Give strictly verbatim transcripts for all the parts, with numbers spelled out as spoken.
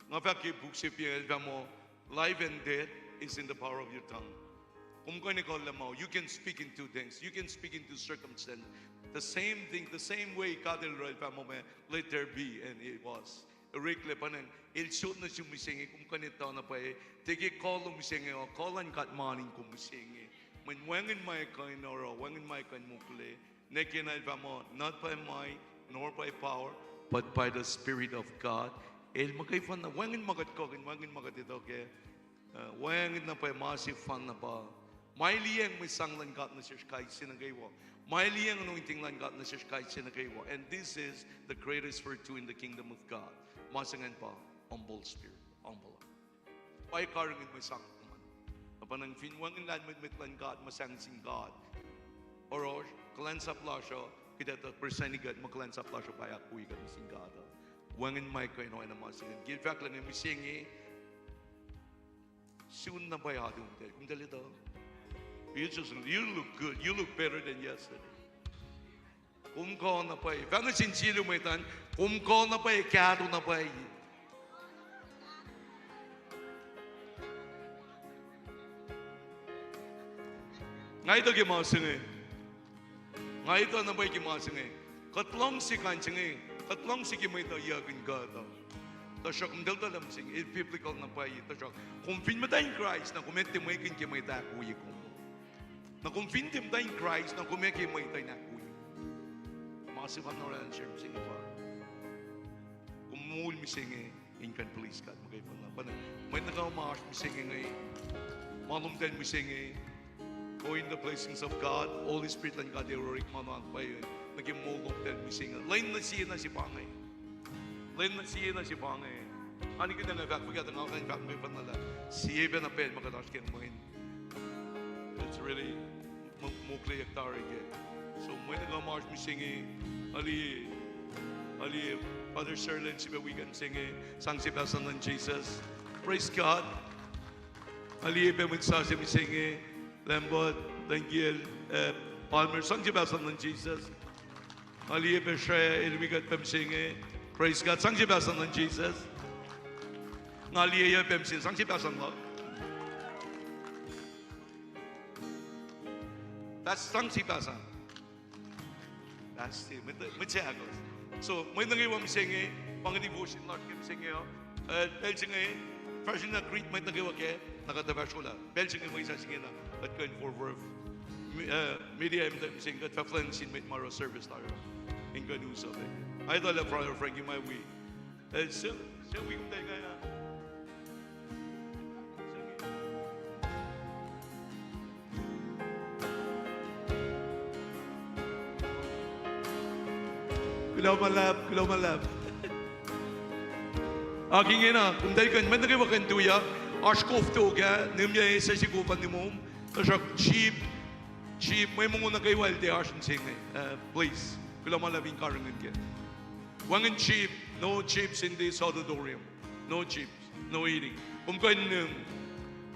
Nga fahk ke puk se pa el fahk muh, life and death is in the power of your tongue. Kom kuh in ekuhllah ma, you can speak into things, you can speak into circumstance. The same thing, the same way God el oruh, el fahk muh ma, let there be, and it was. Oreklac pa ingacn, el sot nuh sum mihsenge, kom kuh in etuh na pwacye, tiac ke kuh lom mihsenge uh, kuh luhn God ma in kom mihsenge. Mweyen wacngihn ma kuh in oruh, wacngihn ma kuh in mokle. Nwe ke na el fahk muh, not by might, nor by power, but by the Spirit of God. El muhkwena, wacngihn ma kuht kuh in, wacngihn ma kuht etuh kac. Uh, wacngihn na pwacye ma sefanna pa. Ma liyacacng mwe sang luhn God nuh sesr kais sie nuh kwewa. Ma liyacacng anointing luhn God nuh sesr kais sie nuh kwewa. And this is the greatest virtue in the kingdom of God. Ma se ingacn pa humble spirit, humble heart. Pa karihngihn mwe sang luhn God. Na pa ingacn fin wacngihn lahlmwetmwet luhn God, ma sang sin God, oruh kuhlwacnsap lasr uh, kuht etuh present kuht, ma kuhlwacnsap lasr uh pa ahkwoye kuht nuh sin God uh. Wacngihn ma kuh in oacna ma se ingacn. Ke el fahk lah inge mihsenge, sun na pwacye alu umtacl, kom tahl etuh. You just, you look good. You look better than yesterday. Kom kuh na pwacye. Fahk nuh sin sie luo mwet an, kom kuh na pwacye, kahto na pwacye. Nga etuh ke ma se inge. Nga etuh na pwacye ke ma se inge. Kuht luhngse kain se inge. Kuht luhngse ke mwet uh yuckihn kuht uh. Tuhsruhk kom tahl etuh lah ma se inge, el biblical na pwacye, tuhsruhk kom fin muhta in Kraist na kom ac tiac mwekihn ke mwet ahkwoye kom. Na kom fin tiac muhta in Kraist na kom ac ke mwet uh in ahkwoye. Ma sefanna oraclah in share mihsenge pa, kom moul mihsenge in kuh in please God muhkwena. Pa na mwet nuh kwewa ma oasr mihsenge inge, ma lomtahl mihsenge, go in the blessings of God, Holy Spirit luhn God ac orekma na pwacye nuh ke moul lomtahl mihsenge. Lwen nuh sie na se pa inge. Lwen nuh sie na se pa inge. Nga nikihn nga fahk fuhkah tuh nga kuh in fahk muhkwena lah sie pacna pacl ma kuht oasr ke mweyen it's really mo-, mokleyuck tari kac. So mwet nuh kwewa ma oasr mihsenge, aliye, aliye, Father Serlin, sifilpac wi kuht mihsenge, sang sie pahsan luhn Jesus. Praise God. Aliye pac mwet sasuc mihsenge, Lambert, Daniel, eh, Palmer, sang sie pahsan luhn Jesus. Aliye pac Shre, el wi kuht pac mihsenge. Praise God. Sang sie pahsan luhn Jesus. Nga liye pac mihsenge. Sang sie pahsan luhk. That's sang sie pahsan. That's it. Mwet, mwet se ahkos. So mwet nuh kwewa mihsenge, pa inge devotion lasr ke mihsenge uh. Eh, pacl se inge, fahsr na greet mwet nuh kwewa kac, na kuht fahsr ola. Pacl se inge mwe sa se inge na kuht kuh in forward. Mi-, eh, media em tuh mihsenge kuht fah flang sin mwet ma oruh service tari in kuh in usap. Ac etuh lah Father Frankie ma wi. Eh, se, se wi kumtahl kac. Kuloh ma luhlahp, kuloh ma luhlahp. Ac ingena, komtahl kuh in, mwet nuh kwewa kuh in tuyak, oasr kof tok ah, nimyac se sikof an nimom, tuhsruhk cheap, cheap, mwe mongo nuh kwewa el tiac oasr in se inge, eh, please. Kuloh ma luhlahp in karihngihn kac. Wacngihn cheap, no cheaps in this auditorium. No cheaps, no eating. Kom kuh in, um,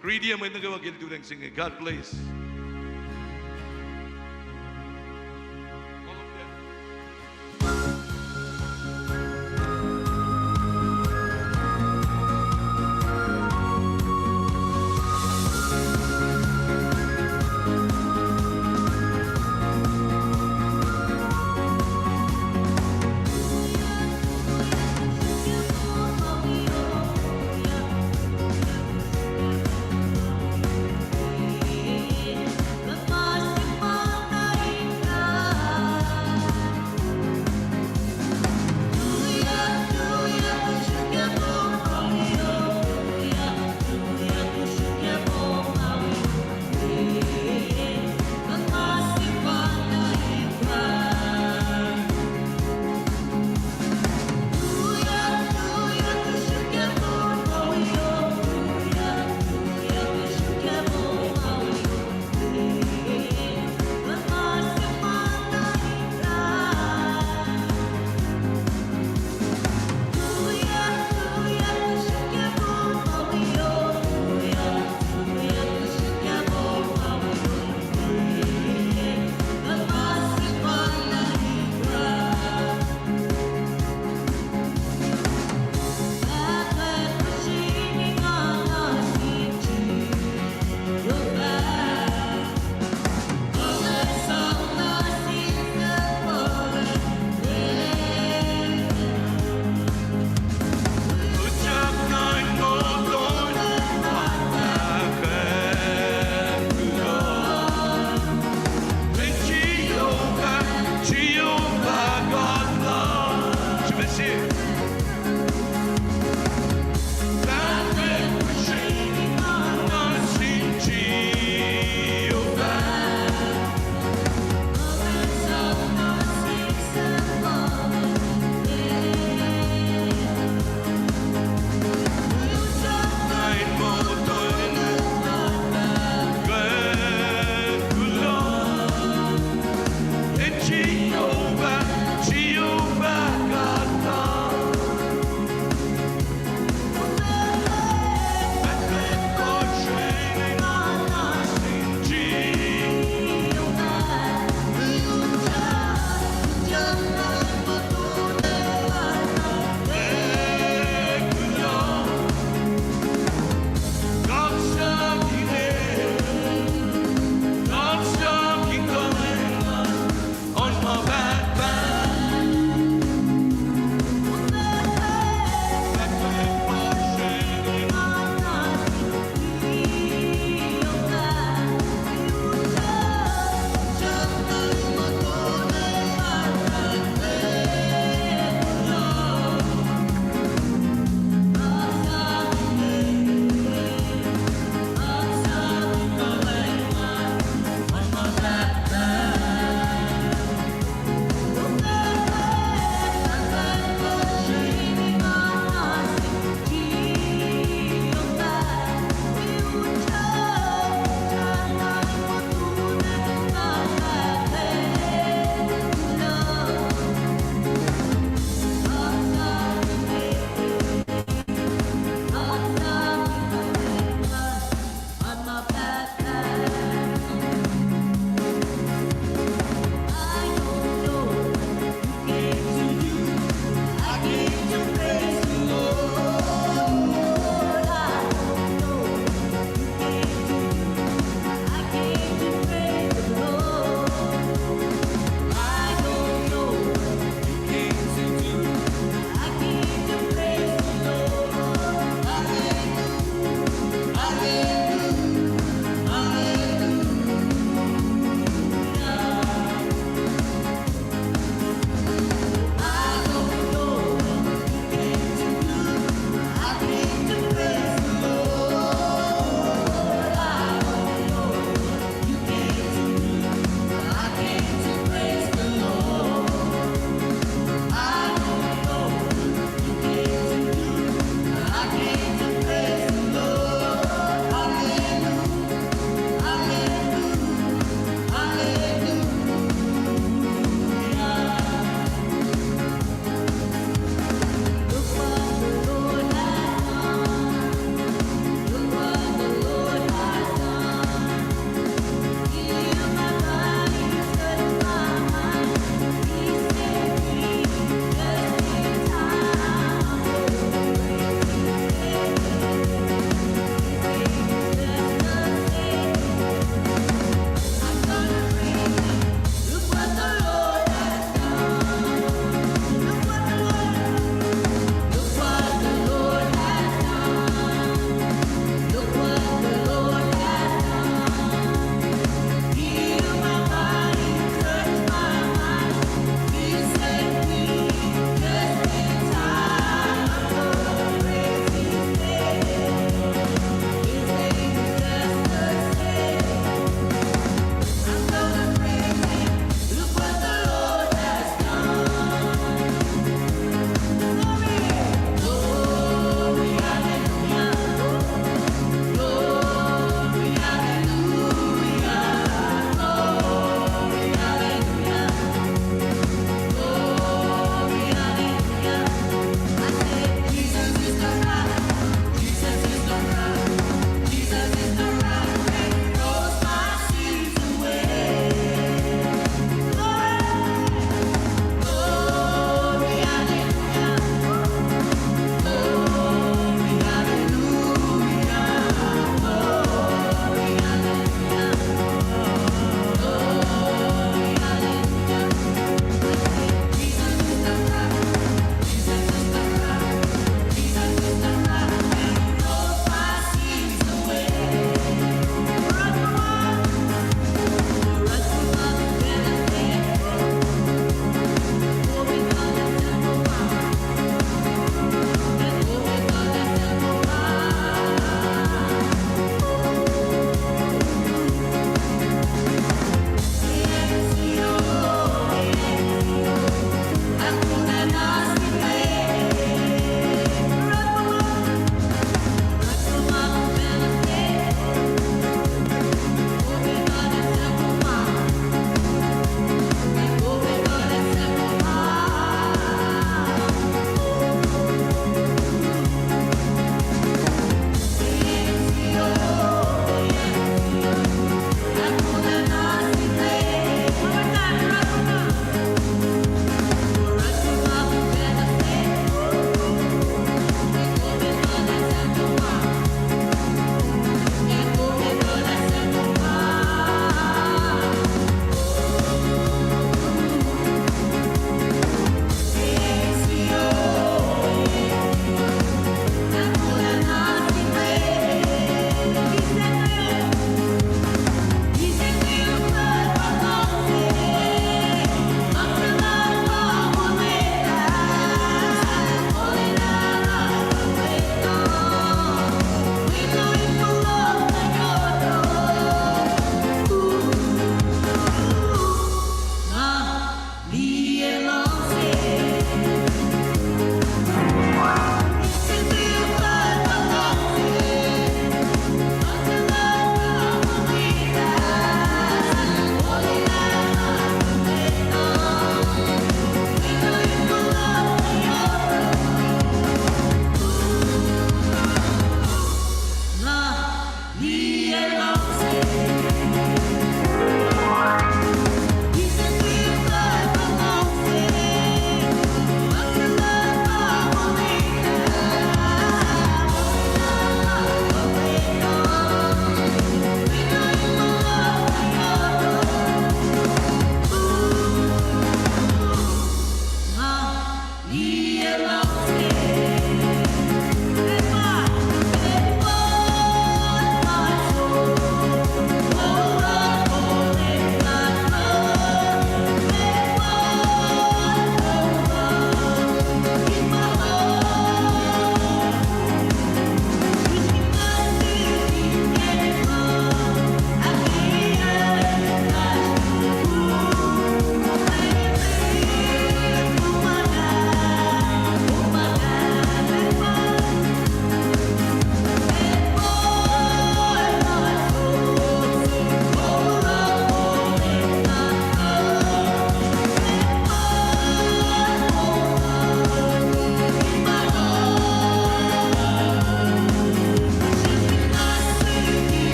greedy mwet nuh kwewa ke lututacng se inge. God bless.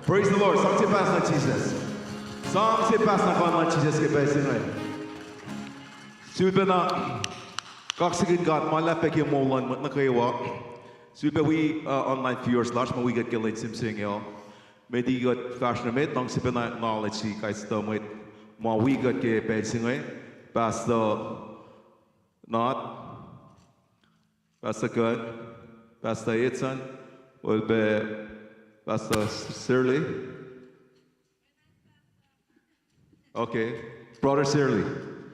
Praise the Lord. Sang se pahs nuh Jisus. Sang se pahs nuh Jisus ke pacl se inge. Sifilpacna kaksakihn God ma luhlahp pac ke moul luhn mwet nuh kwewa. Sifilpac wi, uh, online viewers lasr ma wi kuht ke lwen se inge uh. Met liki kuht fahsr nuh met, sang sifilpacna acknowledge kais sie mwet ma wi kuht ke pacl se inge. Pastor Not, Pastor Gunn, Pastor Edson, well, Pastor Shirley. Okay. Brother Shirley.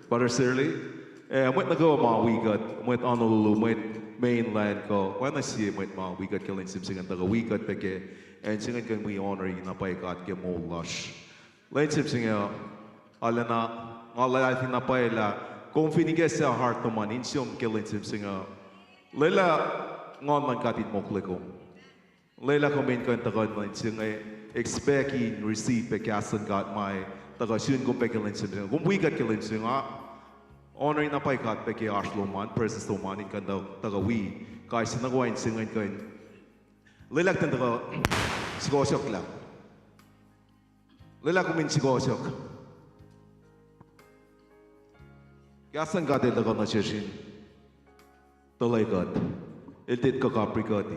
Brother Shirley. Eh, mwet nuh kwewa ma wi kuht, mwet Honolulu, mwet mainland kuh, oacna sie mwet ma wi kuht ke lwen se inge tuhkuh wi kuht pac ke acn se inge kuh in wi honor-i na pwacye God ke moul lasr. Lwen se inge, arulacna, nga luhlahlfongi na pwacye lah kom fin ikacslah heart lom an insiom ke lwen se inge, lwelah Nguhn luhn God in mokle kom. Lwelah kom in kuh in tuhkuh nuh inse inge, expect in receive pac kahs luhn God ma tuhkuh sun kom pac ke lwen se inge. Kom wi kuht ke lwen se inge, honor-i na pwacye God pac ke oasr lom an, presence lom an, in kuh in tuhkuh wi kais sie nuh kwewa inse inge kuh in, lwelah kuht in tuhkuh sukohsohklah. Lwelah kom in sukohsohk. Kahs luhn God el tuhkuh nuh sesr in tuhlac kuht. El tiac kuh kapri kuht.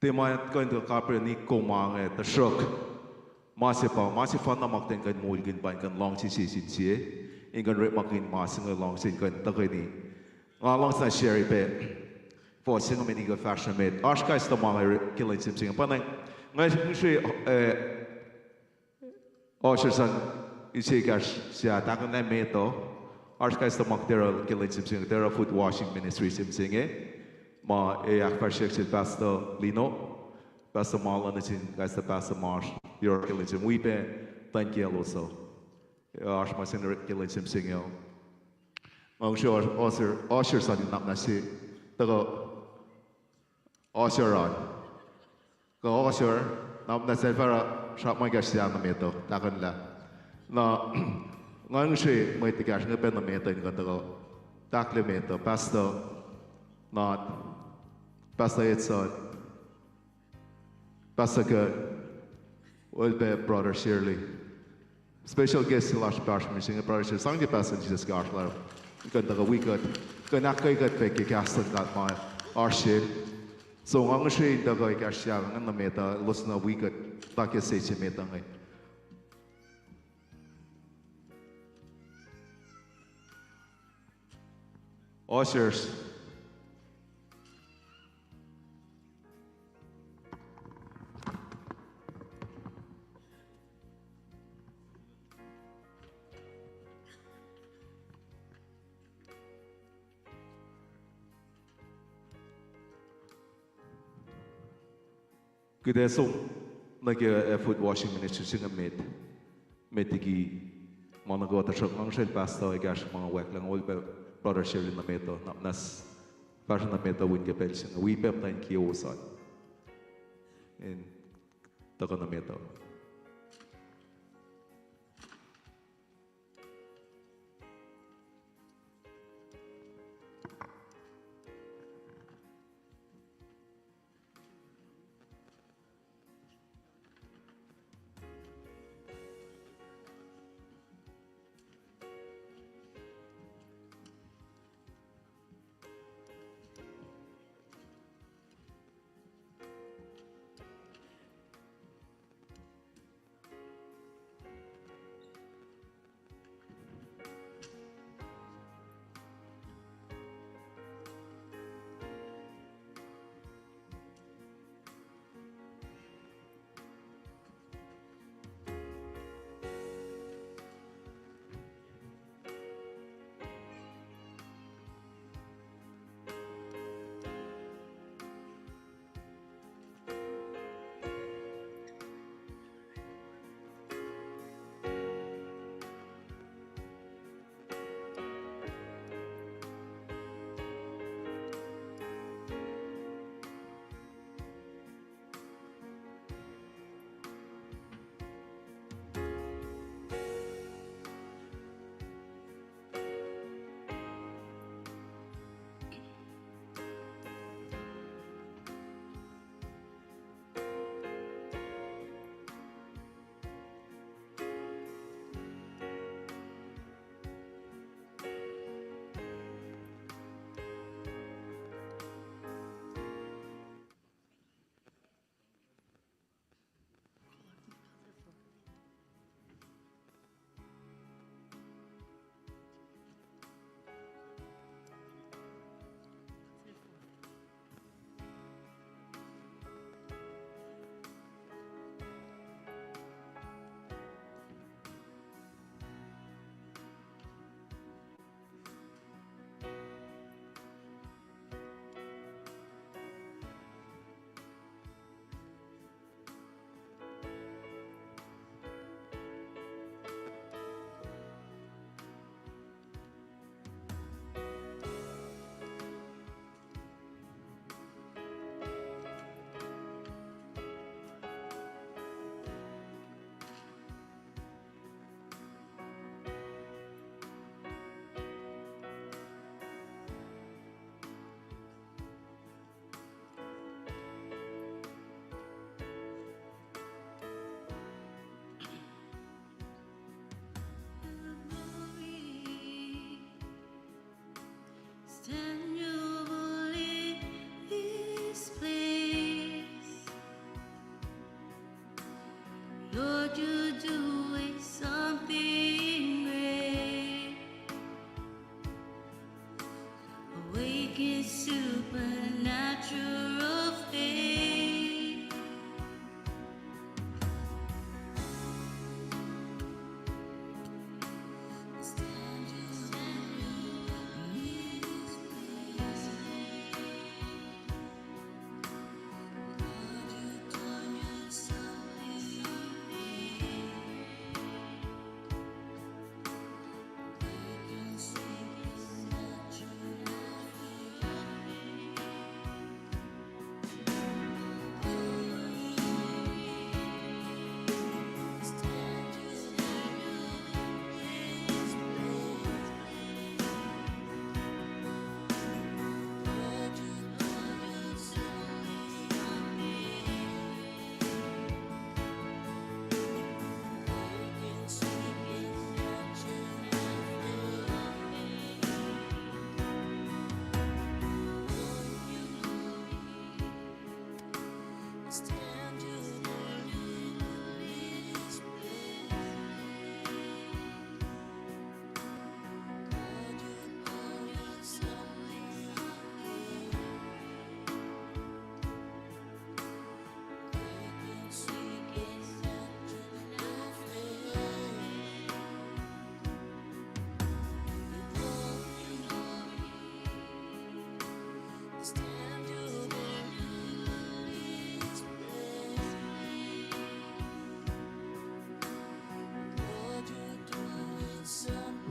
Tiac ma kuh in kuh kapri nik kom ma inge, tuhsruhk ma se pa, ma sefanna ma kuht in kuh in moulkihn pa in kuh in luhngse sie sin sie, in kuh in orekmakihn ma se inge luhngse in kuh in tuhkweni. Nga luhngse na share pac fuhs se inge met liki kuht fahsr nuh met. Oasr kais sie ma inge ke lwen se inge. Pa na nga, nga sre, eh, usher sang ise kahsr se ahkkahlwemye met uh. Oasr kais sie ma kuht oruh ke lwen se inge, kuht oruh foot washing ministry se inge. Ma ac ahkfahsryeyuck sel Pastor Lino, Pastor Marlon, nuh sin kais sie Pastor Marsh, yohrohl ke lwen se inge, wi pac tuh in kiyaclos uh. Oasr ma se inge ke lwen se inge uh. Nga use usher, usher sang nuhnak na se, tuhkuh usher an. Kuh usher, na, na sel fahsr ma kahsr se nuh met uh, tahkuhnlah. Na, nga use mwet ekahsr inge pac nuh met uh in kuh in tuhkuh tahklac met uh, Pastor Not, Pastor Edson, Pastor Kurt, well pac Brother Shirley. Special guest se lasr pasr mihsenge, Brother Shirley, sang ke Pastor Jesus ke oasr lah kuh in tuhkuh wi kuht, kuh in ahkkweye kuht pac ke kahs luhn God ma oasr sel. So nga use in tuhkuh ekahsr se inge nuh met uh, elos na wi kuht, tuh ke stage se met uh inge. Ushers. Kuht ac som nuh ke foot washing ministry se inge met, met liki ma nuh kwewa, tuhsruhk nga use pastor ekahsr ma nga wacngihn, well pac Brother Shirley nuh met uh, na, na fahsr nuh met uh wi kuht ke pacl se inge, wi pac muhta in kiyowos an in tuhkuh nuh met uh.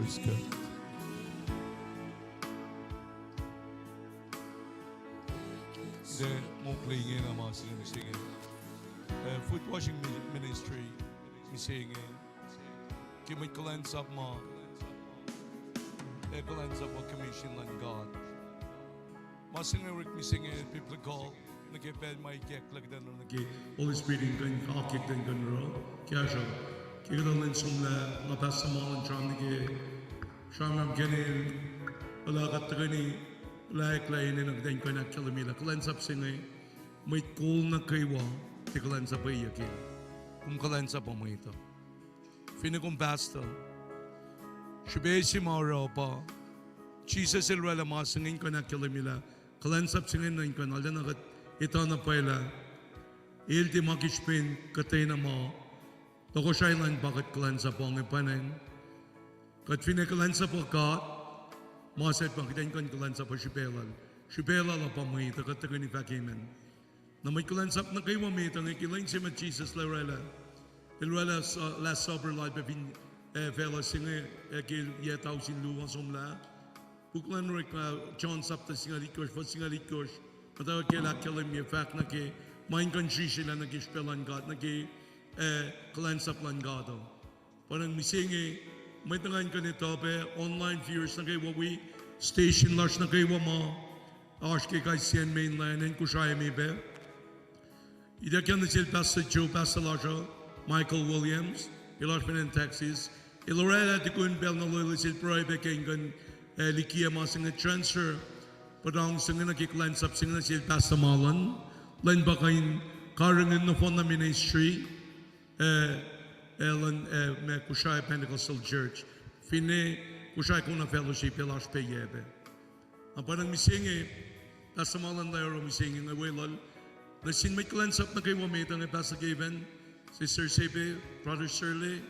Praise God. Tiac mokle inge na ma se inge. Eh, foot washing mi-, ministry mihsenge. Ke mwet kuhlwacnsap ma, ac kuhlwacnsap uh commission luhn God. Ma se inge orekma se inge biblical, nuh ke pacl ma ikacklah kuht in oruh nuh ke Holy Spirit in kuh in oakiyac kuht in kuh in oruh, kahsruh. Ke kuht in somlah, nga pastor ma luhn sram nuh ke, sramsram ke inel, oruh kuht tuhkweni, oruh eklac inel kuht in kuh in ahkkahlwemye lah kuhlwacnsap se inge, mwet kol nuh kwewa, tiac kuhlwacnsapweyuck. Kom kuhlwacnsap uh mwet uh. Finne kom pastor. Srihpac se ma oruh pa, Jisus El oraclah ma se inge in kuh in ahkkahlwemye lah kuhlwacnsap se inge nuh in kuh in arulacna kuht etuh na pwacye lah El tiac ma ke srihpen kuhtwena ma, tohkohsrahi lal pa kuht kuhlwacnsap uh inge pwacnwacng. Kuht finne kuhlwacnsap uh God, ma se pa kuht in kuh in kuhlwacnsap uh srihpac Lal. Srihpac Lal uh pa mwet uh, kuht tuhkweni fahk amen. Na mwet kuhlwacnsap nuh kwewa met uh inge ke lwen se ma Jisus El oraclah, El oraclah Last Supper lal pac fin, eh, facluh se inge, eh, ke yac tausin luo somlah. Puk luhn Orekma, John sapta singucul itkohsr, fuhs singucul itkohsr, muhtwacwacack El ahkkahlwemye fahk nuh ke ma in kuh in srihsrihklac nuh ke srihpac luhn God, nuh ke, eh, kuhlwacnsap luhn God uh. Pwacnwacng mihsenge, mwet nuh ngan kuh in etuh pac, online viewers nuh kwewa wi, station lasr nuh kwewa ma oasr ke kais sie mainland in Kosrae me pac. Ituckyang nuh sel Pastor Joe, Pastor lasr uh, Michael Williams, el oasr fin acn Texas. El oraclah tukun pacl na loeloes el pruhe pac ke in kuh in, eh, likiyac ma se inge transfer, puhtang se inge nuh ke kuhlwacnsap se inge nuh sel Pastor Mahlon, lwen pa kuh in karihngihn nohfohnna ministry, eh, eh, luhn, eh, ma Kosrae Pentecostal Church. Finne Kosrae Kona Fellowship el oasr pac yac pac. Na pwacnwacng mihsenge, Pastor Mahlon el oruh mihsenge inge weluhl. Nuh sin mwet kuhlwacnsap nuh kwewa met uh inge, Pastor Kevin, Sister Sepe, Brother Shirley,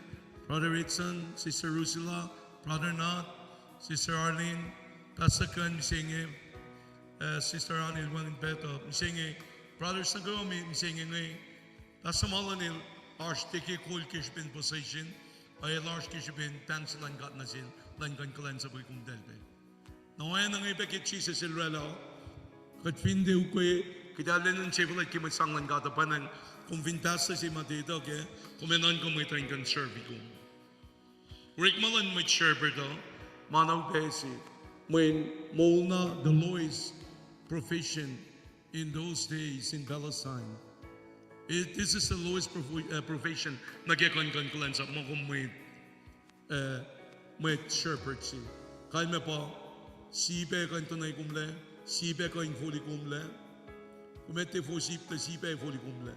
Brother Edson, Sister Rusila, Brother Nat, Sister Arlene, Pastor Ken mihsenge, eh, Sister Anil wacngihn pactuh mihsenge, brothers nuh kwewa mihsenge inge, Pastor Mahlon el oasr tiac ke kol ke srihpen position, ac el oasr ke srihpen pahng se luhn God nuh sel, luhn kuh in kuhlwacnsapwe komtacl pac. Na oacna inge pac ke Jisus El oraclah, kuht fin tiac ukwe, kuht ac lwen in sefuhlwact ke mwe sang luhn God uh pwacnwacng, kom fin pastor se ma tiac etuh kac, kom ac nuhnkuh mwet uh in kuh in serve-i kom. Orekma luhn mwet shepherd uh, ma na upac se, mweyen moul na the lowest profession in those days in Palestine. It, this is the lowest prof-, uh, profession nuh ke kuh in kuhlwacnsap ma kom mwet, uh, mwet shepherd se. Kalmac pa, sie pac kuh in tuhnwe komlac, sie pac kuh in foli komlac. Kom ac tiac fo sip tuh sie pac foli komlac.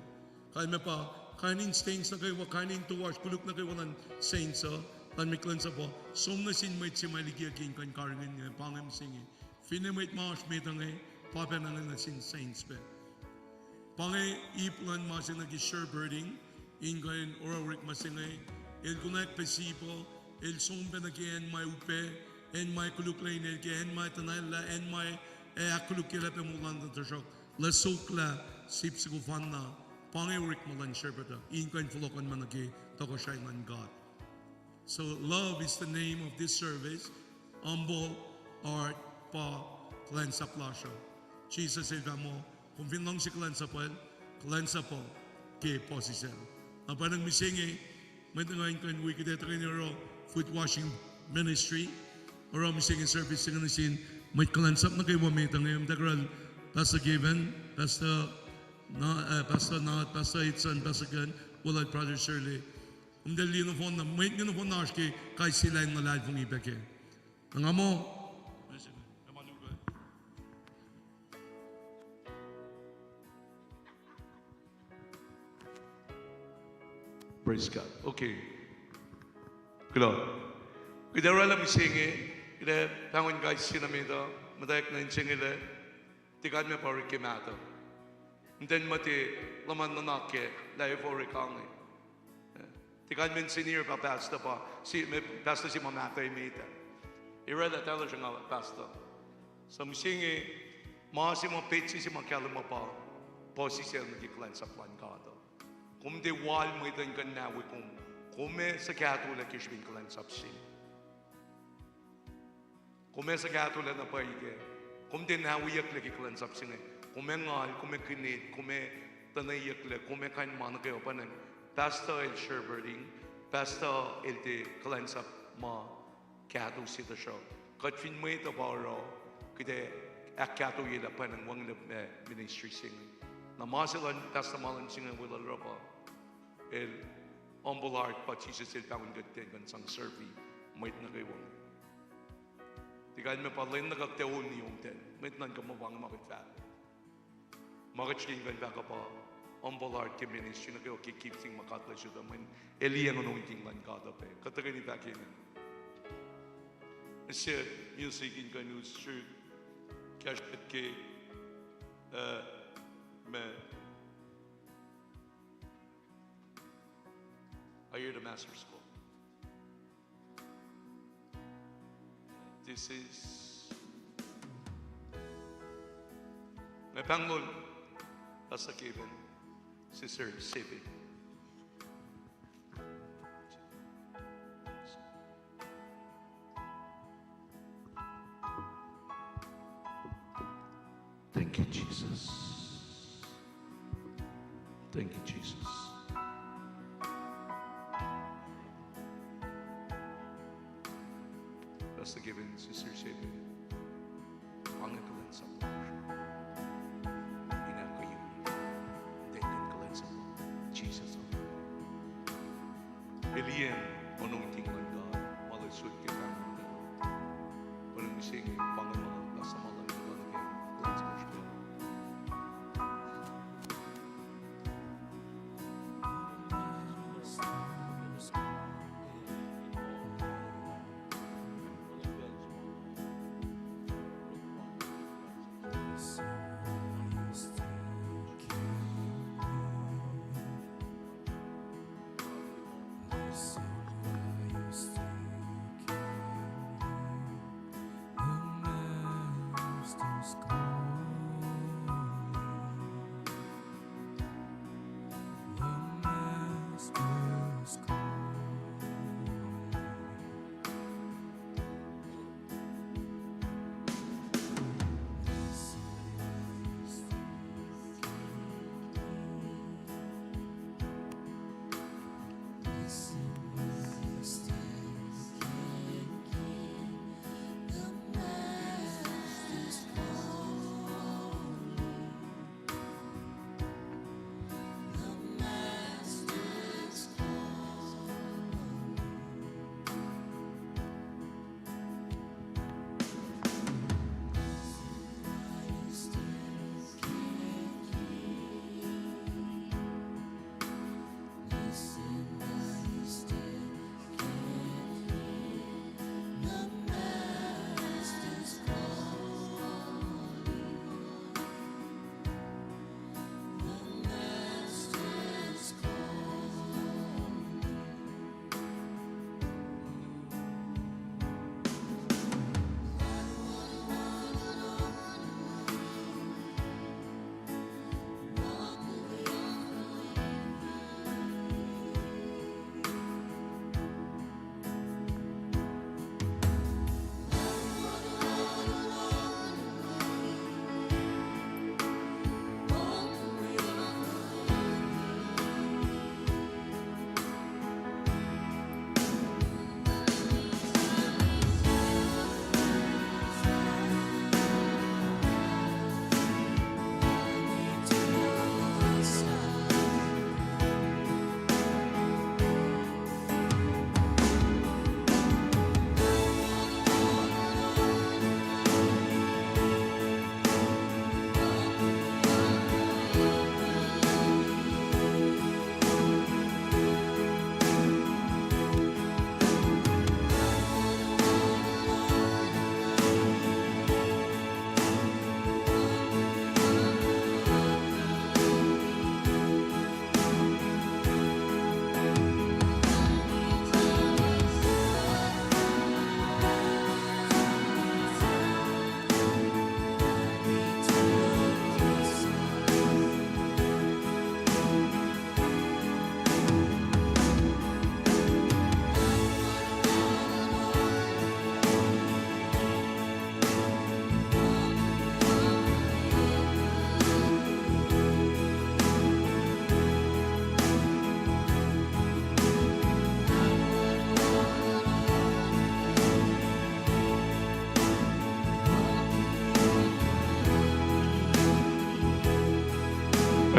Kalmac pa, kain in saints nuh kwewa, kain in toasr koluk nuh kwewa luhn saints uh, luhn mwet kuhlwacnsap uh, som nuh sin mwet se ma likiyucki in kuh in karihngihn, pa inge mihsenge. Finne mwet ma oasr met uh inge, pa pacna inge nuh sin saints pac. Pa inge ip luhn ma se nuh ke shepherding, in kuh in oruh orekma se inge, el konwacack pac sip uh, el som pac nuh ke acn ma upac, acn ma koluk lal inel kac, acn ma tuhnwacllah, acn ma, eh, ahkkolukyelah pac moul lal inel, tuhsruhk lwelah soklah sip soko fanna, pa inge orekma luhn shepherd uh, in kuh in fohlohkohnma nuh ke tohkohsrahi luhn God. So love is the name of this service. Humble heart pa kuhlwacnsap lasr uh. Jisus El fahk muh, kom fin luhngse kuhlwacnsapwacl, kuhlwacnsap uh ke puhsisacl. Na pwacnwacng mihsenge, mwet nuh ngan kuh in wi kuht ac tuhkweni oruh foot washing ministry, oruh mihsenge service se inge nuh sin mwet kuhlwacnsap nuh kwewa met uh inge, muhtwacwacack Pastor Kevin, Pastor Na-, eh, Pastor Nat, Pastor Edson, Pastor Ken, weluhl Brother Shirley. Kom tiac liye nohfohnna, mwet inge nohfohnna oasr ke kais sie lain luhlahlfongi pac kac. Nga muh, Praise God. Okay. Kuloh. Kuht ac orwaclah mihsenge, kuht ac pahngon kais sie nuh met uh, muhtwacwacack nuh in se inge lah, tiac kalmac pa orekma mahtuh. Mtacn muhte luhman nuhnak kac lah efuh orekma inge. Tiac kalmac in senior pa pastor pa, se, ma pastor se ma mahtuh emet ah. Orwaclah tari sruhnga pastor. Suc mihsenge, ma se ma petsac se ma kahlwem uh pa, puhsisacl nuh ke kuhlwacnsap luhn God uh. Kom tiac wal mwet uh in kuh in nawi kom. Kom ac suc kahtolah ke srihpen kuhlwacnsap se. Kom ac suc kahtolah na pwacye kac. Kom tiac nahweyucklac ke kuhlwacnsap se inge. Kom ac ngal, kom ac kinet, kom ac tuhnweyucklac, kom ac kain ma nuh kwewa pa ingacn. Pastor el shepherding, pastor el tiac kuhlwacnsap ma kahto se tuhsruhk. Kuht fin mwet uh pa oruh, kuht ac ahkkahtoyelah pwacnwacng wacngihnlac, eh, ministry se inge. Na ma se luhn pastor ma luhn se inge weluhl oruh pa, el humble heart pa Jisus el pahngon kuht ten kuh in sang serve mwet nuh kwewa. Tiac kalmac pa lwen nuh kwewa kuht ac on niomtacn. Mwet nuhnkuh muh pa inge ma kuht fahk. Ma kuht srihke in kuh in fahk uh pa humble heart ke ministry nuh kwewa ke gifting ma God El sot uh, mweyen el liyacacng anointing luhn God uh pac. Kuht tuhkweni fahk amen. Use music in kuh in us srihk, kahsruh ke, uh, ma I hear the master's call. This is, nga pahngol Pastor Kevin, Sister Sebi. Thank you, Jesus. Thank you, Jesus. Pastor Kevin, Sister Sebi. Ange kuhlwacnsap. Ina kuyu. Thank you kuhlwacnsap. Jesus. Alien anointing luhn God, ma el sot ke pahng. Pwacnwacng mihsenge, pahng ma luhn, pahng ma luhn God ke kuhlwacnsap.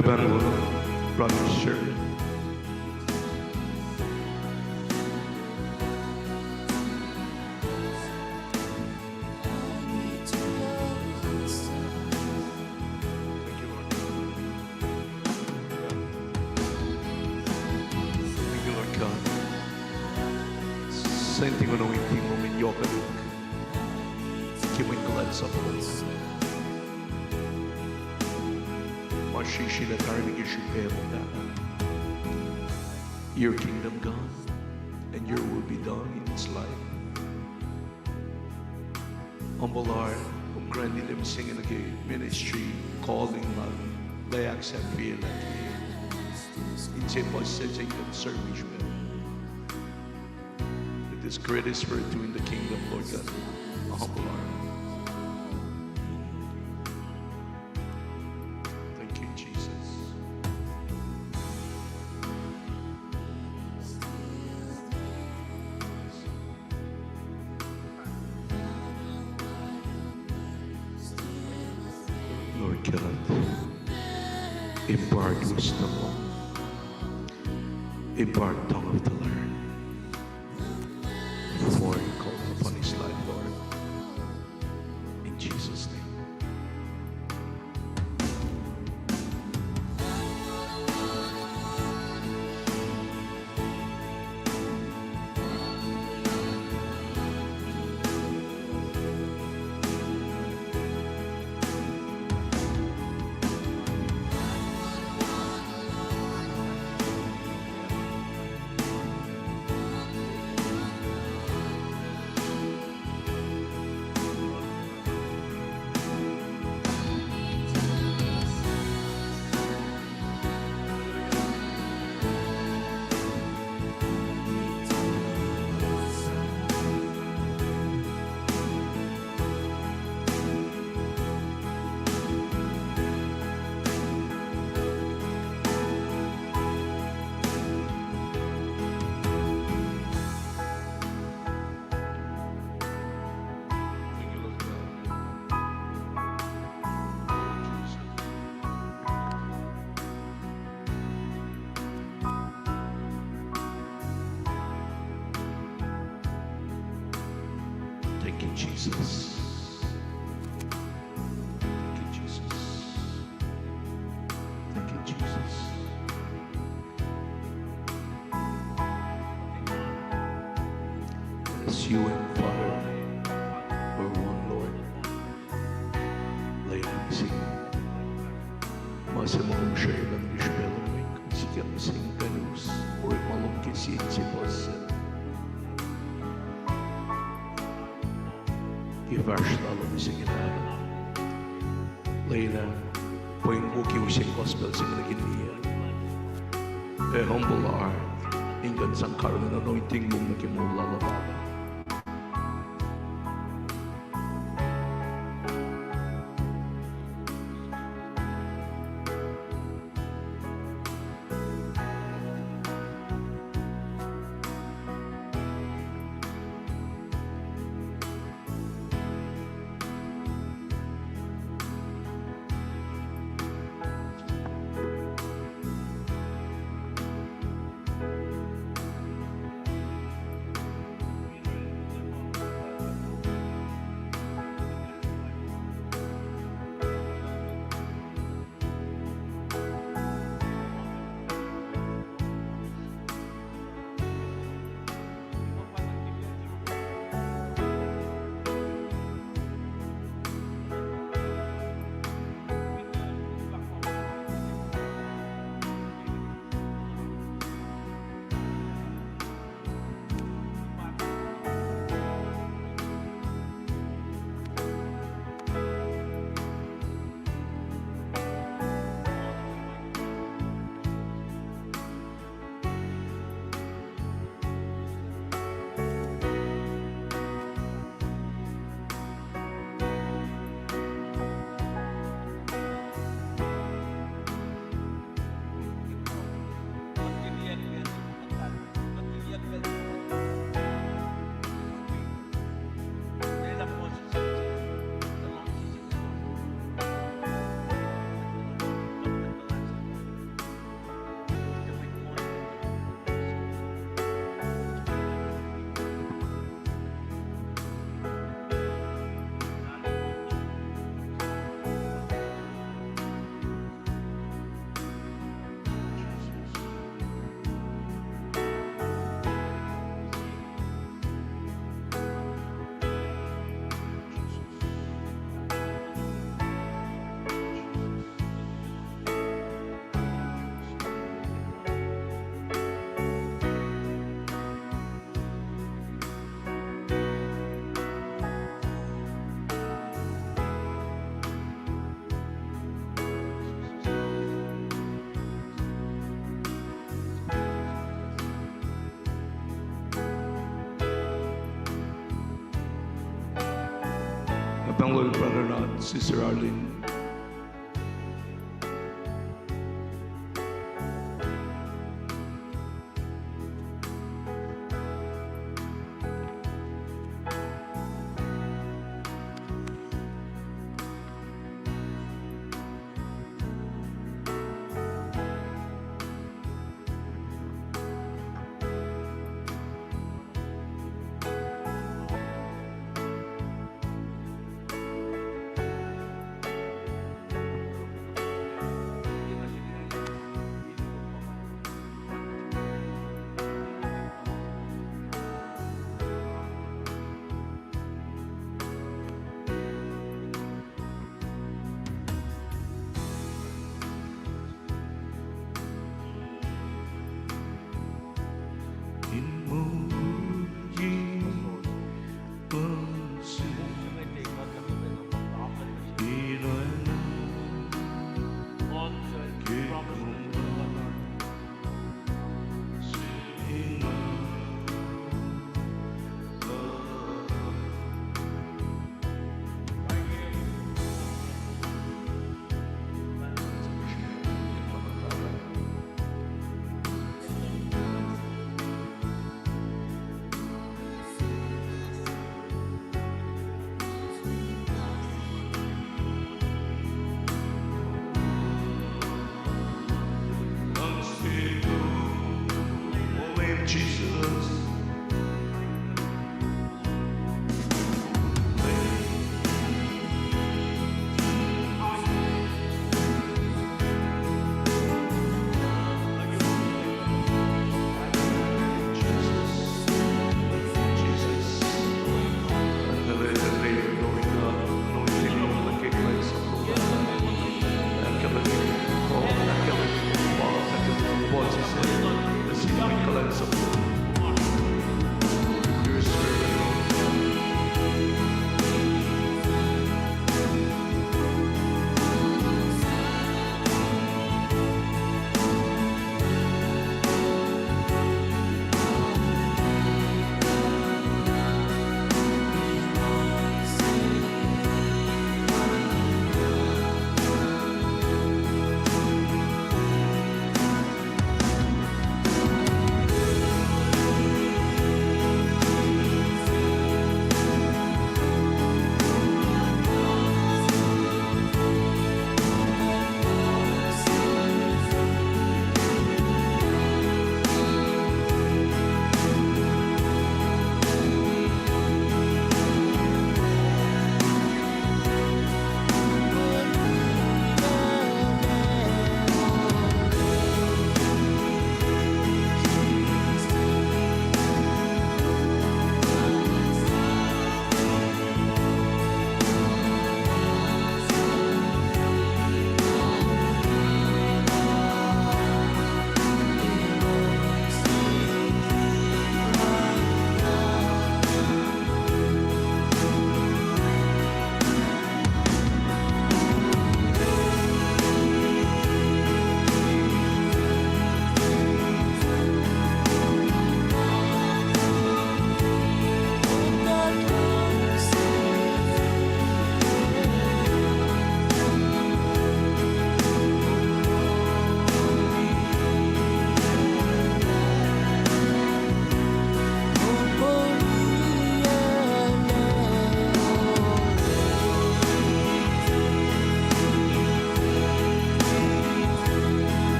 Pahpah, brother, sister. Thank you, Lord God. Thank you, Lord God. Send the anointing lom in yohk luhk ke mwe kuhlwacnsap lom. Ma srihsrihk na karihngihn ke srihpac lom, Pahpah. Your kingdom come, and your will be done in this life. Humble heart, kom grant lah mihsenge nuh ke ministry, calling lal, lah accept fihl nuh ke inse puhs se in service me. It is greatest virtue in the kingdom, Lord God. A humble heart. Thank you, Jesus. Lord God, impart wisdom, Lord. Impart tongue of the learned. Pour your call upon his life, Lord. In Jesus' name. Thank you, Jesus. Thank you, Jesus. Thank you, Jesus. As you and Father were one, Lord. Lwelah mihsenge. Ma se ma kom srwaclah ke srihpac lom, sikyak mihsenge kuh in us orekma lom ke sie inse puhs se. Ke fahsr lal lom mihsenge, Pahpah. Lwelah pweng wo ke use gospel se inge nuh ke niyac. A humble heart. In kuh in sang karihngihn anointing lom nuh ke moul lal, Pahpah. Pahngol brother na, sister Arlene.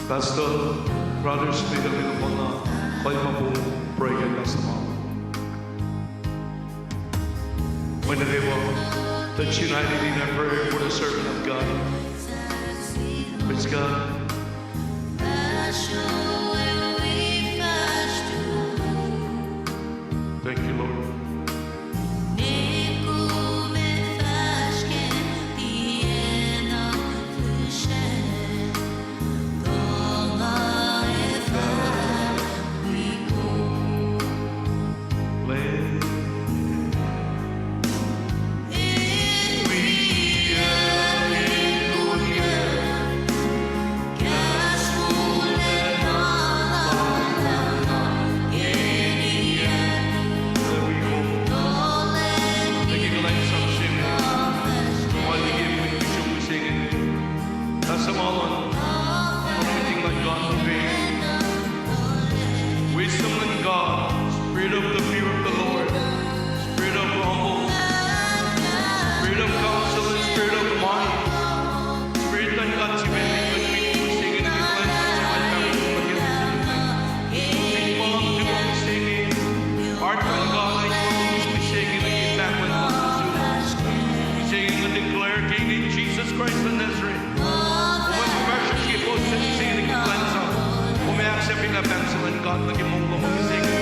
Pastor, brothers, leader, leader, pacna kalmac kom pray ke Pastor Marlon. Mwet nuh kwewa, touch your hand in a prayer for the servant of God. Praise God. Thank you, Lord. Pastor Marlon, anointing luhn God, wisdom luhn God, spirit of the fear of the Lord, spirit of humble, spirit of counsel, and spirit of mind. Spirit luhn God, sifacna in mwet mihsenge, in mwet luhn God, sifacna in mwet mihsenge. Sifacna in mwet mihsenge. Heart luhn God, in mwet mihsenge, in mwet mihsenge, in mwet mihsenge. Sifacna in declare, King in Jesus Christ of Nazareth. Kom ac fahsr ke post se mihsenge, in mwet luhn God. Kom ac accept-i na pahngpahng luhn God nuh ke moul lom mihsenge.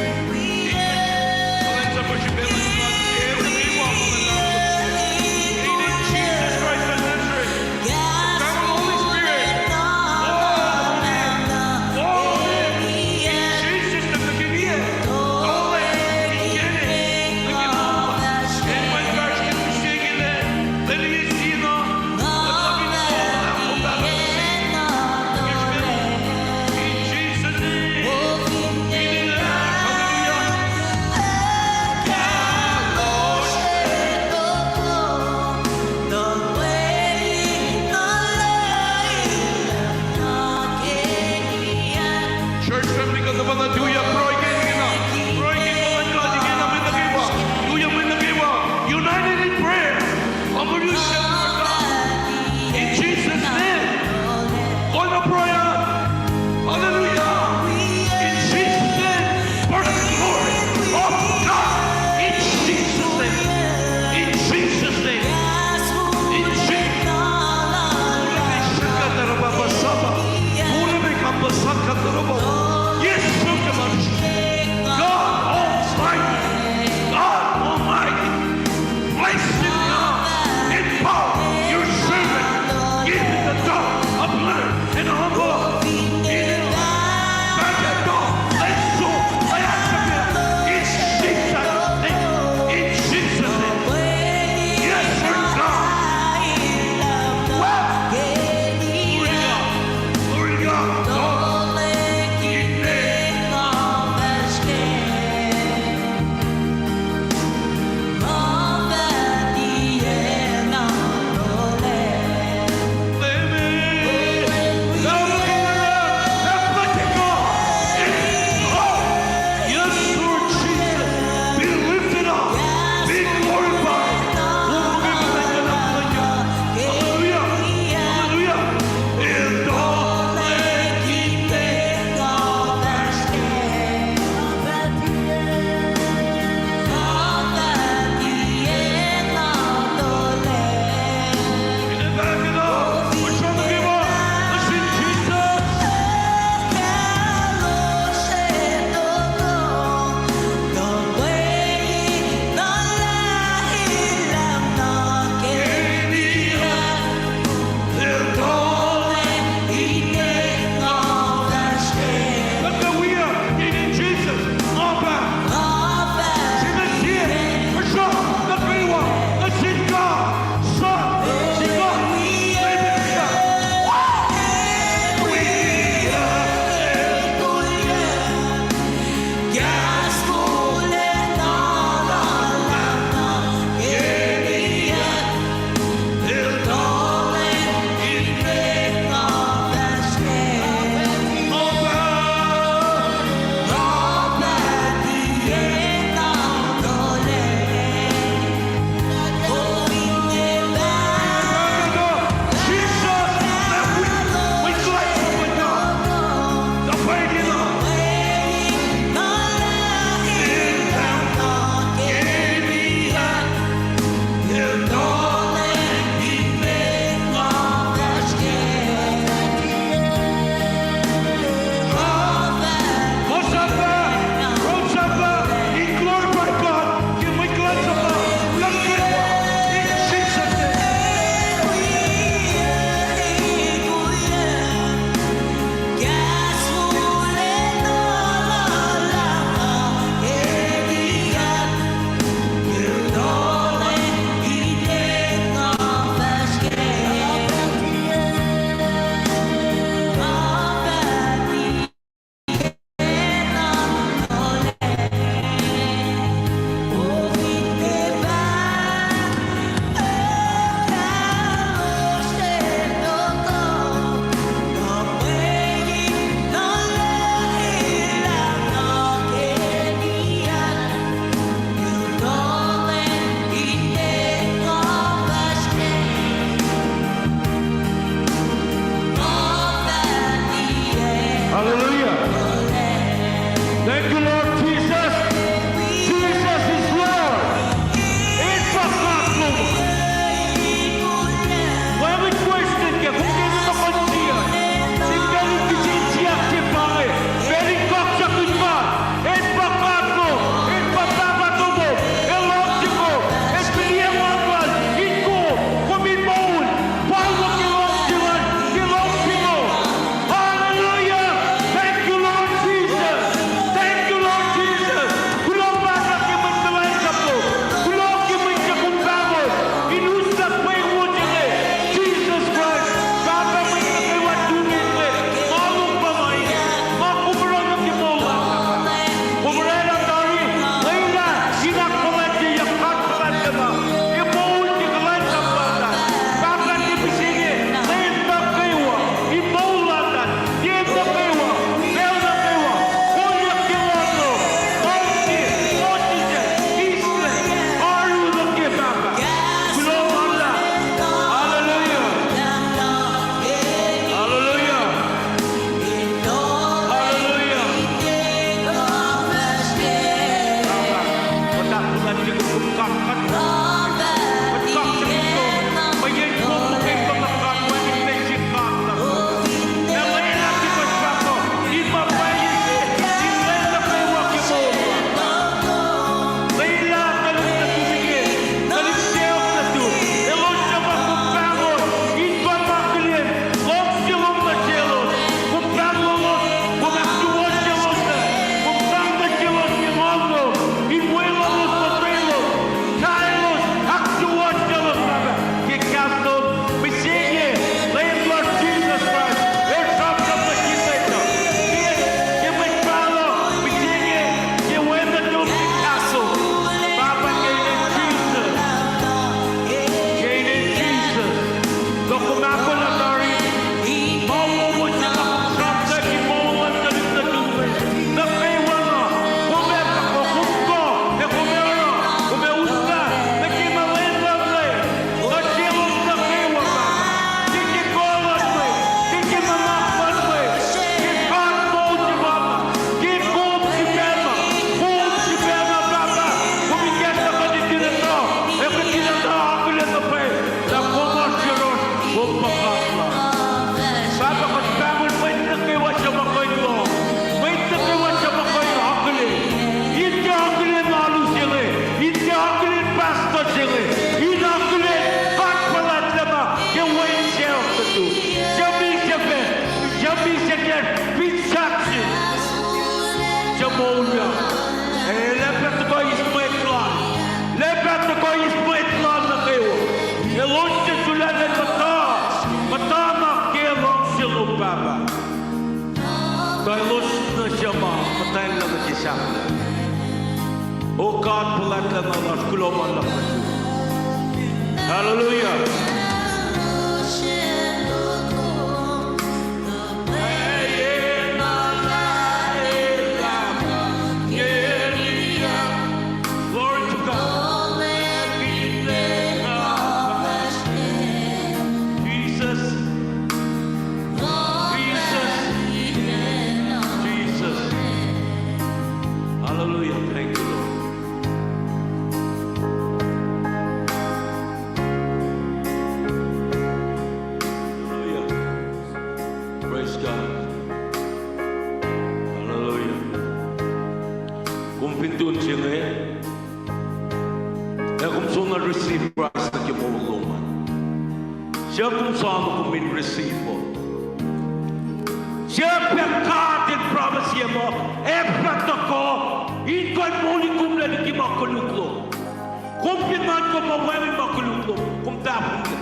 Hallelujah. Thank you, Lord Jesus. Jesus is Lord. El pa God lom. Wacngihn question ke, kom tiac enenuh kuh in siyuck. Sifacna kihsen siyuck se pa inge. Pacl in kaksakin God. El pa God lom. El pa Pahpah tomom. El luhngse kom. El fihliyac ma lal in kom. Kom in moul. Pahluh ke luhngse lal, ke luhngse lom. Hallelujah. Thank you, Lord Jesus. Thank you, Lord Jesus. Kuloh Pahpah ke mwet luhlahlfongi. Kuloh ke mwet se kom pahngon in uslah pweng wo se inge. Jesus Christ. Pahpah, mwet nuh kwewa tuh inge. Nga lom pa ma inge. Nga kom oruh nuh ke moul lasr. Kom oraclah tari. Lwelah in ahkfuhlwactyeyuck God fuhlwactlacna ke moul ke kuhlwacnsap lasr. Pahpah, ke mihsenge, lwen nuh kwewa in moul lasr, tiac nuh kwewa, pacl nuh kwewa, kolyuck ke luhn lom, luhngse, osisacl, mihslac, oaru nuh ke Pahpah. Kuloh ma luhlahp. Hallelujah. Hallelujah. Hallelujah. Luhngse lom nuh selos, kom pahngonlos, kom ahksuwohsyelos, kom sang nuh selos ke nguhn lom, in weluhlos, lotwelos, taelos, ahksuwohsyelos, Pahpah, ke kahs lom, mihsenge, Leum Lord Jesus Christ, El sramsram nuh sin mwet uh, ke, ke mwet pahluh, mihsenge, ke wacngihn nuh ke kahs lom, Pahpah, ke inen Jesus. Ke inen Jesus. Tuh kom ahkolah tari. Ma wowo se ma kom sramsram ke moul luhn tuhlihk nuhtum nuh kwewa. Kom ac, kom kuh, ac kom ac oruh, kom ac uslah, nuh ke ma lwen luhn Leum, nuh selos nuh kwewa, Pahpah. Tiac ke kuh luhn mwet, tiac ke nuhnak luhn mwet, ke God moul se, Pahpah. Ke kom sifacna, kom sifacna, Pahpah. Kom ikacslah kuht in tiac etuh, ac kuht in etuh akihlen na pwacye lah kom oasr yohrohsr, kom pa God lasr. Pahpah, kuht pahngon mwet nuh kwewa suc ma kuh in lohng, mwet nuh kwewa suc ma kuh in akihlen. In tiac akihlen alu se inge, in tiac akihlen pastor se inge, in akihlen God fuhlwactlacna ke wen sacohk nuhtum. Suc misac pac, suc misac kac, fin sahk se, suc moulyak. Ac lacpac tuhkuh eis mwet lal. Lacpac tuhkuh eis mwet lal nuh kwewa. Elos suc sulaclah in muhta, muhtana ke luhngse lom, Pahpah. Tuh elos nuh suc ma muhtwacnglah nuh ke sahflah. O God fuhlwactlacna lasr, kuloh ma luhlahp nuh sum. Hallelujah. Glory to God. Jesus. Jesus. Jesus. Hallelujah. Thank you, Lord. Hallelujah. Praise God. Hallelujah. Kom fin tun se inge, ac kom soenna receive Christ nuh ke moul lom an. Suc kom soano kom in receive uh. Suc pac God El promise-ye muh, ac fah tuhkuh in kuh in moli komlac liki ma koluk lom. Kom fin nuhnkuh muh wacngihn ma koluk lom, kom tahfonglac.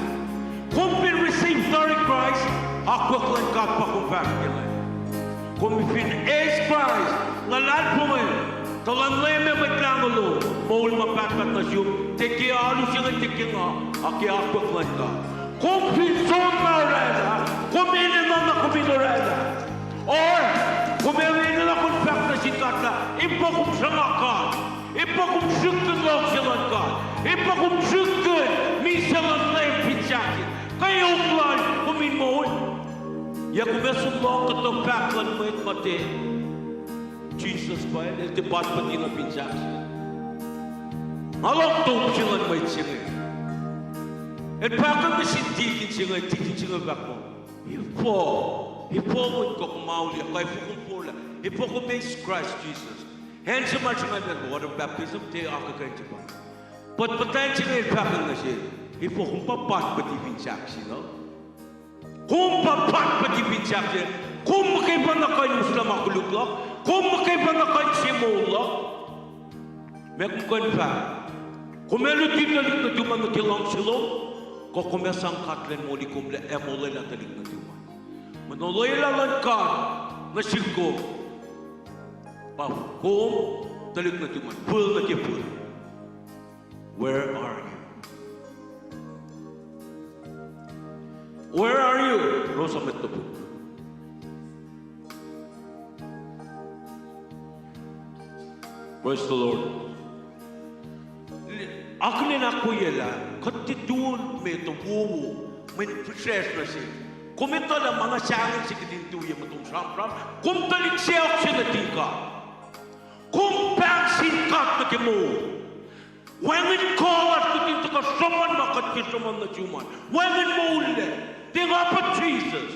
Kom fin receive tari Christ, akwuck luhn God pa kom fahsr ke lwen. Kom fin eis Kraist, luhlahlfongi, tuh luhn Leum ac Mwet Lahngo lom, moul ma pahtpaht nuh sum, tiac ke alu se inge, tiac ke nga, a ke akwuck luhn God. Kom fin soenna oraclah, kom enenuh na kom in oraclah. Oruh, kom enenuh na kom fahk nuh sin God lah, in pa kom sruhnga God, in pa kom sruhkihn luhngse luhn God, in pa kom sruhkihn misac luhn Leum fin sahk, kweok lal kom in moul. Ac kom ac som lohng kuhtuh fahk luhn mwet ma tiac Jisus pa el, el tiac pahtpaht nuh fin sahk se. Nga lohng top se luhn mwet se inge. El fahk nuh sin tikin se inge, tikin se inge fahk muh, efuh, efuh kom in kuh in mauliyak, kuh efuh kom forlah, efuh kom eis Kraist Jisus. Acn se ma sruhnga met water baptism, tiac akuhkuhin se pa. But, but acn se inge el fahk nuh sel, efuh kom pa pahtpaht nuh fin sahk se na? Kom pa pahtpaht nuh fin sahk se. Kom muhkwena kuh in uslah ma koluk luhk. Kom muhkwena kuh in sie moul luhk. Meac kom kuh in fahk? Kom ac luti tuhlihk nuhtum an nuh ke luhngse lom, kuh kom ac sang God Elan moli kom lac ac molwelah tuhlihk nuhtum an? Mweyen olwelah luhn God nuh sum kom pa kom, tuhlihk nuhtum an, fihl nuh ke fihl. Where are you? Where are you? Rosa met topuk. Praise the Lord. Akihlen ahkwoyelah, kuht tiac tui met wowo, mweyen fihsracsr nuh sesr. Kom etuh lah ma na sahngweng se kihtin tui ye muhtom sramsram, kom tuhlihk sacohk se nuhtin God. Kom pahng sin God nuh ke moul. Wacngihn kuh lasr kihtin tuhkuh sruhmuhn ma kuht ke sruhmuhn nuh sum an. Wacngihn moul lac. Tiac nga pa Jisus.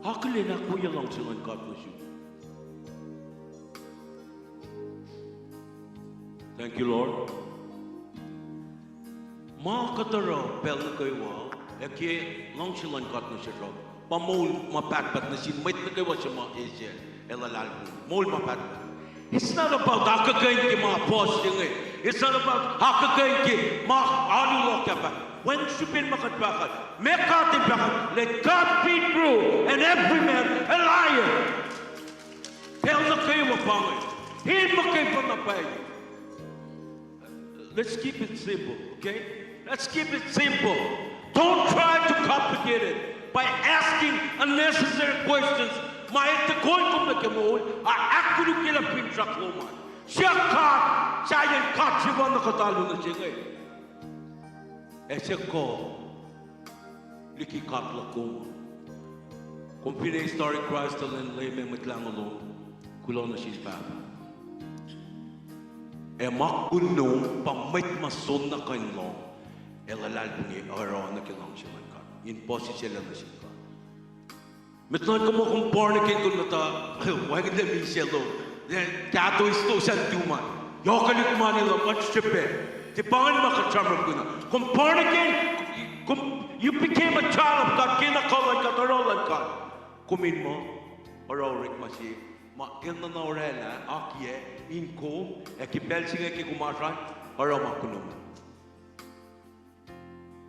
Akihlen ahkwoye luhngse luhn God nuh sum. Thank you, Lord. Ma kuht oruh pacl nuh kwewa, ac ke luhngse luhn God nuh sesr uh, pa moul ma pahtpaht nuh sin mwet nuh kwewa suc ma eis ac luhlahlfongi. Moul ma pahtpaht. It's not about akuhkuhin ke ma puhs se inge. It's not about akuhkuhin ke ma alu luhk ah pa. Wacngihn srihpen ma kuht fahk uh, ma God El fahk uh, let God be true and every man a liar. Pacl nuh kwewa pa inge. In muhkwena pwacye. Let's keep it simple, okay? Let's keep it simple. Don't try to complicate it by asking unnecessary questions. Ma etuh kom nuh ke moul, a ahkkolukyelah finsrak lom an. Siyuck God, sahyacn God se ma na kuht alu nuh se inge. Ac se kuh liki God luhk kom. Kom fin eis tari Kraist elan Leum ac Mwet Lahngo lom, kuloh nuh sin Pahpah. Ac ma kunom pa mwet ma soenna kuh in lohng, ac luhlahlfongi, oruh nuh ke luhngse luhn God in puhsisacl nuh sin God. Mwet nuhnkuh muh kom born again, kom muhta, wacngihnlac misac lom, kahto istosan tuh ma, yohkwelihk mani lom, kuht srihpac. Tiac pa ingacn ma kuht sramsramkihn uh. Kom born again, kom, you became a child of God, kena kuh luhn God, oruh luhn God. Kom in muh oruh orekma se ma enenuh in oraclah, akiyac in kom, ac ke pacl se inge ke kom oasr an, oruh ma kunom.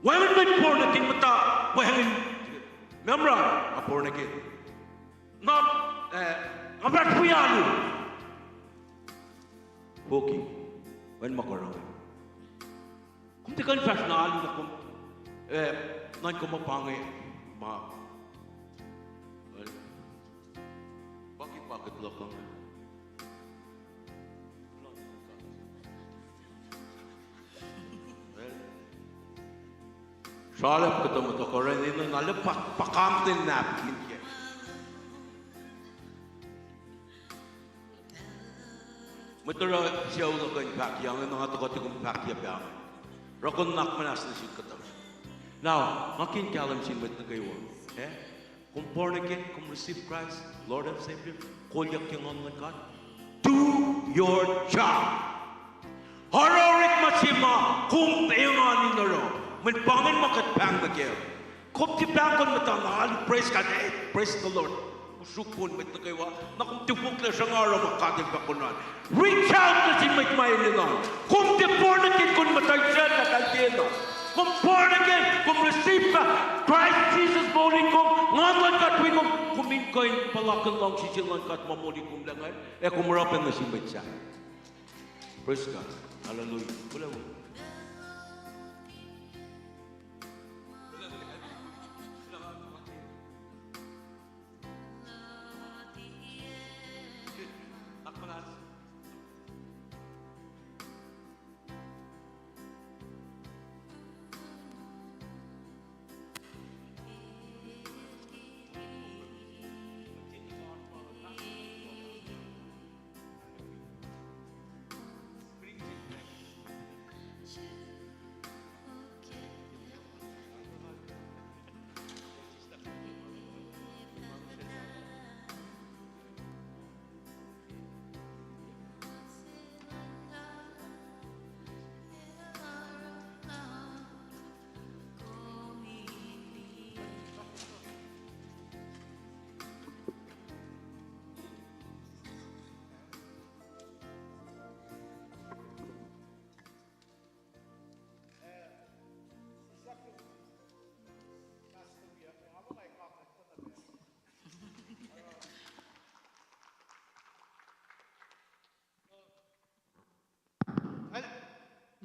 Wacngihn mwet born again muhta, wacngihn memra, a born again. Na, eh, nga fahsr wi alu. Foki, wacngihn ma kuh oruh. Kom tiac kuh in fahsr na alu na kom, eh, nuhnkuh muh pa inge ma, well, pakihpakihn luhk uh. Sralap kuhtuh muhtuhk orwacni na lwelah pa, pa kangten napkin ke. Mwet oruh sucu luhk uh in fahkyak, nga tuhkuh tiac kom fahkyak pac. Oruh kuh in nuhnak muhnahs nuh sin kuhtuh. Now, nga kihtin kahlwem sin mwet nuh kwewa. Eh? Kom born again, kom receive Christ, Lord and Savior, kolyuck ke Nguhn luhn God. Do your job. Oruh orekma se ma kom engan in oruh. Mweyen pa ingacn ma kuht pahng nuh kac. Kom tiac pahng kom muhta na alu, praise God, hey, praise the Lord. Usruk pon mwet nuh kwewa, na kom tiac fohlohk sruhnga oruh ma God El fahk kom oruh. Reach out nuh sin mwet ma enenuh. Kom tiac born again kom muhta sraclah kalkena. Kom born again, kom receive Christ Jesus moul in kom, Nguhn luhn God wi kom, kom in kuh in puhlakihn luhngse se luhn God ma moli kom lac ingacn, ac kom oruh pac nuh sin mwet sahyac. Praise God. Hallelujah.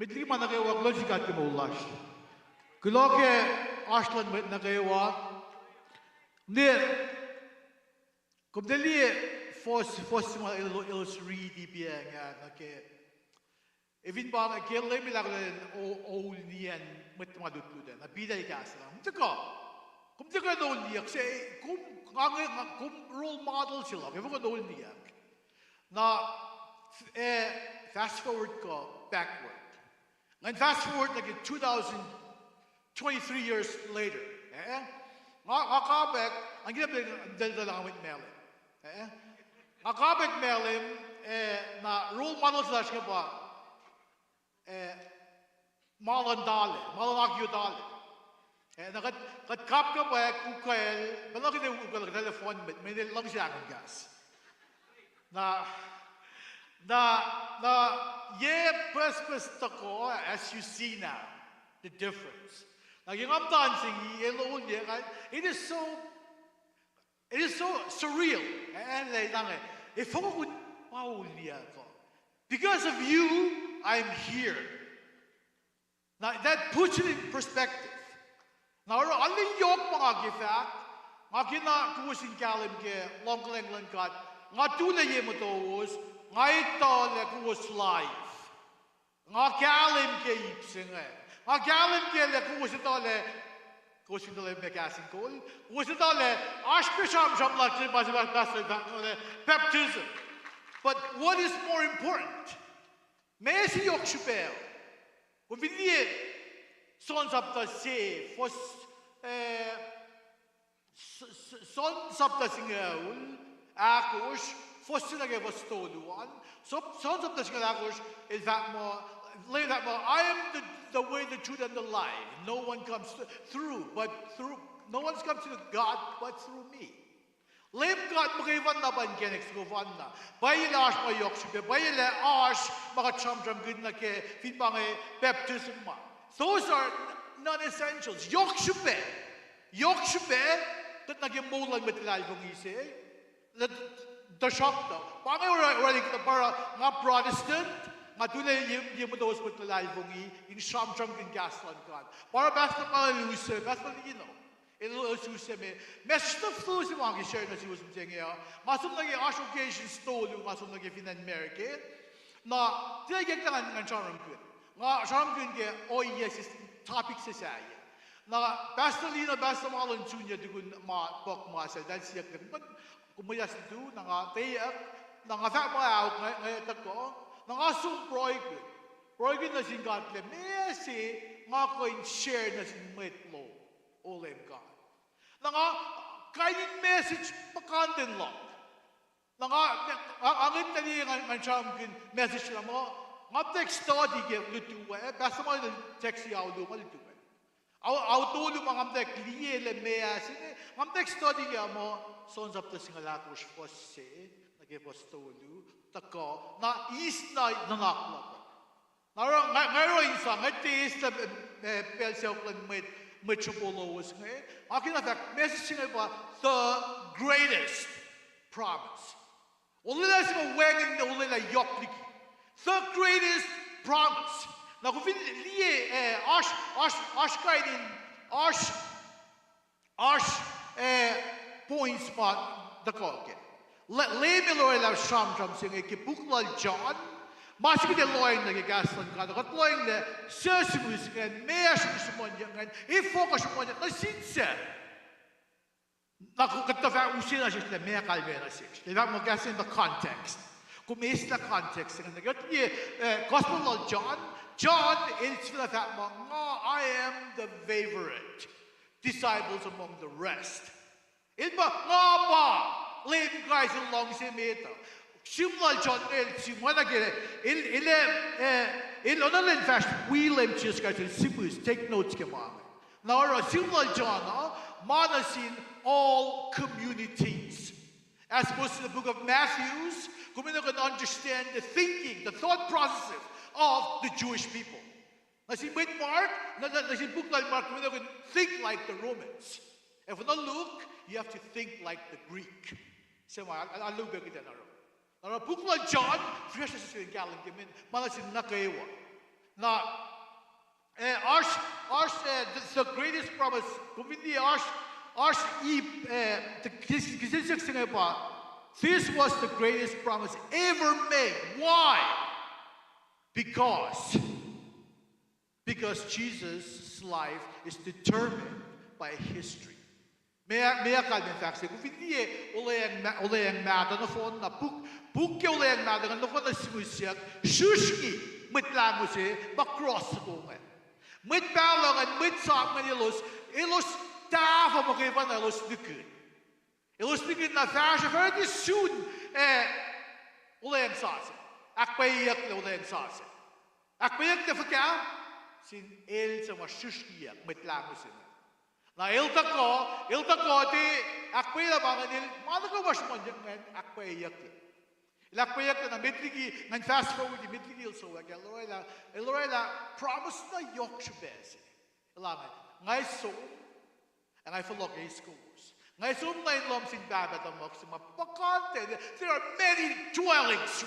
Met liki ma nuh kwewa, kuloh sin God ke moul lasr. Kuloh ke oasr luhn mwet nuh kwewa. Ne, kom tiac liye fohs, fohs se ma el, elos riti pa inge nuh ke, e, fin pa inge ke Leum El ahkolah in o-, oul niyacn mwet tuhma lutlut ah, na Peter el kahs lah, kom tuhkuh, kom tuhkuh in oul niyuck se, kom, nga, nga, kom role model se luhk, efuh kom oul niyuck? Na, eh, fast forward kuh backward. Ngan fast forward nuh ke two thousand, twenty-three years later. Eh? Nga, nga kapwack, nga kena pacl, pacl, pacl nga mwet Malem. Eh? Nga kapwack Malem, eh, na role model se lasr inge pa, eh, ma luhn tala, ma luhn akio tala. Eh, na kuht, kuht kapkapwack, ukwacl, pacl na kuht ac ukwacl, kuht ac fohn mwet, mweyen el luhngse ahkon kahs. Na, na, na, ye pucspucs tuhkuh, as you see now, the difference. Na ke nga muhta in se inge, el oul niyuck, it is so, it is so surreal. Eh, eh, inge, efuh kom pa oul niyuck uh? Because of you, I'm here. Now, that puts it in perspective. Na oruh, arlac yohk ma nga ke fahk, nga kena kowos in kahlwem ke luhngkuhlwacng luhn God, nga tulac ye motowos, nga etuh lah kowos live. Nga kahlwem ke ip se inge. Nga kahlwem ke lah kowos etuh lah, kowos fin tuhlac ma kahs in kol, kowos etuh lah oasr pac sramsram lasr ke ma se pastor fahk lah baptism. But what is more important? Meac se yohk srihpac? Kom fin liye John sapta se, fuhs, eh, S-, S-, John sapta singucul ahkosr, fuhs se nuh ke fuhs tolu an. So, John sapta singucul ahkosr, el fahk muh, Leum fahk muh, I am the, the way, the truth, and the life. No one comes to, through, but through, no one comes to God but through me. Leum God muhkwena pa inkacnek soko fanna. Pwacye lah oasr ma yohk srihpac, pwacye lah oasr ma kuht sramsramkihn nuh ke fin pa inge baptism ma. Those are non-essentials. Yohk srihpac. Yohk srihpac, kuht nuh ke moul luhn mwet luhlahlfongi se, tuhsruhktuh pa inge orwaclihk na pa oruh nga Protestant, nga tulac ye, ye motowos mwet luhlahlfongi in sramsramkihn kahs luhn God. Pa oruh pastor ma el use, pastor, you know, el use me, message na fohs se ma ke share nuh suwos mihsenge uh, nga som nuh ke oasr occasions tolu nga som nuh ke fin acn America. Na tiac ke ngan, ngan sramsramkihn. Nga sramsramkihn ke ohiyac se, topic se sahyac. Na pastor Lino, pastor Marlon Junior tukun ma puhk ma sel, eltahl siyuck lah, kom muhyahs lutu? Na nga teyuck, na nga fahk ma ahok, nga, nga tuhkuh, na nga som pruhekihn. Pruhekihn nuh sin God lah meac se nga kuh in share nuh sin mwet lom, O Leum God. Na nga kain in message puhkantwen luhk. Na nga, nga, nga ngetlah liye ngan, ngan sramsramkihn message na muh, nga muhtwacwacack study ke lutu ah, pastor ma el text ao luo ma lutu ah. Ao, ao tolu ma nga muhtwacwacack liye lah meac se inge, nga muhtwacwacack study ke muh, John sapta singucul ahkosr fuhs se nuh ke fuhs tolu, tuhkuh, na eis na nuhnak luhk uh. Na oruh nga, nga oruh in sang, nga tiac eis lah, eh, pacl sacohk luhn mwet, mwet sruhpo lowos inge, nga kena fahk message se inge pa the greatest promise. Olwelah se ma wacngihn olwelah yohk liki. The greatest promise. Na kom fin liye, eh, oasr, oasr, oasr kain in, oasr oasr, eh, points ma tuhkuh kac. Le-, Leum El orwaclah sramsram se inge ke puk lal John. Ma se kuht ac lohacng nuh ke kahs luhn God, kuht lohacng lah suc sihmihs ingacn, meac srihsrihmonyuck ingacn, efuh kuh srihmonyuck nuh sin suc. Na kuht tuh fah use na sesr lah meac kalmac nuh sesr. El fahk muh kahs in the context. Kom eislah context se ingacn. Kuht liye, eh, gospel lal John. John el sifacna fahk muh, nga, I am the favorite disciples among the rest. El pa, nga pa Leum Kraist El luhngse met uh. Sihm lal John el sihm oacna ke, el, el, eh, el onolen fahsr wi Leum Jisus Kraist el sihmihs, take notes ke ma inge. Na oruh sihm lal John uh, ma nuh sin all communities. As opposed to the book of Matthews, kom enenuh in understand the thinking, the thought processes of the Jewish people. Nuh sin mwet Mark, nuh, nuh, nuh sin puk lal Mark, kom enenuh in think like the Romans. Efuh na Luke, you have to think like the Greek. Se ma, a, a, a Luke kuht in oruh. Oruh puk lal John, fihsracsr nuh sesr in kahlwem ke mwe, ma nuh sin nuh kwewa. Na, eh, oasr, oasr, eh, the, the greatest promise. Kom fin liye oasr, oasr ip, eh, the, kis-, kihsen siyuck se inge pa, this was the greatest promise ever made. Why? Because, because Jesus' life is determined by history. Meac, meac kalmen fahk se, kom fin liye Olweacng Ma-, Olweacng Mahtuh nohfohn na, puk, puk ke Olweacng Mahtuh nohfohn na sihmihsyuck, srihsrngi Mwet Lahngo se ma cross soko inge. Mwet pahluh ingacn, mwet sap ingacn elos, elos tahfuh muhkwena elos nihkihn. Elos nihkihn na fahsruh, fahsruh sun, eh, olweacng sasuc. Ahkpwacyeyucklac olweacng sasuc. Ahkpwacyeyucklac fuhkah? Sin el suc ma srihsrngiyuck Mwet Lahngo se inge. Na el tuhkuh, el tuhkuh tiac ahkpwacyelah ma ingacn, el ma nuh kwewa ma sruhmuhnyuck ingacn ahkpwacyeyucklac. El ahkpwacyeyucklac na met liki, ngan fast forward-i met liki el suhwac, el oraclah, el oraclah promise na yohk srihpac se. El ange, nga som, ac nga fohlohk eis kowos. Nga som nuh in lohm sin Pahpah tuhmuhk se ma puhkantwen, there are many dwellings,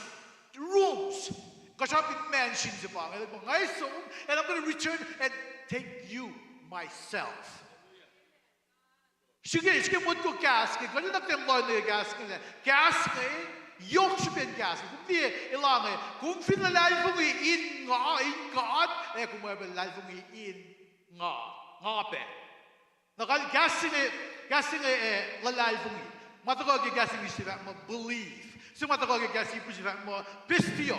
rooms. Kuh srihpen mansion se pa inge, nga som, and I'm gonna return and take you myself. Srihke, srihke motko kahs ke, kuht enenuh in lohng kahs inge lah, kahs inge, yohk srihpen kahs inge. Kom liye, el ange, kom fin luhlahlfongi in nga, in God, ac kom oacyacpac luhlahlfongi in nga, nga pac. Na kal-, kahs se inge, kahs se inge, eh, luhlahlfongi. Ma tuhkuh ke kahs English se fahk muh believe. Se ma tuhkuh ke kahs Hebrew se fahk muh pisteuo.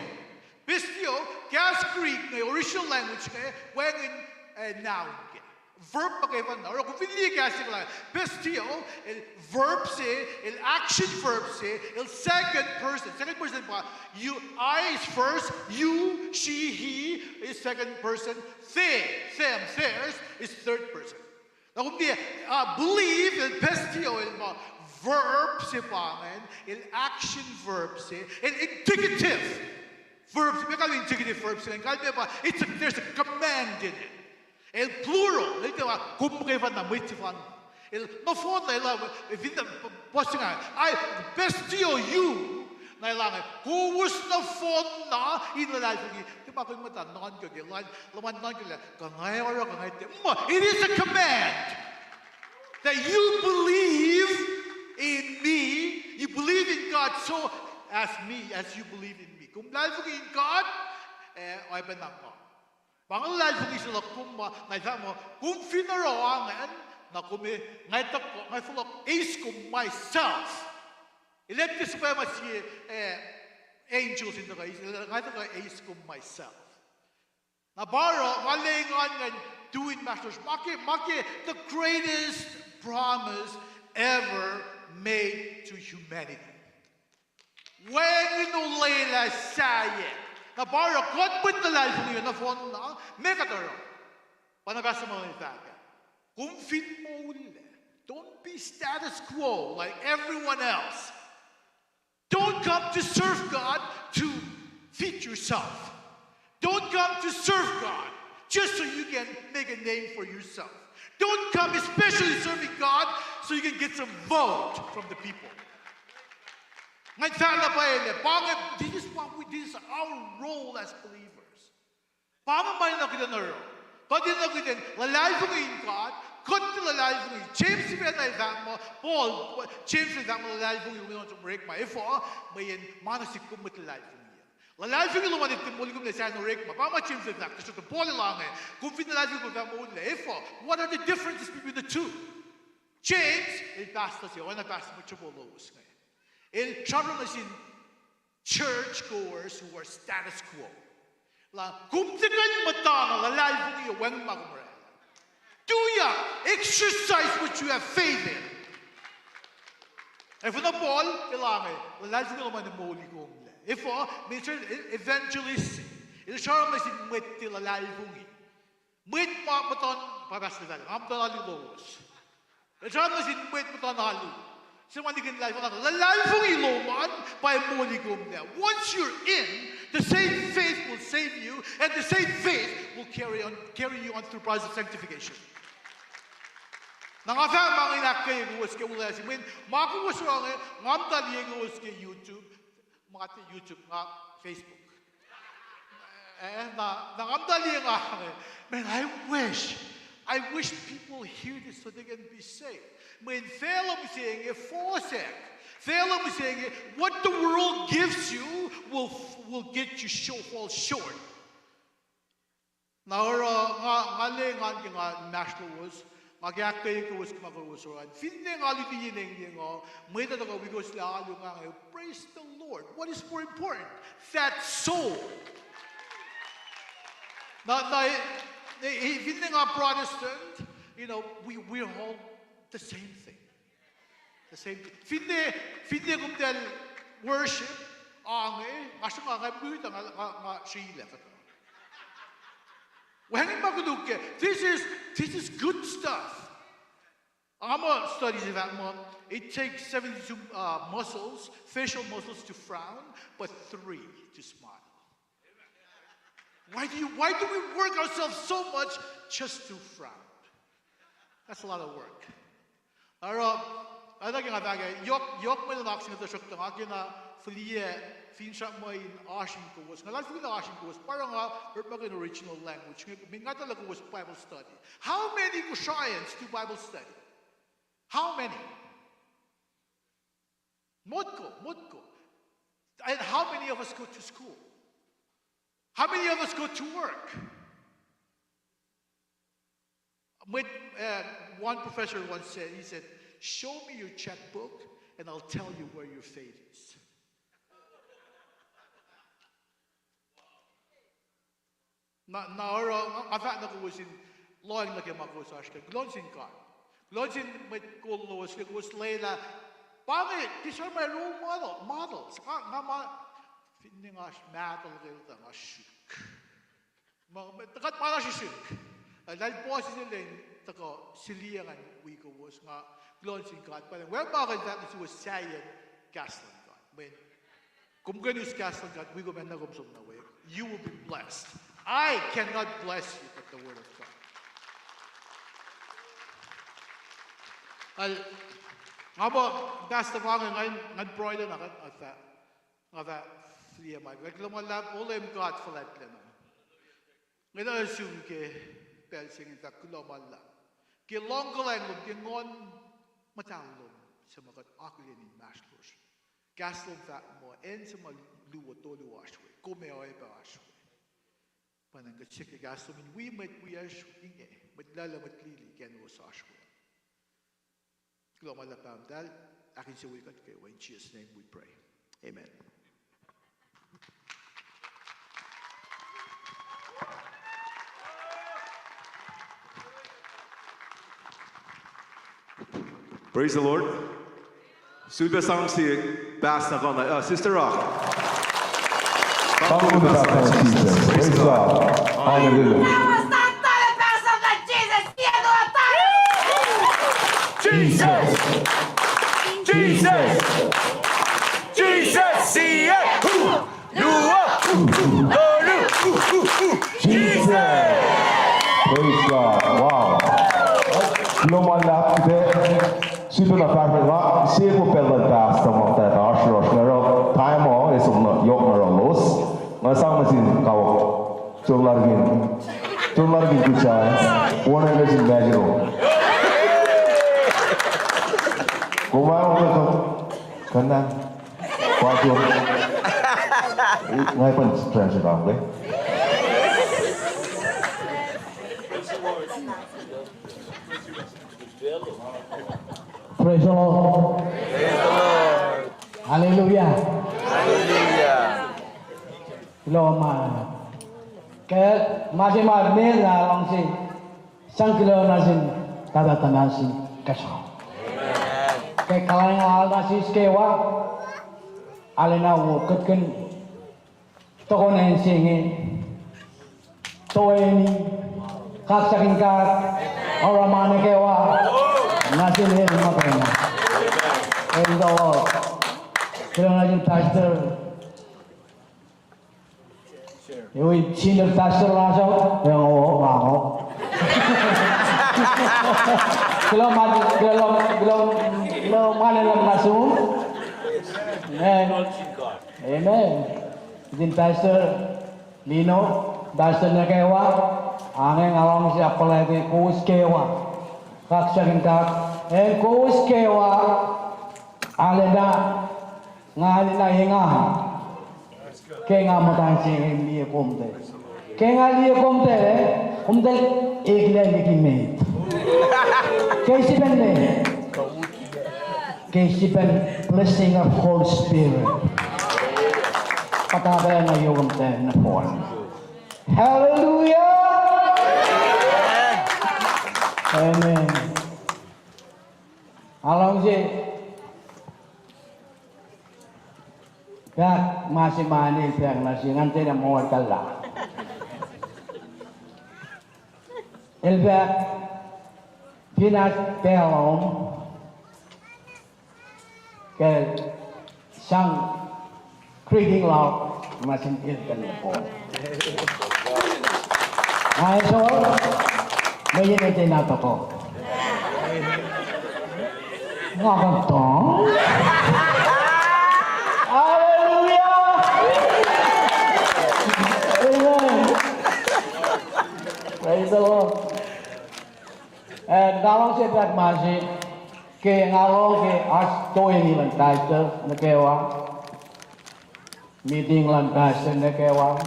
Pisteuo, kahs Greek inge, original language inge, wacngihn, eh, noun kac. Verb muhkwena. Oruh kom fin liye kahs se inge lah pisteuo, el verb se, el action verb se, el second person. Second person pa, you, I is first, you, she, he is second person, they, them, theirs is third person. Na kom liye, uh, believe, el pisteuo, el ma verb se pa ingacn, el action verb se, el indicative verb se, meac kalmac indicative verb se, el kalmac pa, it's a, there's a command in it. El plural, el tiac pa kom muhkwena mwet sefanna. El nohfohn na el, eh, fin, puhs se inge, I pisteuo you, na el ange, kowos nohfohn na in luhlahlfongi. Tiac ma kom muhta nuhnkuh ke, luhman nuhnkuh lah, kuh nga oruh, kuh nga tiac. Ma, it is a command that you believe in me, you believe in God so as me, as you believe in me. Kom luhlahlfongi in God, eh, oacyacpac na nga. Pa inge luhlahlfongi se luhk kom ma, na el fahk muh, kom fin oruh ingacn, na kom, nga tuhkuh, nga fohlohk eis kom myself. El etuh suhpwacma sie, eh, angels in tuhkuh, nga tuhkuh eis kom myself. Na pa oruh, nga lwengan ngan tu inmahsrlosr, ma ke, ma ke the greatest promise ever made to humanity. Wacngihn olwelah sahyac. Na pa oruh, kuht mwet luhlahlfongi nohfohn na, meac kuht oruh? Pa na kahs se ma el fahk ah, kom fin moul, don't be status quo like everyone else. Don't come to serve God to feed yourself. Don't come to serve God just so you can make a name for yourself. Don't come especially serving God so you can get some vote from the people. Ngan fahla pwacye lah, pa inge, this is what we, this is our role as believers. Pa inge ma enenuh kuht in oruh. Kuht enenuh kuht in luhlahlfongi in God, kuht luhlahlfongi. James sifacna el fahk muh, Paul, James el fahk muh luhlahlfongi lom in orekma. Efuh? Mweyen ma nuh sihk kom mwet luhlahlfongi. Luhlahlfongi lom an in moulkihnlah sahyacn orekma. Pa ma James el fahk, tuhsruhktuh Paul el ange, kom fin luhlahlfongi kom fah moul lah. Efuh? What are the differences between the two? James el pastor se, oacna pastor mutupo lowos inge. El sramsram nuh sin church goers who are status quo. Lah, kom tiac kuh in muhta na luhlahlfongi wacngihn ma kom orwaclah. Tuyak, exercise what you have faith in. Efuh na Paul el ange, luhlahlfongi lom an in moulkihnlah. Efuh? Minister, evangelist, el sramsram nuh sin mwet tiac luhlahlfongi. Mwet ma muhtuhn, pa pastor, nga muhtuhn alu lowos. El sramsram nuh sin mwet muhtuhn alu se ma nihkihn luhlahlfongi. Luhlahlfongi lom an pa moulkihnlah. Once you're in, the same faith will save you, and the same faith will carry on, carry you on through process of sanctification. Na nga fahk ma inge in ahkkweye kowos ke wuhlweacng se, mweyen ma kowos oruh inge, nga muhta liye kowos ke YouTube, ma tiac YouTube, nga Facebook. Eh, na, na nga muhta liye nga, man, I wish, I wish people hear this so they can be saved. Mweyen facluh mihsenge fohsack. Facluh mihsenge, what the world gives you will, will get you short, fall short. Na oruh nga, nga le ngan ke nga inmahsrlowos, nga ke ahkkweye kowos ke ma kowos oruh an. Finne nga luti yen engyeng uh, mwet uh tuhkuh wi kowos lah alu nga, nga, praise the Lord. What is more important? That soul. Na, na, eh, eh, finne nga Protestant, you know, we, we're all the same thing. The same thing. Finne, finne kom tell worship, ange, nga sruhnga nga mut, nga, nga, nga srilah kuhtuh. Wacngihn ma koluk ke. This is, this is good stuff. Nga muh study se fahk muh, it takes seventy-two, uh, muscles, facial muscles to frown, but three to smile. Why do you, why do we work ourselves so much just to frown? That's a lot of work. Oruh, oruh ke nga fahk, yohk, yohk mwe nuhnak se inge tuhsruhktuh nga kena fihliyac, finsrak muh in oasr in kowos. Nga luhlahlfongi lah oasr in kowos. Pa oruh nga orekmakihn original language inge, mweyen nga tuh lah kowos Bible study. How many Kosraeans do Bible study? How many? Motko, motko. And how many of us go to school? How many of us go to work? Mwet, uh, one professor once said, he said, show me your checkbook and I'll tell you where your faith is. Na, na oruh, nga, nga fahk nuh kowos in lohacng nuh ke ma kowos oasr ke. Kuloh nuh sin God. Kuloh nuh sin mwet kol lowos ke kowos lwelah. Pa inge, these are my role model, models. Nga, nga ma, finne nga mahtuh ke eltahl nga suk. Ma, ma, kuht ma na srihsrihk. Lal puhsisacl in tuhkuh siliya ngan wi kowos, nga kuloh nuh sin God. Pa inge, wacngihn ma kuht fahk nuh suwos sahyacn kahs luhn God. Mweyen kom kuh in us kahs luhn God, wi kom acn na kom som nuh we, you will be blessed. I cannot bless you but the word of God. Al, nga muh, Pastor, ma inge ngan, ngan pruhe na kuht, nga fah, nga fah fihliyac ma, kuloh ma luhlahp, O Leum God fuhlwactlacna. Nga tuh sum ke pacl se inge in fahk kuloh ma luhlahp ke luhngkuhlacng lom, ke Nguhn Muhtahl lom, suc ma kuht akihlen inmahsrlosr. Kahs lom fahk muh acn se ma luo tolu oasr we, kom ac oacyacpac oasr we. Pa ingacn kuht siyuck ke kahs lom in wi mwet wiyacsr inge, mwet lwelah, mwet lili, ke acn wo oasr we. Kuloh ma luhlahp Pahpah Muhtahl, ahkinsewowoye kuht kwewa. In Jesus' name we pray. Amen. Praise the Lord. Sulpac sang sie pastor kuh na, uh, Sister Rock. Come on, Pastor Jesus. Praise God. Hallelujah. Jesus. Jesus. Jesus. Sie. Luo. Tolu. Jesus. Praise God. Wow. Kuloh ma luhlahp. Sifacna fahsr nga, sie ko pacl luhn pastor ma muhta oasr yohrohsr, nga oruh time uh, e som na yohk na oruh loes. Nga sang nuh sin kawuck. John Larkin. John Larkin kuhtuh. Wona nuh sin Major. Kom ac oruh kuh, kuh na. Pastor. Nga pan transit ang, okay? Praise the Lord. Hallelujah. Kuloh ma. Ke ma se ma ne na luhngse sang kuloh nuh sin Pahpah tuhmasr Inkuhsrao. Ke kuhlwacng lal nuh sesr kwewa, arulacna wo kuht kuh in tohkohn acn se inge, toeni, kaksakihn God, oruh ma nuh kwewa, nuh sin El muhkwena. Praise the Lord. Kuloh nuh sin Pastor. Ewi senior pastor lasr uh, e ngo, nga ngo. Kuloh ma, kuloh, kuloh, kuloh ma lwelah ma sum. Amen. Amen. Sin Pastor Lino, pastor nuh kwewa, ange nga luhngse ahkfuhlwactye kowos kwewa. Kaksakihn God, acn kowos kwewa, arulacna, nga arulacna engan. Ke nga muhtwacn se inge liye komtahl. Ke nga liye komtahl, eh, komtahl eklac liki met. Ke srihpen met. Ke srihpen blessing of Holy Spirit. Kuhtuh pacna yohk komtahl nohfohn. Hallelujah! Amen. Nga luhngse fahk ma se ma el fahk nuh sihk, ngan tiacna muh kuhlah. El fahk, fin oasr pacl lom, ke sang greeting lal, ma sin el kan nohfohn. Nga esor, mweyen el tiacna tuhkuh. Nga kuh in tong. Hallelujah! Amen. Praise the Lord. Ac nga luhngse fahk ma se, ke nga lohng ke oasr toeni luhn pastor nuh kwewa, meeting luhn pastor nuh kwewa,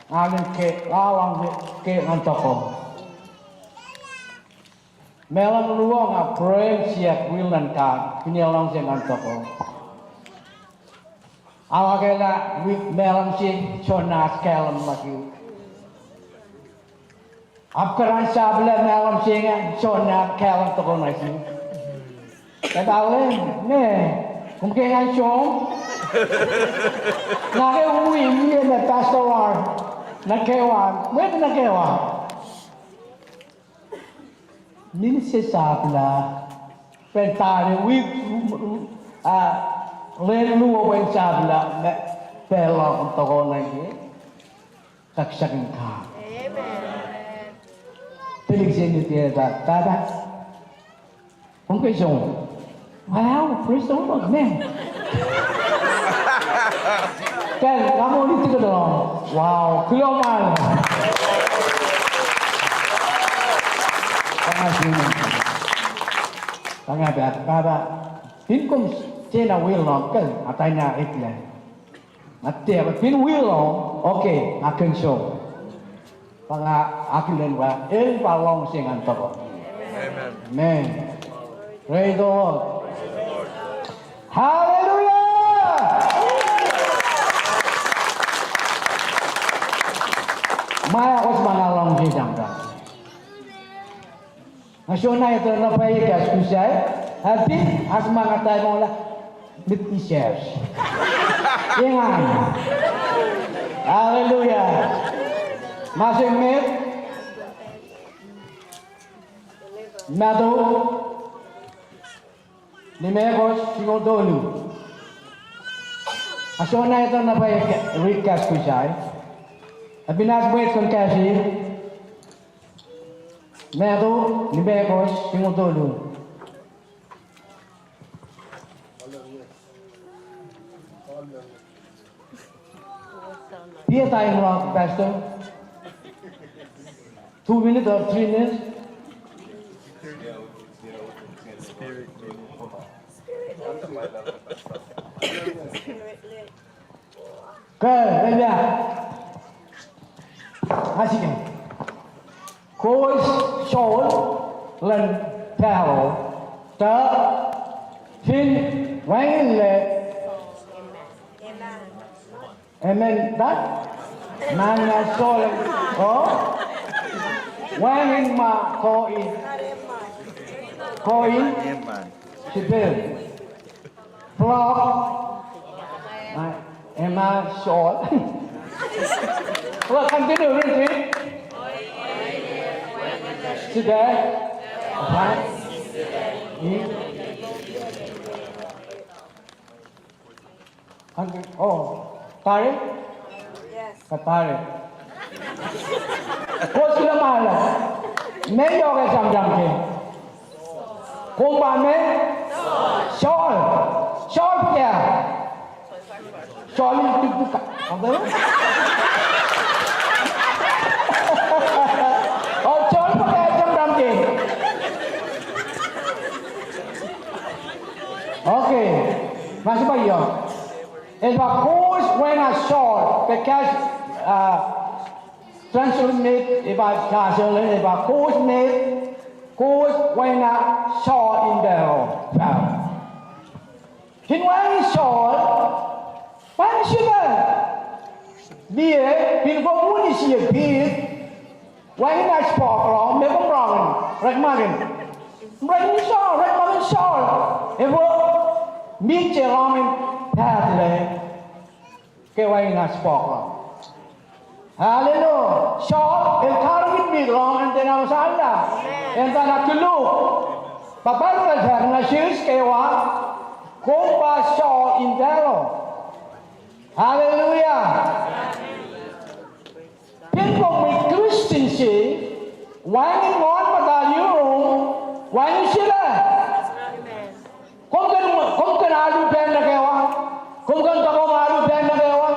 nga ke, nga luhngse ke ngan tuhkuh. Mahlwem luo nga pruhe siyuck will luhn God, finne luhngse ngan tuhkuh. Akwucki lah mahlwem se soenna oasr kahlwem nuh sihk. Apkuhran sahflah mahlwem se inge soenna kahlwem tuhkuh nuh sihk. Kuht arlac, meac, kom ke ngan som? Nga ke wi, liye ma pastor lar nuh kwewa, mwet nuh kwewa. Minit se sahflah, pacl tari, wi, ah, lwen luo pacl sahflah, ma, pacl lal kom tuhkuh nuh ke. Kaksakihn God. Tuhlihk se inge tiac fahk, Pahpah, kom ke som? Wow, praise the Lord, man. Kal, nga moli tiac kuhtuh. Wow, kuloh ma luhn God. Pahpah, fin kom tiacna will lom, kal, nga tiacna eklac. Nga tiac, fin will lom, okay, nga kihn som. Pa nga akihlen lah el pa luhngse ngan tuhkuh. Amen. Praise the Lord. Hallelujah! Ma ahkos ma nga luhngse sramsram. Nga soenna etuh na pwacye kahs Kosrae, ac fin oasr ma nga tamuhlwel, met isacn. Engan. Hallelujah. Ma se met, Matthew, limekohsr singucul tolu. Nga soenna etuh na pwacye ke-, read kahs Kosrae. Ac fin oasr mwet kuh in kahsrihk, Matthew, limekohsr singucul tolu. Tiac time luhk, Pastor. Two minutes or three minutes? Spirit. Kuh, elyah. Asike. Kowos sol luhn pahol, tuh fin wacngihnlac, amen, tuh? Mahn na sol, oh? Wacngihn ma ko in, ko in, srihpac. Flock. Uh, am I short? Well, continue reading. Today. Uh-huh. Hmm? Continue. Oh, tari? Yes. Ka tari. Kowos kuloh ma luhk. Meac yohk ac sramsram ke? Kom pa meac? Saul. Saul pia. Saul in tuktuk. Apa? Okay. Ma se pa yohk. El pa kowos wacngihn salt, ke kahs, uh, translate met, el pa kahs el, el pa kowos met, kowos wacngihn salt in pacl. Fin wacngihn salt, wacngihn srihpac. Liye, fin kom uni sie pit, wacngihn acspohk lom, meac kom orekmakihn? Orekmakihn salt, orekmakihn salt. Efuh? Mit se lom in pahtlac ke wacngihn acspohk lom. Hallelujah. Salt el karihngihn mit lom in tiacna muhsahllah, in tiacna koluk. Pa Bible el fahk nuh sesr kwewa, kom pa salt in pacl. Hallelujah. Fin kom mwet Christian se, wacngihn nguhn muhtahl yurum, wacngihn srihpac. Kom kuh in, kom kuh in alu pacl nuh kwewa. Kom kuh in tuhkuh ma alu pacl nuh kwewa.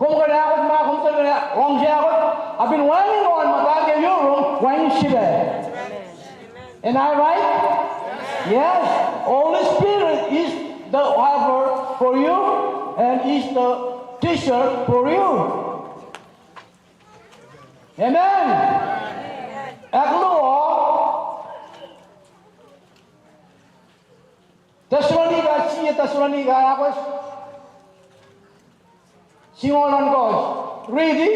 Kom kuh in ahkos ma kom kuh in luhngse ahkos. Ac fin wacngihn nguhn muhtahl ke yurum, wacngihn srihpac. Am I right? Yes. Holy Spirit is the helper for you and is the teacher for you. Amen. Ahkluo, Thessalonica, sie Thessalonica ahkosr, singucul ohnkohsr. Read it.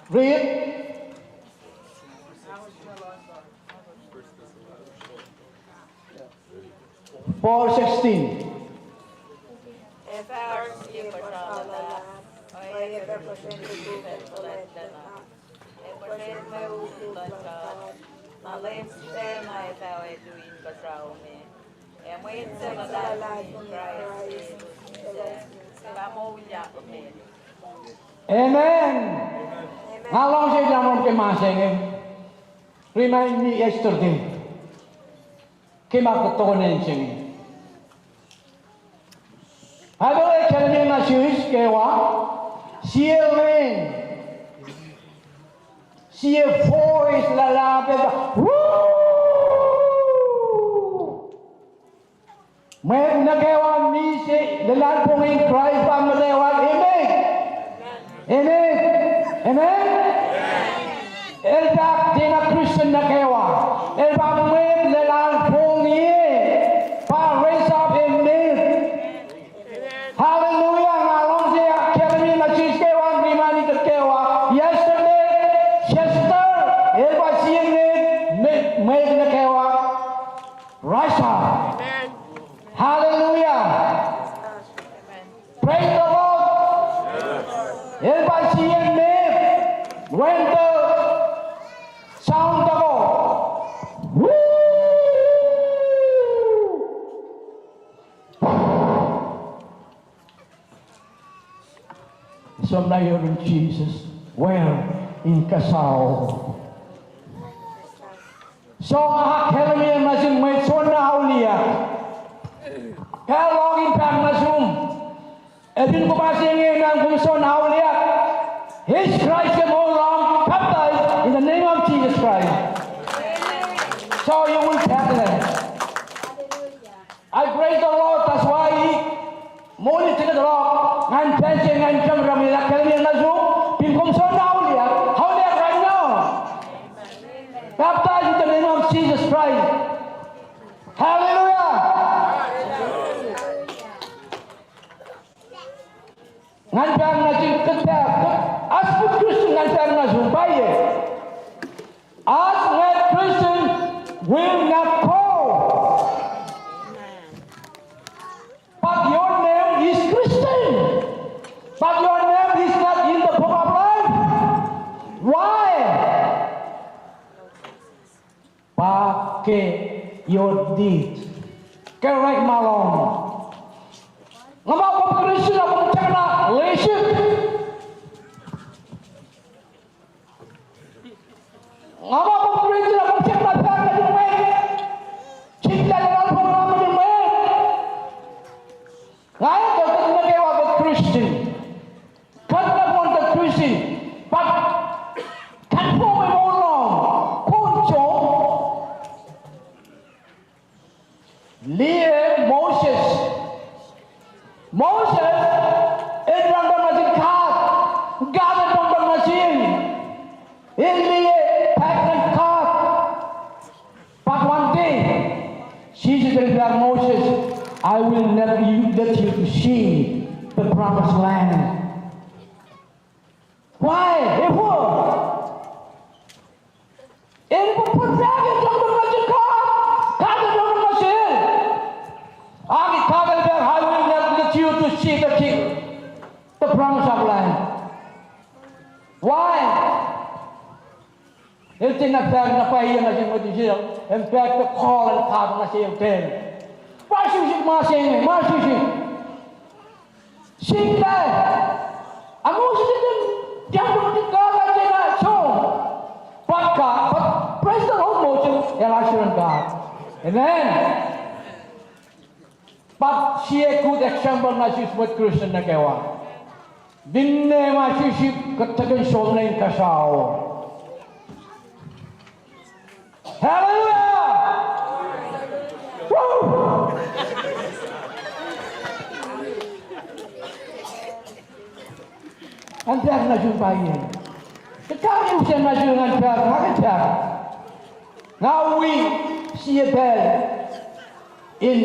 Read. Four sixteen. Ac fah oasr sie puhsra luhlahp, ac fah puhsren lihpufacn fuhlwactlacna, ac puhsren mwe utuckuh luhn God, na Leum sifacna ac fah oaclu inkuhsrao me. Ac mwet suc luhlahlfongi Kraist Jisus, fah moulyak met. Amen. Nga luhngse lah mom ke ma se inge. Remind me yesterday. Ke ma kuht toeni se inge. Bible el kalweni nuh sesr kwewa, sie lwen, sie voice luhlahp, woo! Mwet nuh kwewa misac luhlahlfongi Kraist pa muhtwacwacack, amen. Amen. Amen. El fahk tiacna Christian nuh kwewa. El pa mwet luhlahlfongi, pa raise up a mate. Hallelujah, nga luhngse kalweni nuh sesr kwewa, remind kuht kwewa. Yesterday, sister, el pa sie mwet, mwet nuh kwewa. Rise up. Amen. Hallelujah. Praise the Lord. El pa sie mwet, when the sound of God. Woo! Som na yurin Jesus, where in kasao. So nga kalweni nuh sin mwet soenna auliyak. Kalweni pahng nuh sum. Ac fin kom pa se inge na kom soenna auliyak, eis Kraist ke moul lom, baptize in the name of Jesus Christ. So you will pass. I praise the Lord, that's why he moli ticket rock, ngan fancy, ngan jump around, ngan kalweni nuh sum, fin kom soenna auliyak, auliyak right now. Baptize in the name of Jesus Christ. Hallelujah. Ngan pahng nuh sin kuht, as good Christian, ngan pahng nuh sum pwacye. As good Christian will not go. But your name is Christian. But your name is not in the book of life. Why? Pa ke your deed. Ke orekma lom. Nga ma kom Christian, kom tiacna leisik. Nga ma kom Christian, kom tiacna pahng nuh sin mwet. Sik lah luhlahlfongi lom nuh sin mwet. Nga etuh kuht nuh kwewa kuht Christian. Kuht na fohn tuh Christian. But kuht fohn moul lom. Kom som. Liye Moses. Moses, el rangpang nuh sin God. God el rangpang nuh sel. El liye pac God. But one day, Jisus el fahk, Moses, I will never you, let you to see the promised land. Why? Efuh? El pa protect el rangpang nuh sin God. God el rangpang nuh sel. Ac God el fahk, I will not let you to see the king, the promise of land. Why? El tiacna fahk na pwacye nuh sin mwet Israel, el fahk the call and God nuh sel pacl. Ma srihsrihk ma se inge, ma srihsrihk. Sihk lah, a Moses el tiacna, tiacna God el tiacna som. But God, but praise the Lord, Moses el assured God. Amen. But sie good example nuh sesr mwet Christian nuh kwewa. Finne ma srihsrihk kuht tuhkweni som nuh inkuhsrao. Hallelujah! Woo! Ngan fahk nuh sum pwacye. Kuht kani usac nuh sum ngan fahk, nga kuh fahk. Nga wi sie pacl in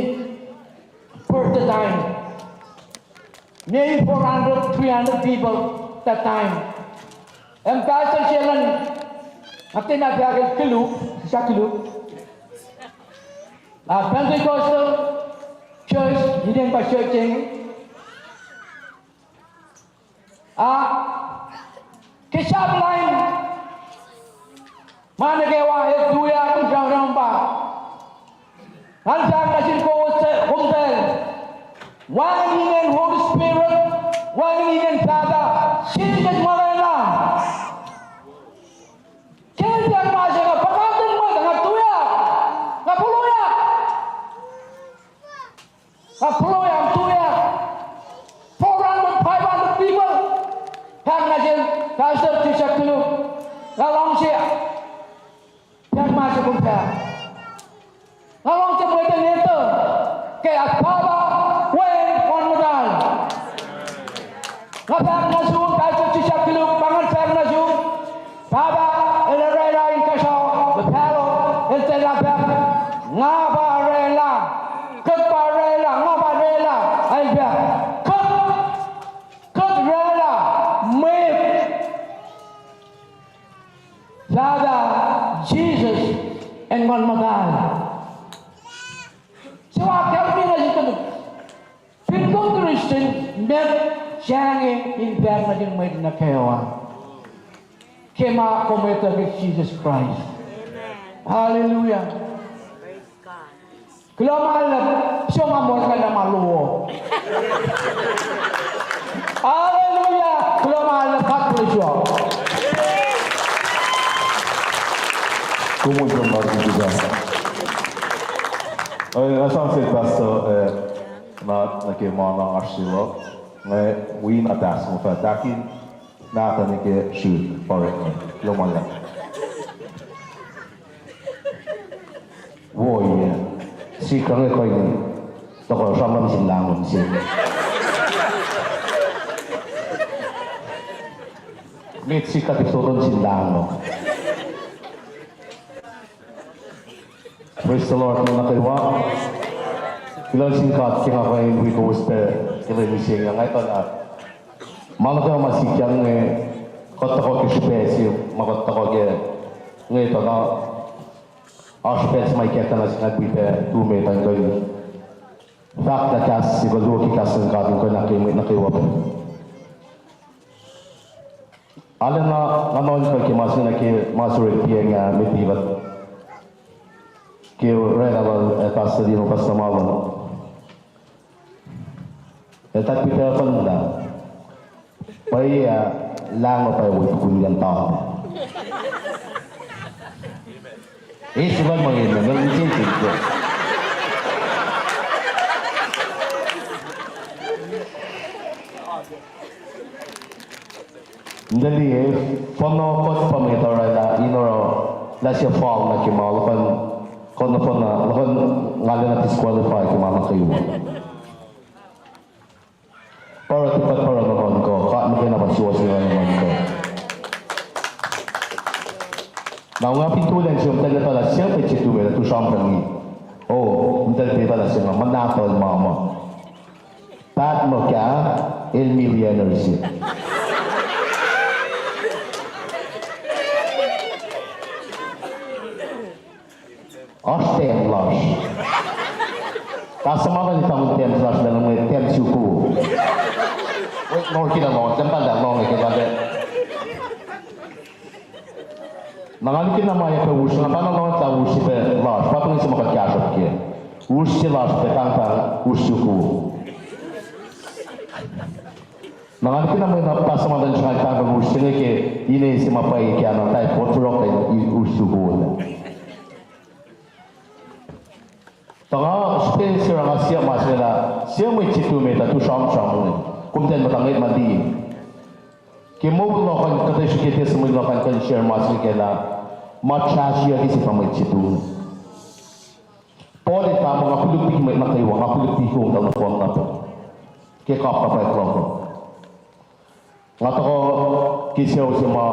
birthday time. Maybe four hundred, three hundred people that time. Ambassador se luhn, nga tiacna fahk el koluk, sislah koluk. Ah, Pentecostal church, inen pa church inge. Ah, ke sahp lain ma nuh kwewa el tuyak in sramsram pa. Ngan fahk nuh sin kowos, komtacl. Wacngihn inen Holy Spirit, wacngihn inen Father, Jisus muhkwena. Ke el fahk ma se inge, puhkantwen mwet, nga tuyak, nga foloyak. Nga foloyak, tuyak. Four hundred, five hundred people. Fahk nuh sel, Pastor, sislah koluk. Nga luhngse. Fahk ma se kom fahk. Nga luhngse mwet in etuh ke Pahpah, Wen, Nguhn Muhtahl. Nga fahk nuh sum, Pastor, sislah koluk, pa ngan fahk nuh sum. Pahpah el orwaclah inkuhsrao, the pahpah, el tiacna fahk, nga pa orwaclah, kuht pa orwaclah, nga pa orwaclah, el fahk, kuht, kuht orwaclah, mwet, Father, Jisus, ac Nguhn Muhtahl. Suc ahkkahlwemye nuh sesr, fin kom Christian, met sahngweng in fahk nuh sin mwet nuh kwewa ke ma kom etuh ke Jisus Kraist. Hallelujah. Kuloh ma luhlahp, song amorkala ma luo. Hallelujah. Kuloh ma luhlahp, God bless you all. Kom on som ma sislah. Nga sang sel Pastor, eh, na, nuh ke ma na oasr sel uh. Nga wi na tahs ma fah tahkin. Nahtuhnuh ke srihk pa orekma. Lomallah. Wo, eh, srihk inge kuh in tuhkuh sramsram sin lahngo se. Met srihk kuht in tohtoh sin lahngo. Praise the Lord, nuh kwewa. Kuloh sin God ke nga kuh in wi kowos pac ke lwen mihsenge, nga etuh lah ma nuh kwewa ma sikyak inge, kuht tuhkuh ke srihpac se ma kuht tuhkuh ke inge tuh na oasr pac ma ikackna nuh sin nga wi pac tu met an kuh in fahk na kahs se kuh luo ke kahs luhn God in kuh in ahkkweye mwet nuh kwewa pac. Arulacna nga nuhnkuh ke ma se nuh ke ma se orek piyacng ah met liki kuht ke oraclah lal, eh, Pastor Dino, Pastor Marlon. Eltahl pihtuckuhnlah. Pwacye ah, lahngo pwacye wo tukun yan tah. Eis luhn ma inge, luhn insensen. Ndali, eh, fohnoh kuht pa mwet orwaclah in oruh lah se fal nuh ke ma, luhkuhn, kuh nohfohn, luhkuhn nga lacna disqualify ke ma nuh kwewa. Pa oruh tiac kuht pa oruh nuhnuhnkuh, God muhkwena pa suwohs in oruh nuhnuhnkuh. Na nga fin tulen se, umtal etuh lah sie mwet se tu me, tu sramsram ngi. Oh, umtal etuh lah se nga, ma nahtuhl ma ma. Pat muh kah, el millionaire se. Oasr ten lasr. Kahs ma kuh in tangun ten lasr, na mwe ten suku. Wait, Lord, kina Lord, ten panda Lord, kina Lord. Na nga nikihn na ma ac pac us, nga pahna lohng lah us se pac lasr, pa pacna se ma kuht kahsruhp ke. Us se lasr pac pahngpahng us suku. Na nga nikihn na mwe na pahsamatan srngal pahngpahng us se inge ke ine se ma pwacye ke na tai pot forohk in us suku. Tuh nga srihpac se oruh nga siyuck ma se inge lah, sie mwet se tu me tuh tu sramsram inge. Kom tiac muhta ngwet ma liye. Ke moul luhk an, kuht ac srihke testimony luhk an kuh in share ma se inge lah, ma trasiyucki se pa mwet se tu. Paul el fahk muh nga koluk liki mwet nuh kwewa, nga koluk liki kom tuh nohfohn na pwacye. Ke kapkapwack luhk uh. Nga tuhkuh ke sucu se ma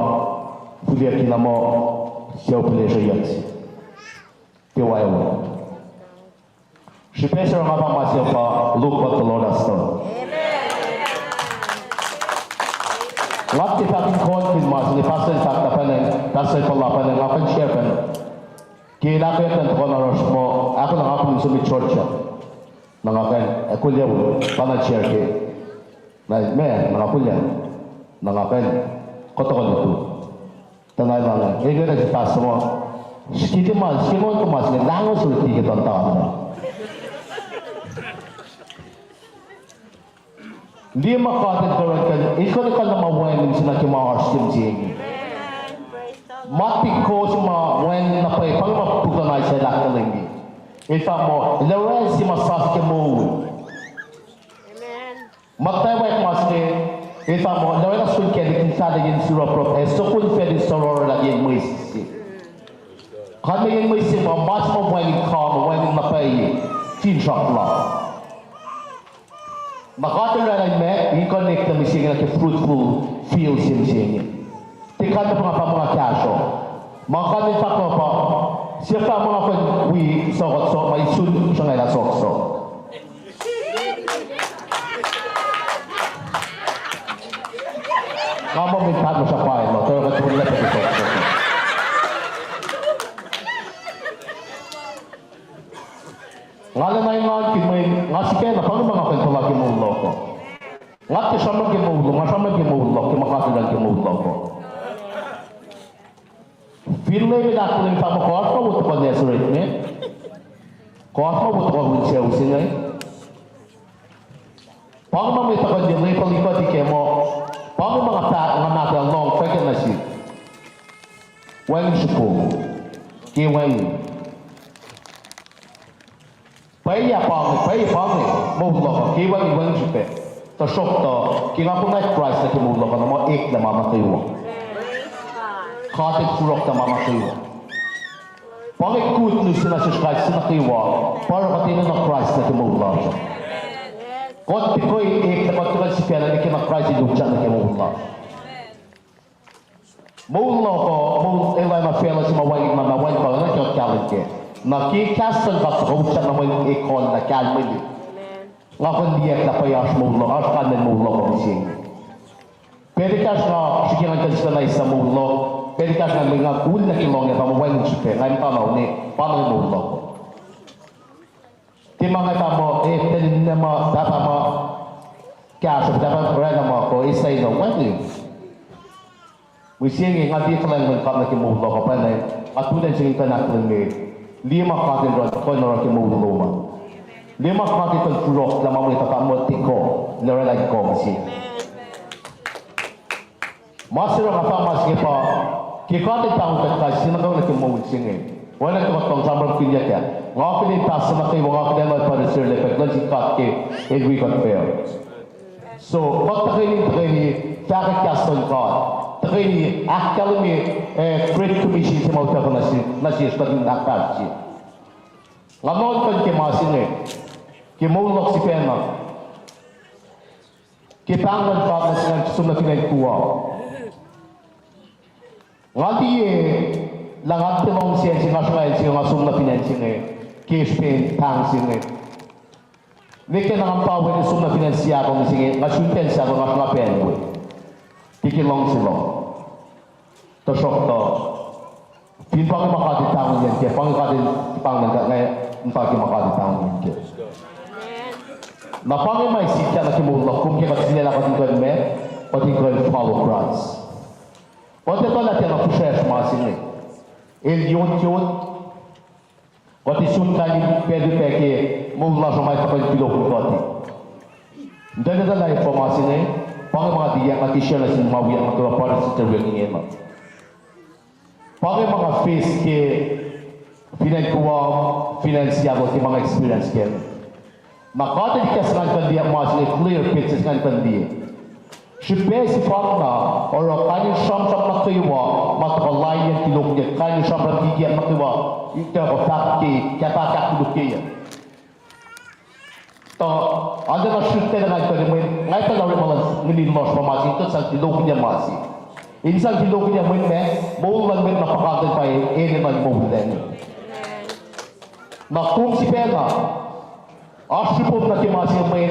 fihliyucki na muh sucu pihlesruhyuck se. Tiac wacngihn. Srihpac se oruh nga fahk ma se pa look what the Lord has done. Nga tiac fahk in konkihn ma se inge, pastor el fahk na pwacnwacng, pastor el puhla pwacnwacng, nga kuh in share pwacnwacng. Ke el ahkoeyuck in tuhkuh na rush muh, ahkolah nga kom in som Georgia. Na nga kuh in, ac kol yac, pa na share ke. Na, ma, na nga kol yac. Na nga kuh in, kuh tuhkuh lutu. Tuh na elan, e, kuht ac fahk suc ma. Srihke ma, srihke ma, kuh ma se inge, lahngo se riti ke tuh tana. Liye ma God El kuh in kuh, El kuh in kuh na ma wacngihn se nuh ke ma oasr ke mihsenge. Ma tikos ma wacngihn na pwacye, pa ma puk luhn Isaiah el ahkkahlwemye. El fahk muh, El orwacl se ma sasuc ke moul. Muhtwacwacack ma se inge, el fahk muh, El orwaclah sokol kaclihk in fahlac yen sirohprohp, ac sokol facl in sororlah yen mwesis se. Kalmac yen mwesis se pa ma se ma wacngihn, kalmac wacngihn na pwacye, finsrak la. Na God El orwaclah ma in connect mihsenge nuh ke fruitful field se mihsenge. Tiac kalmac pa nga fahk muh nga kahsruh. Ma kalmac fahk muh pa, sie fahk muh nga kuh in wi sohksohk, ma in sun sruhngwaclah sohksohk. Nga muh mwe paht muh srapal na, tuh kuht tuhkuh lepa ke sohksohk. Nga lacna engankihn mwe, nga sifacna pa inge ma nga kuh in puhla ke moul luhk uh. Nga tiac sramsram ke moul luhk, nga sramsram ke moul luhk, ke ma God El oruh ke moul luhk uh. Finne mwet ahkkahlwemye fahk muh, Kohsr ma wo tuhkuh Nazareth inge? Kohsr ma wo tuhkuh un sucu se inge? Pa inge ma mwet tuhkuh level ikuti ke muh, pa inge ma nga fahk, nga mahtuh lohng fahkwack nuh sihk. Wacngihn srihpac. Ke wacngihn. Pwacye pa inge, pwacye pa inge, moul luhk uh, ke wacngihn, wacngihn srihpac. Tuhsruhktuh, ke nga konwacack Kraist nuh ke moul luhk uh, na muh eklac ma nuh kwewa. God El fohlohk ma nuh kwewa. Pa inge good news se nuh sesr kais sie nuh kwewa, pa oruh kuht enenuh Kraist nuh ke moul lasr uh. Kuht tiac kuh in eklac, kuht tiac kuh in sifacna, ke na Kraist El utyak nuh ke moul lasr. Moul luhk uh, moul elan na facluh se ma wacngihn ma na wacngihn pa na kuht kahlwem kac. Na ke kahs luhn God suc utyak na mwe ekuhllah kalmwelihk. Nga kuh in liye lah pwacye oasr moul luhk, oasr kalmacn moul luhk uh mihsenge. Pacl ekahsr nga srihke ngan kuh in sifacna eis moul luhk, pacl ekahsr nga mwe nga ul nuh ke lohng ah pa muh wacngihn srihpac, nga muhta na uni, pa inge moul luhk uh. Tiac ma nga fahk muh, e, pacl inge ma, pahpah ma kahsruh, pahpah oraclah ma kuh, e, saina wacngihn. Mihsenge nga liye kuhlwacng luhn God nuh ke moul luhk uh, pa inge, nga tulen se inge kuh in ahkkahlwemye, liye ma God El kuh in oruh ke moul lom an. Liye ma God El kuh in fohlohk lah ma mwet uh fahk muh tiac kuh, El oraclah in kuh mihsenge. Ma se oruh nga fahk ma se inge pa, ke God El pahngon kuht kais sie nuh kwewa nuh ke moul se inge, oacna ke kuht lohng sramsramkihnyuck ah, nga akihlen pastor nuh kwewa, nga akihlen oacpacna se lepak luhn sin God ke el wi kuht pac. So, kuht tuhkweni, tuhkweni fahkwack kahs luhn God. Tuhkweni ahkkahlwemye, eh, Great Commission se ma utuckuh nuh se-, nuh sesr kuht in ahkfahsrye. Nga nuhnkuh ke ma se inge, ke moul luhk sifacna, ke pahng luhn God nuh sesr, nga som nuh fin acn Guam. Nga liye lah nga tiac luhngse acn se, nga sruhnga acn se, nga som nuh fin acn se inge, ke srihpen pahng se inge. Nwe ke na nga muhta wen som nuh fin acn Seattle se inge, nga sun pacl Seattle, nga sruhnga pacl we. Ke ke luhngse luhk. Tuhsruhktuh, fin pa inge ma God El pahngonyuck ke, pa inge God El pahngonyuck ke, nga muhta ke ma God El pahngonyuck ke. Na pa inge ma sikyak nuh ke moul luhk, kom ke kuht sulaclah kuht in kuh in meac, kuht in kuh in follow Christ. Kuht etuh lah tiacna fihsracsr ma se inge. El yotyot, kuht ac sun kain in pacl upac ke moul lasr uh ma tuhkuh in tulokihn kuht. Ntuckuh tuh lah efuh ma se inge, pa inge ma nga tiac, nga ke share nuh sin ma wiyuck nuh kwewa, pa nuh sin tari wiyuck ingena. Pa inge ma nga face ke fin acn Guam, fin acn Seattle ke ma nga experience kac. Na God El kahs ngan kuh in liye ma se inge clear picture ngan kuh in liye. Srihpac se pa na, oruh kain in sramsram nuh kwewa, ma tuhkuh lain tulokihn, kain in sramsram kikiacp nuh kwewa, in tuhkuh fahk ke, kuh fahk ahkkolukye. Tuh, arulacna srihpac ngan kuh in mwe, nga etuh lah orekma luhn nguhn in lohsr pa ma se, in kuh sang tulokihn ma se. In sang tulokihn mwe ma, moul luhn mwet na puhkantwen pa enenuh in moul lacn. Na kom sifacna, oasr srihpom nuh ke ma se inge,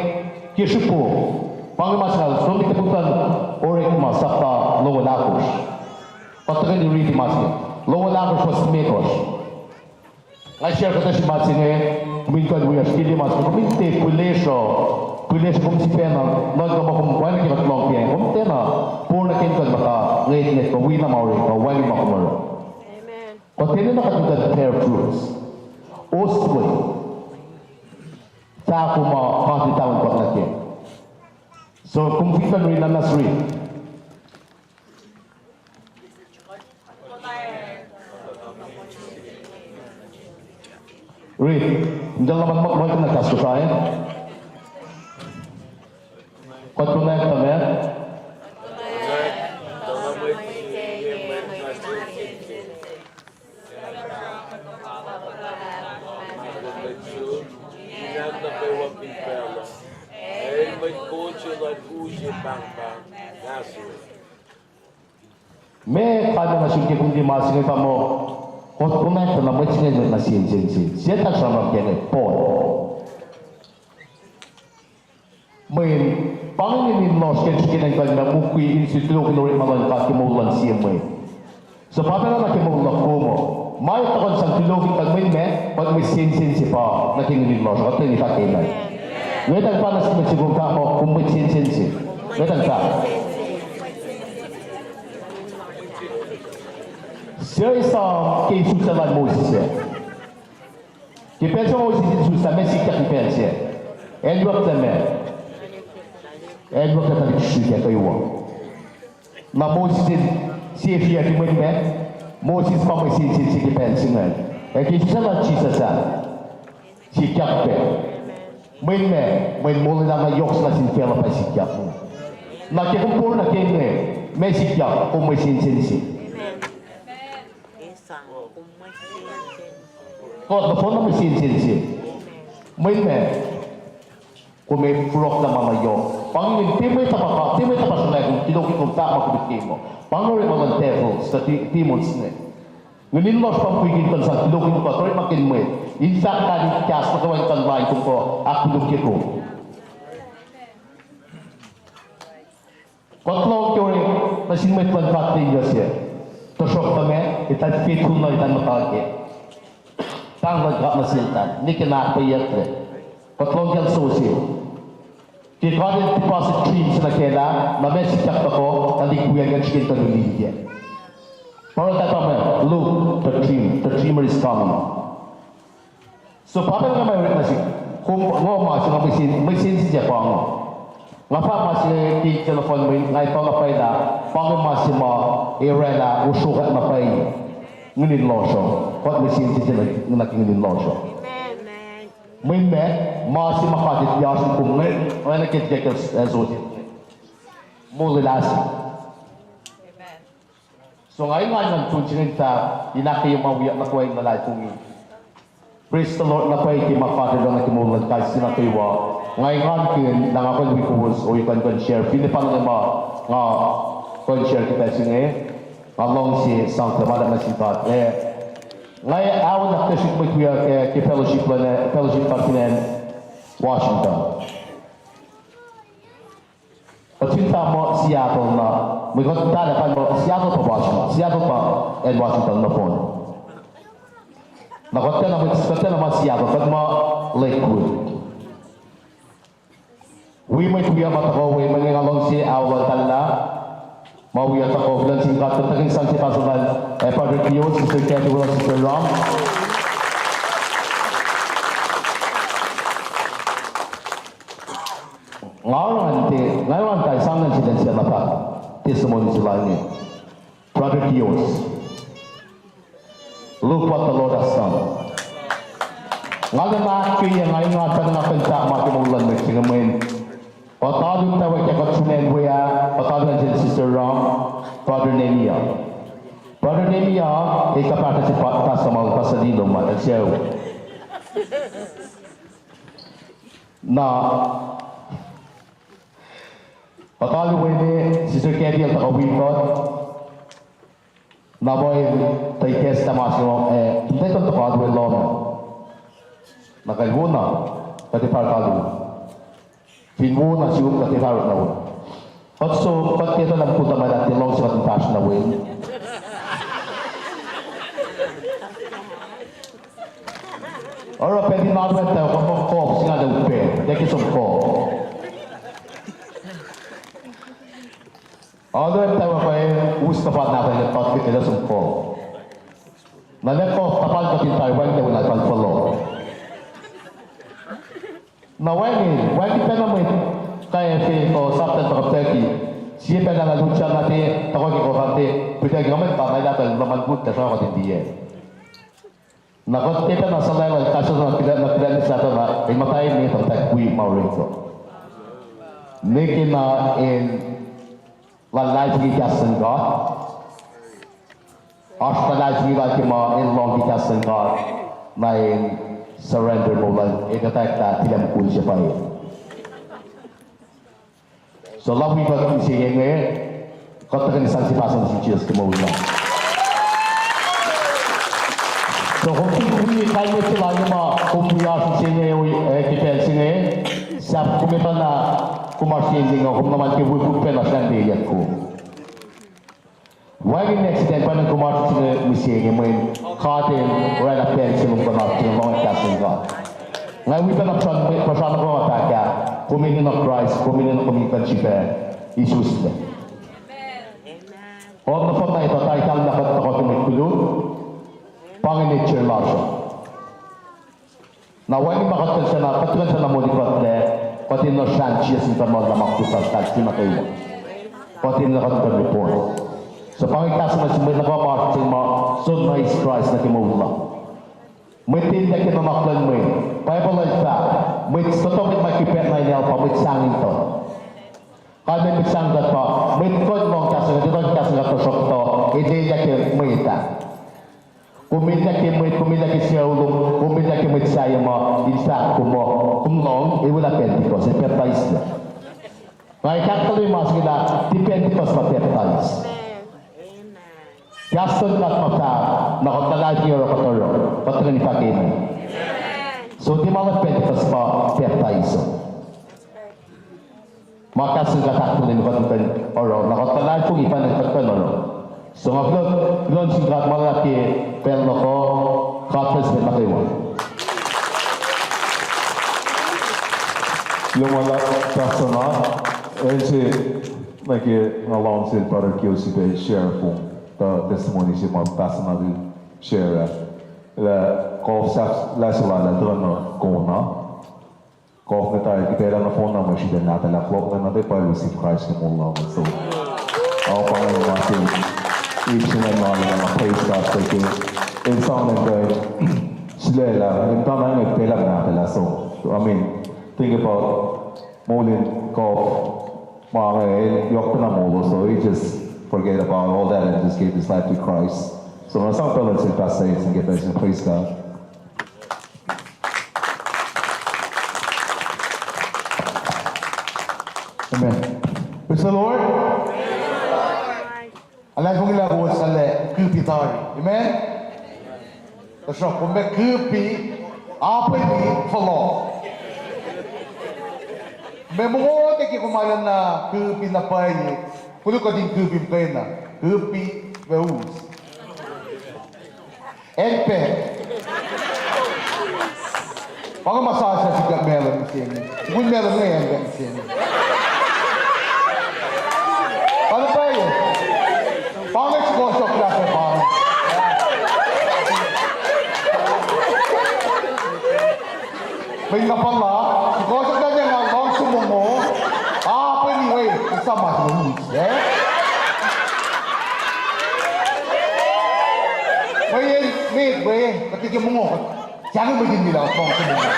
ke srihpom. Pa inge ma se nga som ke puk luhn Orekma sapta longoul ahkosr. Kuht tuhkweni riti ma se inge. Longoul ahkosr fuhs limekohsr. Nga share kuhtuh se ma se inge, kom in kuh in wiyacsr ke liye ma se inge, kom in tiac pihlesruh, pihlesruh kom sifacna, nuhnkuh muh kom wacngihn ke kuht lohng ke, kom tiacna born again kuh in muhta, ngwetngwet kuh wi na ma orek kuh wacngihn ma kom oruh. Kuht enenuh kuht in kuh in bear fruits. Oswe. Fahk ma God El pahngonyuck kuht nuh kac. So, kom fin kuh in riti na nuh sesr. Riti, in kuh luhman ma, ma kuh na kahs Kosrae. Kuht konwacack tuh meac? Meac kalmac nuh sum ke kom liye ma se inge pa muh, kuht konwacack tuh na mwet se inge mwet na sensensen. Sie tuh sramsram ke inge, Paul. Mweyen, pa inge nguhn in lohsr ke srihke in kuh in mukwi in sifil tulokihn orekma luhn God ke moul luhn sie mwet. So pa pacna nuh ke moul luhk kom uh. Ma el tuhkuh in sang tulokihn kuht mweyen meac, kuht mwe sensensen se pa nuh ke nguhn in lohsr, kuht tuhkweni fahk amen. Ngwetang fahk nuh sin mwet se kom fahk muh kom mwe sensensen. Ngwetang fahk. Sie esam ke isuslac lal Moses ah. Ke pacl se Moses el isuslah, meac sikyak ke pacl se? Acnwuck lah meac? Acnwuck lah tuhlihk srihsrihk ah kwewa. Na Moses el sefyucki mweyen meac? Moses pa mwe sensen se ke pacl se ingacn. Ac ke isuslac lal Jisus ah, sikyak pac. Mweyen meac? Mweyen molwelah na yohk se nuh sin facluh pa sikyak. Na ke kom born again inge, meac sikyak? Kom mwe sensen se. Kuht nohfohn na mwe sensen se. Mweyen meac? Kom ac fohlohk na ma na yohk. Pa inge tiac mwet uh pa, tiac mwet uh pa sruhngwac kom, tulokihn kom fahk ma kom ke muh. Pa inge orekma luhn devil, suc de-, demons inge. Nguhn in lohsr pa mukwikwi in kuh in sang tulokihn kuht orekmakihn mwet. In fahk kain in kahs nuh kwewa in kuh in lain kom kuh ahkkolukye kom. Kuht lohng ke orekma nuh sin mwet luhn God ke yac se. Tuhsruhktuh meac, eltahl faithful na eltahl muhta kac. Pahng luhn God nuh seltahl, nwe ke na ahkpwacyeyucklac. Kuht lohng kacl Joseph. Ke God el deposit dream se nuh kacl ah, na meac sikyak tuhkuh, tuhlihk wiyacl ingacn srihke in tuh lihkyac. Pa oruh eltahl pa meac, look, the dream, the dreamer is coming. So pa pacl nga ma orek nuh sihk, kom, nga ma se nga mwe sensen, mwe sensen se pa nga. Nga fahk ma se ke telephone mweyen nga etuh na pwacye lah, pa inge ma se ma oraclah osro kuht na pwacye. Nguhn in lohsr uh, kuht mwe sensen se nuh ke nguhn in lohsr uh. Mweyen meac, ma se ma God el oasr kom inge, oacna ke el, ke el, eh, Joseph. Molwelah se. So nga engan ngan tun singen fahk in ahkkweye ma wiyuck na kuh in luhlahlfongi. Praise the Lord, na pwacye ke ma God El oruh nuh ke moul luhn kais sie nuh kwewa. Nga engankihn lah nga kuh in wi kowos ohiyac kuh in share. Finne pa inge ma nga kuh in share ke pacl se inge, nga luhngse sang kuloh ma luhlahp nuh sin God. Eh, nga ac aolak ke srihk mwet wiyuck ke fellowship luhn, fellowship luhn fin acn Washington. Kuht fin fahk muh Seattle na, mwe kuht tala pa muh Seattle pa Washington, Seattle pa acn Washington nohfohn. Na kuht tiacna, kuht tiacna ma Seattle, kuht ma Lakewood. Wi mwet wiyuck ma tuhkuh we, mwe nga luhngse aolak tala, ma wiyuck tuhkuh, kuloh nuh sin God, kuht tuhkweni sang sie pastor lal, eh, Brother Kios, Sister Kathy, Sister Ram. Nga oruh an te, nga oruh an tai sang nuh sel, sel na fahk testimony se lal inge. Brother Kios. Look what the Lord has done. Nga lema ahkkweye, nga engan pacna nga kuh in fahk ma ke moul luhn mwet se inge mweyen kuht alu tawek ke kuht sun acn we ah, kuht alu acn sel Sister Ram, Brother Nehemiah. Brother Nehemiah, el kuh pastor se pa-, pastor ma, pastor Lilo ma, el sucu. Na, kuht alu we ne, Sister Kathy el tuhkuh wi kuht. Na pa el tuh ikacslah ma se, eh, tuh kuht tuhkuh alu we lohm. Na kuh el wo na, kuht ac fahsr alu. Fin wo na sihk kuht ac fahsr na wo. Kuht so, kuht tiac etuh lah mukul tuhmwacl ah tiac luhngse kuht in fahsr na wo. Oruh pacl in alu an tuh kuht muh kof, singucul upac, tiac ke som kof. Alu an tuh pa us tuhpan nahtuhl, kuht ke tiac som kof. Na lah kof tuhpan kuht in tari wacngihn lah wo na fal fohlohk. Na wacngihn, wacngihn pacna mwet kayafe kuh sapta tuhkuh packi. Sie pacl na luhn sahk na te, tuhkuh ke kof an te, pihtucki nga mwet pa na lah tuh luhman kut tuh sruhkuht in tiac. Na kuht tiac pacna suhlahlahl kahsruh na kuht, na kuht ac sahtuh na, el muhta me tuh muhtwacwacack wi ma orek uh. Nwe ke na el luhlahlfongi kahs luhn God. Oasr luhlahlfongi lal ke ma el lohng ke kahs luhn God. Na el surrender moul lal, el kuhtanglah tilac mukul se pwacye. So, lah wi kuht mihsenge inge, kuht tuhkweni sang sie pastor nuh sin Jisus ke moul lal. So, kom fin wi kain mwet se lal inge ma kom wi oasr mihsenge, eh, ke pacl se inge, sahp kom etuh na kom oasr sie inge, kom na ma ke wi pacna srandeyuck kom. Wacngihn accident pa na kom oasr sie inge mihsenge mweyen God el oraclah pacl se lom kuh na lohng kahs luhn God. Nga wi pacna puhsra, puhsra nuh kwewa ma fahk ah, kom enenuh Kraist, kom enenuh kom in kuh in srihpac isuslac. Kom nohfohn na etuh tari kahlwem lah kuht tuhkuh ke mwet koluk, pa inge nature lasr uh. Na wacngihn ma kuht kuh in sifacna, kuht kuh in sifacna moli kuhtlac, kuht in oruh srahn Jisus in kuh in moul lah ma kuh in fahsr kahs nuh kwewa. Kuht in kuh in kuh in report. So pa inge kahs nuh sin mwet nuh kwewa ma oasr se ma soenna eis Kraist nuh ke moul lal. Mwet elyah ke nuhnak luhn mwet. Bible el fahk, mwet, fototo mwet ma ke pacna in hell pa mwet sahngweng kuht. Kalmacn mwet sahngweng kuht pa mwet kuh in lohng kahs luhn God, etuh kahs luhn God, tuhsruhktuh el elyah ke mwet ah. Kom elyah ke mwet, kom elyah ke sucu lom, kom elyah ke mwet sahyac ma in fahk kom muh, kom lohng, el welah Pentecost, el pacptaislac. Nga ac ahkkahlwemye ma se inge lah tiac Pentecost pa pacptais. Kahs luhn God ma fahk, na kuht luhlahlfongi oruh kuht oruh, kuht tuhkweni fahk amen. So tiac ma luhn Pentecost pa pacptais uh. Ma kahs in God ahkkahlwemye kuht in kuh in oruh, na kuht luhlahlfongi pa inge kuht kuh in oruh. So nga kuloh, kuloh nuh sin God ma luhlahp ke pacl luhk uh, God bless mwet nuh kwewa. Kuloh ma luhlahp, Pastor Nat, acn se nuh ke nga luhngse Brother Kios pac share fong, tuh testimony se ma Pastor Nat el share ah. Lah kof sahflah se lal ah tuhkuh nuh kona. Kof nge tari ke pacl ah nohfohn na mwe sritacl nahtuhl ah fohlohk lacna tuh pa receive Christ ke moul lal. So, ao pa inge ma se ip se inge ma lacna praise God ke el sang lacn kuh in sulaclah, el muhtana inge pacl ah nahtuhl ah. So, I mean, think about moul in kof. Ma inge, yohk pacna molo, so he just forget about all that and just gave his life to Christ. So, nga sang pacl nuh sel Pastor Yates and give thanks and praise God. Amen. Praise the Lord. Alah, fong ilah kowos alah, kihpi tari. Amen. Tuhsruhk kom ac kihpi, apeni fohlohk. Mwe mongo ke kom arulacna kihpi na pwacye, koluk kuht in kihpi muhkwena, kihpi, we us. Acn pac. Pa inge ma sasuc sikyak Malem mihsenge. Mukul Malem inge acn pac mihsenge. Pa inge pwacye. Pa inge sukohsohk lah pac pa inge. Mweyen nga pa la, sukohsohk lah nga luhngse mongo. Ah, pwacye, we, esam ma se us, eh? Mweyen met we, kuht ke mongo, sahngweng mwet in liye lah luhngse mongo.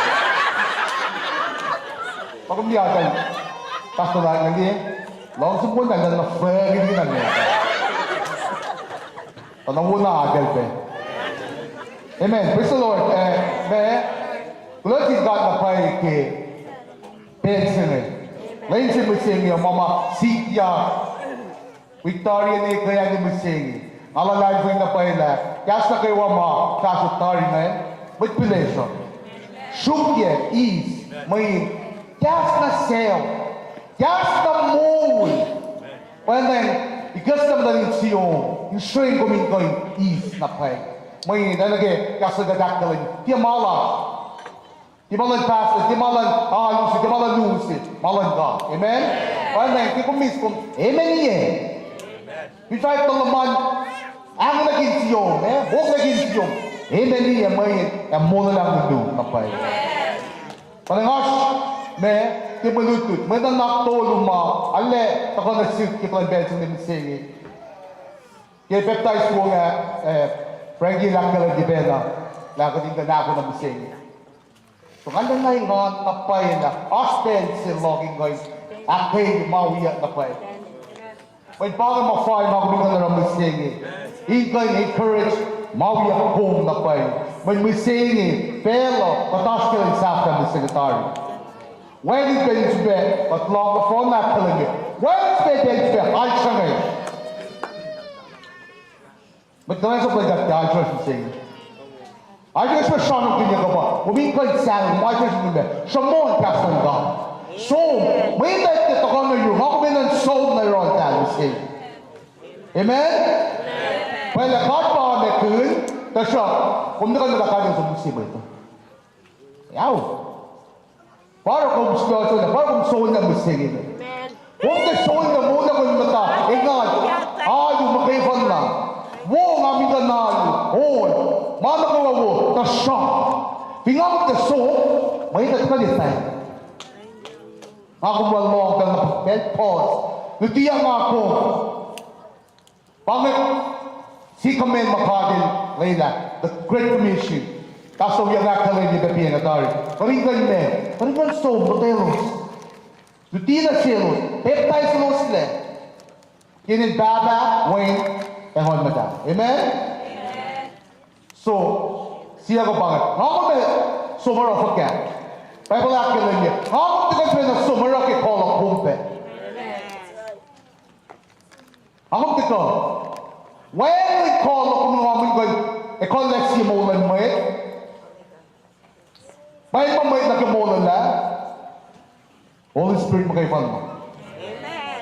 Pa kom liye, pastor lah nga liye, luhngse mongo na, na, na fahk in liye na met. Pa na wona akel pac. Amen. Praise the Lord. Eh, ma, kuloh sin God na pwacye ke pacl se inge. Lwen se mihsenge, ma ma sikyak. Wi tari inge ke acn mihsenge. Nga luhlahlfongi na pwacye lah kahs nuh kwewa ma fahsrot tari inge, mwet pihlesruh, sruokyac eis, mweyen kahs na sucu, kahs na moul. Pwacnwacng ikacslah muhtuhn insiyom in sreng kom in kuh in eis na pwacye. Mweyen nuh ke kahs luhn God ahkkahlwemye, tiac ma luhn, tiac ma luhn pastor, tiac ma luhn alu se, tiac ma luhn luo se, ma luhn God. Amen? Pwacnwacng ke kom eis, kom amen-iyac. Fin fahk tuh luhman, ahng nuh ke insiyom, eh, wok nuh ke insiyom, amen-iyac, mweyen ac molwelah nuh na pwacye. Pwacnwacng oasr, ma, ke mwe lutlut, mwe nuhnak tolu ma arlac tuhkuh nuh sihk ke plwacn pacl se inge mihsenge. Ke pacptais wona, eh, Frankie el ahkkahlwemye pacna lah kuht in kuh in ahkoo na mihsenge. So nga lwen na engan na pwacye lah oasr pacl se luhk in kuh in ahkkweye ma wiyuck na pwacye. Mweyen pa inge ma fal ma kom in kuh in oruh mihsenge, in kuh in encourage ma wiyuck kom na pwacye. Mweyen mihsenge pacl uh kuht oasr ke lwen sahflah mihsenge tari. Wacngihn pacl in sifilpac kuht lohng nohfohn ahkkahlwemye. Wacngihn pacl in sifilpac alsruhngacsr. Mwet kuhlwacnsap luhn God tiac alsruhngacsr mihsenge. Alsruhngacsr pa sramsramkihn kuh pa, kom in kuh in sang, ma alsruhngacsr mihsenge, sruhmuhn kahs luhn God. Som, mweyen tuh tuhkuh nuh yurum, nga kom enenuh in som nuh yohrohltahl mihsenge. Amen? Pwacye lah God pa mekihn, tuhsruhk kom tuhkuh nuh kain som mihsenge. Ao. Pa oruh kom sifilpac, pa oruh kom soenna mihsenge. Kom tiac soenna, moul na kom muhta engan, alu muhkwefanna. Wo, nga muhta na alu, on, ma nuh kwewa wo, tuhsruhk fin nga kom tiac som, mweyen tuh tuhkuh leta. Nga kom lohng pacl na pacl pos, luti nga kom. Pa inge sie command ma God El lwelah, the Great Commission. Kahs lal Yang ahkkahlwemye pac pacna tari. Kuht in kuh in meac? Kuht in kuh in som lotwelos. Luti nuh selos, pacptaiselos lac ke inen Pahpah, Wen, ac Nguhn Muhtahl. Amen? So, siyuck uh pa inge, nga kom ac som oruh fuhkah? Bible ahkkahlwemye, nga kom tiac kuh in som oruh ke kuh luhk kom pac. Nga kom tiac kuh. Wacngihn kuh luhk kom, nga kom in kuh in ekuhllah sie moul luhn mwet. Mweyen ma mwet nuh ke molwelah, Holy Spirit muhkwefanna.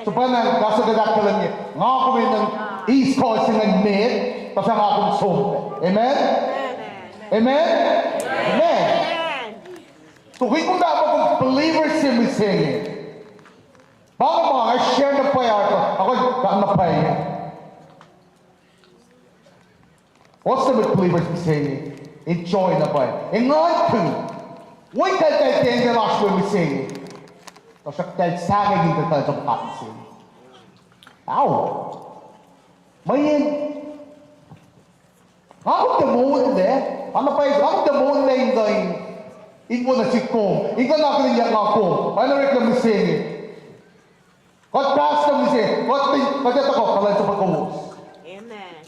So pa na kahs uh kuht ahkkahlwemye, nga kom enenuh in eis kuh se ingacn met, tuhsruhk nga kom som pac. Amen? Amen? Amen. So fin kom fahk muh kom believers se mihsenge, pa inge ma nga share na pwacye, a, a, na pwacye. Oasr mwet believers mihsenge, enjoy na pwacye. Engankihn. Wo, eltahl tiac lasr we mihsenge. Tuhsruhk eltahl sahngweng in kuhtuh som God mihsenge. Ao. Mweyen nga kom tiac moul lac, a na pwacye, nga kom tiac moul lac in kuh in, in wo nuh sihk kom, in kuh in akihlenyuck nga kom, pa na oreklac mihsenge. Kuht pastor mihsenge, kuht, kuht etuh kuh kuhlwacnsapuh kowos. Amen.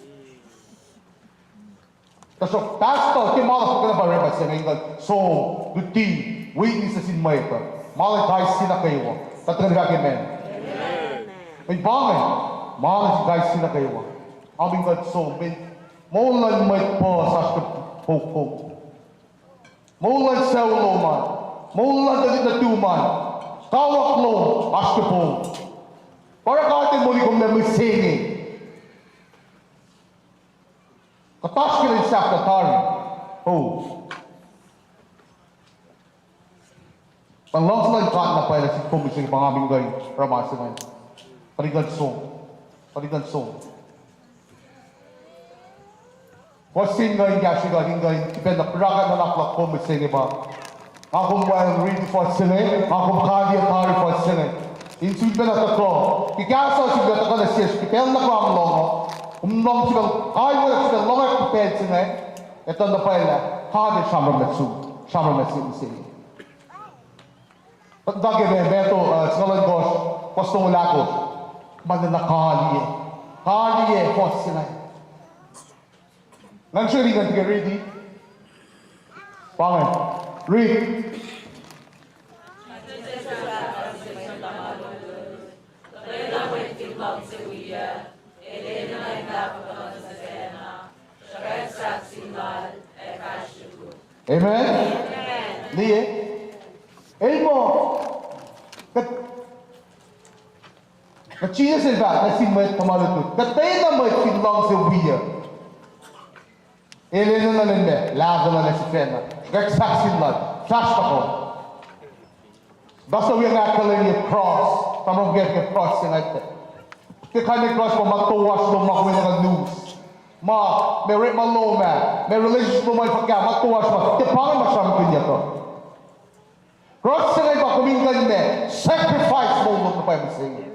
Tuhsruhk pastor ke ma luhk kuh na pa orekma se inge, in kuh in som, luti, witness nuh sin mwet uh. Ma luhn kais sie nuh kwewa. Kuht tuhkweni fahk amen. Amen. Mweyen pa inge, ma nuh sin kais sie nuh kwewa. Am in kuh in som, mweyen moul luhn mwet puhs oasr ke pouk kom. Moul luhn sucu lom an, moul luhn tuhlihk nuhtum an, kawuck lom oasr ke pouk. Pa oruh God El moli kom lac mihsenge. Kuht oasr ke lwen sahflah tari. Oh. Pa luhngse luhn God na pwacye nuh sin kom mihsenge pa nga in kuh in oruh ma se ingacn. Kuht in kuh in som. Kuht in kuh in som. Fuhs se inge in kahsrwe kuht in kuh in tiac pacna pruhe nuhnak luhk kom mihsenge pa. Nga kom wacngihn riti fuhs se inge, nga kom kaliyac tari fuhs se inge. In sulpac na tuhkuh, ke kahs uh sulpac tuhkuh nuh sesr ke pacl nuh kwewa kom lohng uh, kom lohng sifacna, kalmac sifacna lohng ke pacl se inge, etuh na pwacye lah God El sramsram nuh sum, sramsram nuh sum mihsenge. Kuht muhta ke Matthew, uh, singucul ohnkohsr, fuhs tolngoul ahkosr. Ma na kaliyac, kaliyac fuhs se inge. Ngan srihke in kuh in riti. Pa inge. Riti. Amen. Liye. El muh, kuht Kuh Jisus El fahk nuh sin mwet tuhma lutlut, kuhtwena mwet fin luhngse wiyuc, el enenuh in ma lahfwelah nuh sifacna, sruhkwack sahk sin lal, fahsr tuhkuh. Tuhsruhk wiyuc ahkkahlwemye cross, tamuhlwel, ke cross se inge. Ke kain cross ma, ma toasr lom ma kom enenuh in us. Ma, ma orekma lom ah, ma relationship lom ah fuhkah, ma toasr ma, tiac pa inge ma sramsramkihnyuck uh. Cross se inge pa kom in kuh in ma sacrifice moul lom na pwacye mihsenge.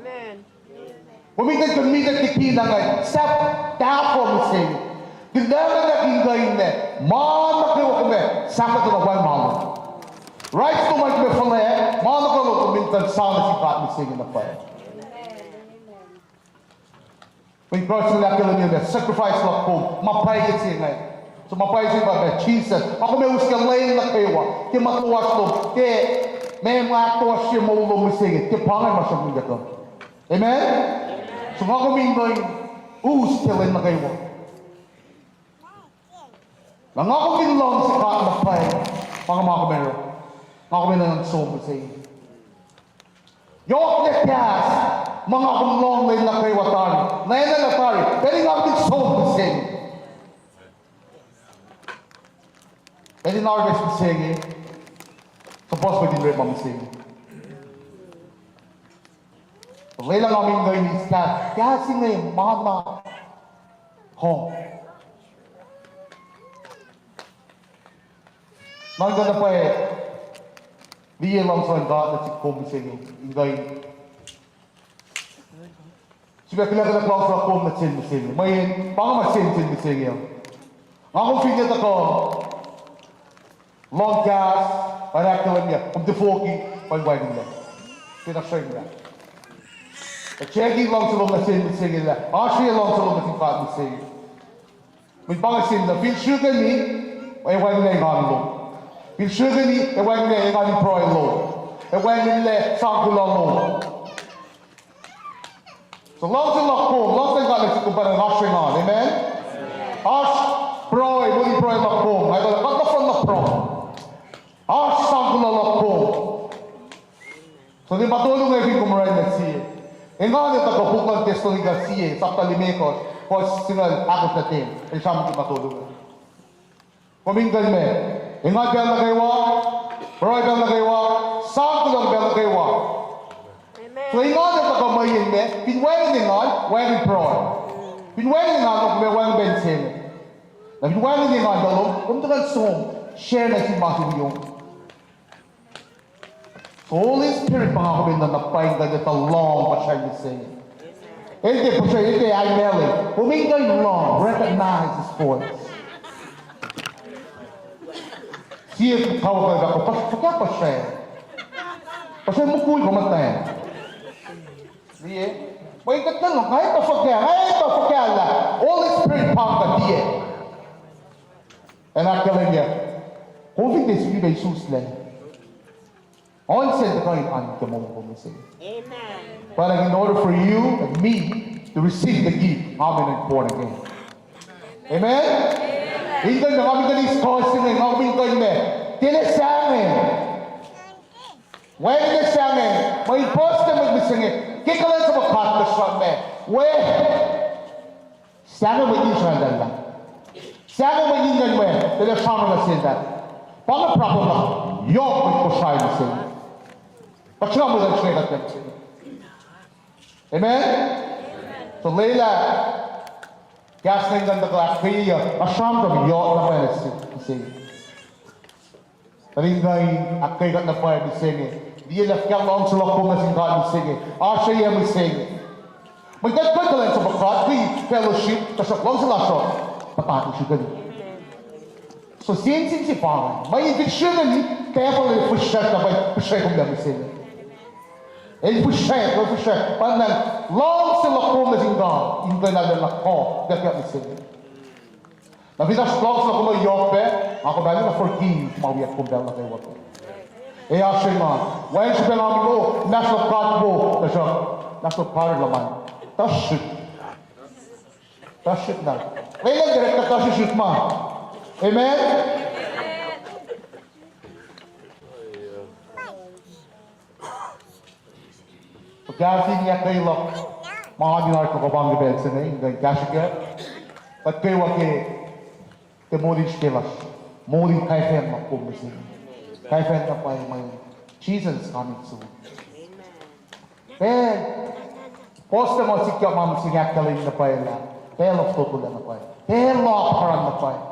Kom in kuh in committed liki na inge, sahp tahfuh mihsenge. Kuloh na in kuh in ma, ma nuh kwewa kom ac sahp tuh na wacngihn ma lom. Rights lom an kom ac fuhlweack, ma nuh kwewa lom kom in kuh in sang nuh sin God mihsenge na pwacye. Mweyen cross se inge ahkkahlwemye lah sacrifice luhk kom, ma pwacye se inge. So ma pwacye se inge pa Jisus. Ma kom ac us ke lwen nuh kwewa, ke ma toasr lom, ke ma, ma toasr ye moul lom mihsenge, ke pa inge ma sramsramkihnyuck uh. Amen? So nga kom in kuh in us ke lwen nuh kwewa. Na nga kom fin luhngse God na pwacye, pa inge ma kom ac oruh. Nga kom enenuh in som mihsenge. Yohk na kahs, ma nga kom lohng lwen nuh kwewa tari, na enenuh tari, pacl in nga kom in som mihsenge. Pacl in harvest mihsenge, suhpuhs mwet in orekma mihsenge. Lwelah nga kom in kuh in eis kahs, kahs inge ma na kom. Nuhnkuh na pwacye, liye luhngse luhn God nuh sin kom mihsenge, in kuh in sifilpac kuloh, kuloh luhngse luhn kom nuh sel mihsenge. Mweyen pa inge ma sensen mihsenge uh. Nga kom fin etuh kuh lohng kahs, pa ahkkahlwemye, kom tiac foki, pa in wacngihnlac. Tiac na srwemlah. Ac siyucki luhngse lom nuh sel mihsenge lah, oasr sie luhngse lom nuh sin God mihsenge. Mweyen pa inge sihmlac, fin srihkeni, ac wacngihnlac engan lom. Fin srihkeni, ac wacngihnlac engan in pruhe lom. Ac wacngihnlac sang kuloh lom. So luhngse luhk kom, luhngse luhn God nuh sum, kom pacna oasr engan. Amen? Oasr pruhe, moli pruhe luhk kom. Ac kuht nohfohn na pruhe. Oasr sang kuloh luhk kom. So liye ma tolu inge fin kom orwaclah sie. Engan el tuhkuh puk luhn Thessalonica sie, sapta limekohsr, fuhs singucul ahkosr nuh ten. El sramsramkihn ma tolu inge. Kom in kuh in ma, engan pacl nuh kwewa, pruhe pacl nuh kwewa, sang kuloh pacl nuh kwewa. So engan el tuhkuh mweyen ma, fin wacngihn engan, wacngihn pruhe. Fin wacngihn engan, kom ac wacngihn pacl se inge. Na fin wacngihn engan pacl lom, kom tuhkuh in som, share nuh sin ma suwiyom. Holy Spirit pa nga kom enenuh na pwacye in kuh in etuh lohng puhsren mihsenge. El tiac puhsren, el tiac aimele. Kom in kuh in lohng, recognize His voice. Sie kawuck uh fahk, fuhkah puhsren? Puhsren mukul kuh muhtwacn? Tiac. Mweyen kuht nuhnkuh, nga etuh fuhkah, nga etuh fuhkah lah Holy Spirit pa inge tiac. Ac na ahkkahlwemye, kom fin tiac sifilpac isuslac, on se tuhkuh in an ke moul lom mihsenge. But in order for you and me to receive the gift, nga enenuh in born again. Amen? In kuh in nga enenuh in kuh se inge, nga enenuh in kuh in me. Tiac sahngweng. Wacngihn sahngweng, mweyen puhs se mwet mihsenge, ke kuhlwacnsap luhn God kuh sruhmuhn me. We, sahngweng mwet in sruhmuhn lah. Sahngweng mwet in kuh in me, tiac sramsram nuh sel lah. Pa inge problem luhk, yohk mwet Kosrae mihsenge. Kuht sruhmuhn mwet in sruhmuhn kuht mihsenge. Amen? So lwelah kahs inge in kuh in tuhkuh ahkkweye, nga sramsram yohk na pwacye nuh sel mihsenge. Tuh in kuh in ahkkweye kuht na pwacye mihsenge. Liye lah fuhkah luhngse luhk kom nuh sin God mihsenge. Oasr yac mihsenge. Mweyen kuht kuh in kuhlwacnsap luhn God, ke fellowship, tuhsruhk luhngse lasr uh, puhtatlac srihkeni. So sensen se pa inge. Mweyen fin srihkeni, devil el fihsracsr na pwacye, fihsracsr kom nuh mihsenge. El fihsracsr, el fihsracsr. Pa na luhngse luhk kom nuh sin God, in kuh in arulacna kuh, kuh mihsenge. Na fin oasr luhngse luhk kom yohk pac, nga kom arulacna forgive ma wiyuck kom pacl nuh kwewa. Ac oasr engan. Wacngihn srihpac nga muh, inmahsrlok God wo, tuhsruhk inmahsrlok God luhman. Tuhsruhk. Tuhsruhk na. Lwelah kuht tuhsruhk ma. Amen? Kahs in ahkkweye luhk, ma in arulacna kuh pahng ke pacl se inge, in kuh in kahsrwe kuht kwewa ke, ke moul in srihke lasr, moul in kaifacng luhk kom mihsenge. Kaifacng na pwacye mweyen Jesus coming soon. Pacl, puhs se ma sikyak ma mihsenge ahkkahlwemye na pwacye lah, pacl of total na pwacye. Pacl luhk apkuhran na pwacye.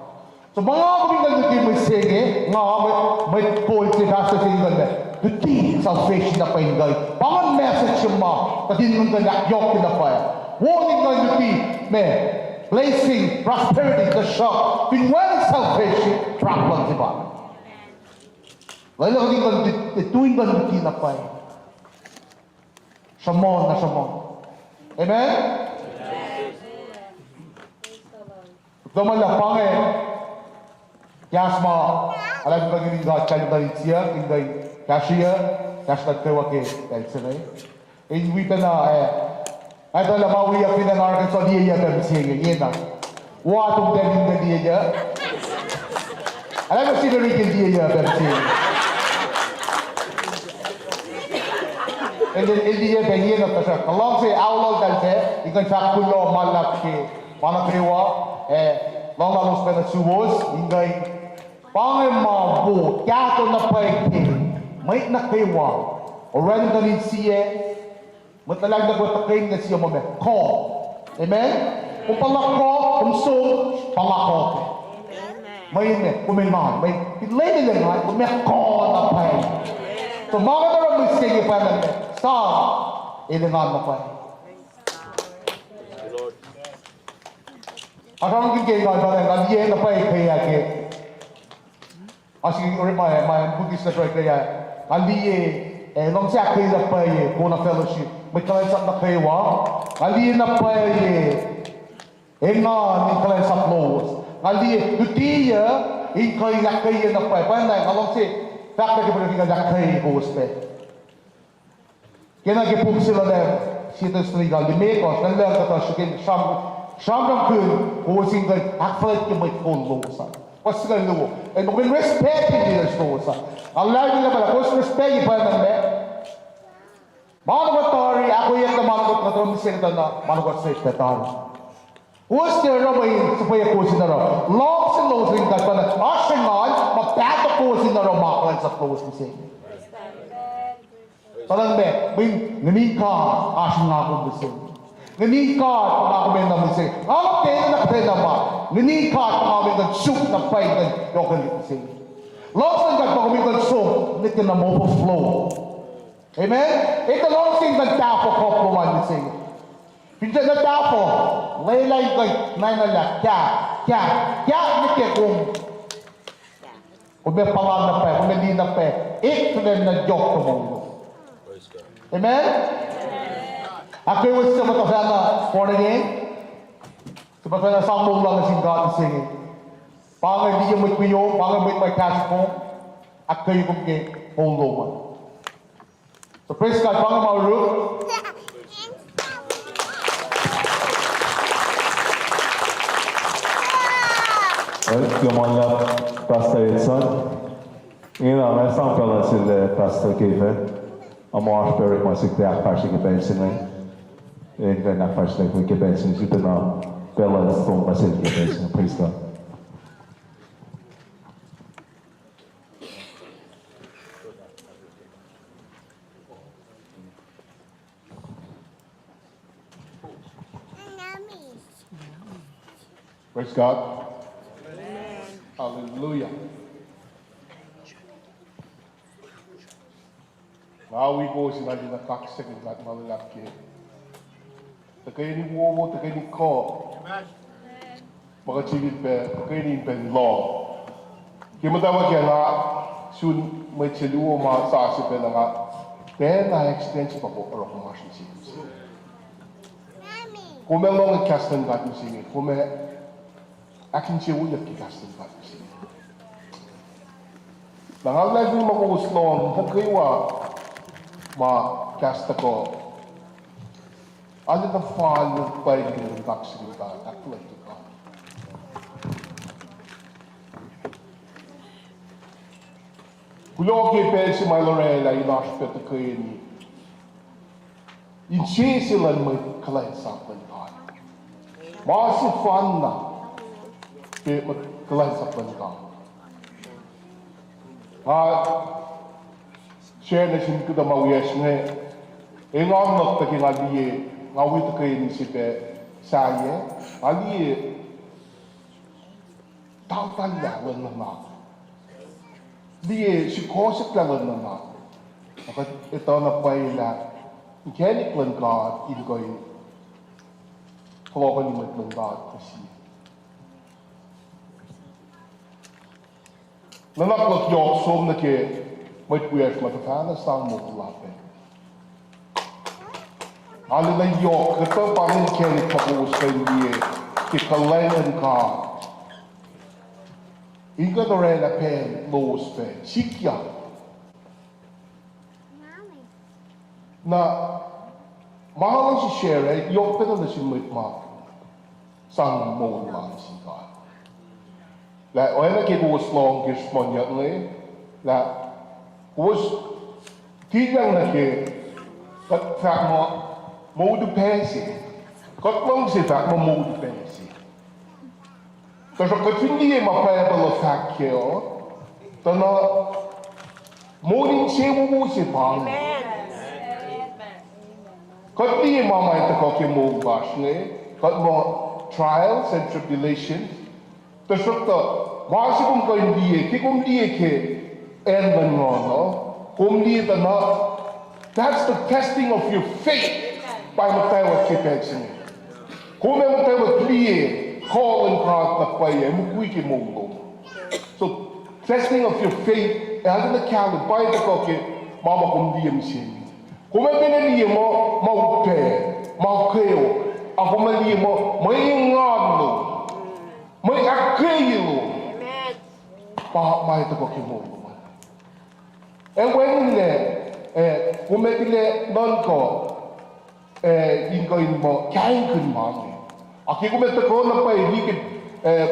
So ma nga kom in kuh in luti mihsenge, nga mwet, mwet kol se pastor se in kuh in luti salvation na pwacye in kuh in. Pa inge message se ma kuht in kuh in ahkyohkye na pwacye. Wo in kuh in luti me, blessing, prosperity, tuhsruhk fin wacngihn salvation, problem se pa. Lwelah kuht in kuh in luti, tu in kuh in luti na pwacye. Sruhmuhn na sruhmuhn. Amen? Tuhmwacl, pa inge kahs ma, alu in kuh in God, kalu in kuh in siyuck, in kuh in kahsrweyuck, kahsrwe kuht kwewa ke pacl se inge. In wi pacna, eh, nga etuh lah ma wiyuck fin acn Arkansas, liye yac pac mihsenge, ingena. Wa tum pac in kuh liye yac. Alu ma sifilpac liye yac pac mihsenge. El, el liye pac ingena tuhsruhk. Nga luhngse aolol tahl sac, in kuh in fahk kuloh ma luhlahp ke ma nuh kwewa, eh, lohng lalos pac nuh suwos, in kuh in. Pa inge ma wo, kahto na pwacye ke mwet nuh kwewa. Orwaclah in kuh in sie, mwet luhlahlfongi nuh kwewa tuhkweni nuh sie ma me kuh. Amen? Kom puhla kuh, kom som, puhla kuh. Mweyen me, kom engan, mweyen fin Leum El engan, kom ac kuh na pwacye. So ma inge oruh mihsenge pa inge, Sam el engan na pwacye. Asrankihn ke engan pa inge, nga liye na pwacye ke ah ke. Oasr ke orekma, ma Baptist na pwacye ah. Nga liye, eh, luhngse ahkkweye na pwacye, kona fellowship, mwet kuhlwacnsap nuh kwewa. Nga liye na pwacye engan in kuhlwacnsap lowos. Nga liye lutiyuc in kuh in ahkkweye na pwacye. Pwacye na nga luhngse fahk pac ke pwacye in kuh in ahkkweye kowos pac. Kena ke puk se luhn, sie Thessalonica limekohsr, nga luhngse kuhtuh srihke sram, sramsramkihn kowos in kuh in ahkfuhlwactye mwet kol lowos an. Fuhs singucul luo. And we respect the leaders lowos an. Nga luhlahlfongi lah kowos respect-i pwacnwacng me. Ma nuh kwewa tari, ahkoeyuck na ma nuh kwewa, nuh kwewa mihsenge tuh na ma nuh kwewa se pac tari. Kowos tiac oruh mweyen suhpweyuck kowos in oruh. Luhngse lowos in kuh pacna oasr engan ma pahtuh kowos in oruh ma kuhlwacnsap lowos mihsenge. Tuh na me, mweyen ngan in God oasr nga kom mihsenge. Ngan in God pa nga kom enenuh mihsenge. Nga kom enenuh na kuhtwena ma. Ngan in God pa nga kom enenuh suk na pwacye in yohkwelihk mihsenge. Luhngse luhn God pa kom in kuh in som, nwe ke na overflow. Amen? Etuh luhngse in kuh in tahfuh kuh lom an mihsenge. Fin tiacna tahfuh, lwelah in kuh in ninac lah kah, kah, kah nwe ke kom. Kom ac puhla na pwacye, kom ac liye na pwacye, eklac na yohk ke moul lom. Amen? Ahkkweye suc muhtwacwacack born again, suc muhtwacwacack sang moul lal nuh sin God mihsenge. Pa inge liye mwet wiyom, pa inge mwet ma kahsruh kom, ahkkweye kom ke moul lom an. So praise God, pa inge ma orek. Well, ke ma luhlahp Pastor Edson. Ingena nga sang pacl se lah Pastor Kevin. Nga muh oasr pac orekma se kuht ac ahkfahsrye ke pacl se inge. Ac kuht in ahkfahsrye ke pacl se inge, sifilpacna pacl se som nuh sel ke pacl se inge. Praise God. Praise God. Hallelujah. Nga wi kowos in arulacna kaksakihn God ma luhlahp ke tuhkweni wowo, tuhkweni kuh. Ma kuht sifilpac tuhkweni in pacl lohng. Ke muhtwacwacack nga sun mwet se luo ma sasuc pacna nga, tiacna accident se pa oruh kom oasr mihsenge. Kom ac lohng kahs luhn God mihsenge, kom ac ahkinsewowoyeyuck ke kahs luhn God mihsenge. Na nga luhlahlfongi ma kowos lohng muh kwewa ma kahs tuhkuh, arulacna fal pwacye in kaksakihn God, ahkfuhlwactye God. Kuloh ke pacl se ma El orwaclah in oasr pac tuhkweni insese luhn mwet kuhlwacnsap luhn God. Ma sefanna ke mwet kuhlwacnsap luhn God. Nga share nuh sin kuhtuh ma wiyacsr inge, engan luhk tuh ke nga liye, nga wi tuhkweni se pac sahyac, nga liye taltallah luhn nuhnak. Liye sikohsohklah luhn nuhnak. Na kuht etuh na pwacye lah inkacnek luhn God in kuh in fohlohkohni mwet luhn God nuh sie. Nuhnak luhk yohk som nuh ke mwet wiyacsr ma tuhfahna sang moul lal pac. Arulacna yohk, kuhtuh pa inge inkacnek ma kowos kuh in liye ke kuhlwacng luhn God in kuh in orwaclah pacl lowos pac sikyak. Na ma nga luhngse share, yohk pacna nuh sin mwet ma sang moul lal nuh sin God. Lah oacna ke kowos lohng ke srihmonyuck inge, lah kowos tilyang nuh ke kuht fahk muh moul upac se. Kuht luhngse fahk muh moul upac se. Tuhsruhk kuht fin liye ma Bible uh fahk kac uh, tuh na moul insewowo se pa inge. Kuht liye ma ma tuhkuh ke moul lasr inge, kuht muh trials and tribulations. Tuhsruhktuh ma se kom kuh in liye, ke kom liye ke acn luhn nguhn uh, kom liye tuh na, that's the testing of your faith. Pa muhtwacwacack ke pacl se inge. Kom ac muhtwacwacack liye kuh luhn God na pwacye ac mukwi ke moul lom. So, testing of your faith, ac arulacna kahlwem, pa tuhkuh ke ma ma kom liye mihsenge. Kom ac pacna liye muh ma upac, ma kweok, a kom ac liye muh mwe engan lom, mwe ahkkweye lom. Pa ma tuhkuh ke moul lom. Ac wacngihnlac, eh, kom ac tilac nuhnkuh, eh, in kuh in muh kaingkihn ma inge. Ac ke kom ac tuhkuh na pwacye ke, eh,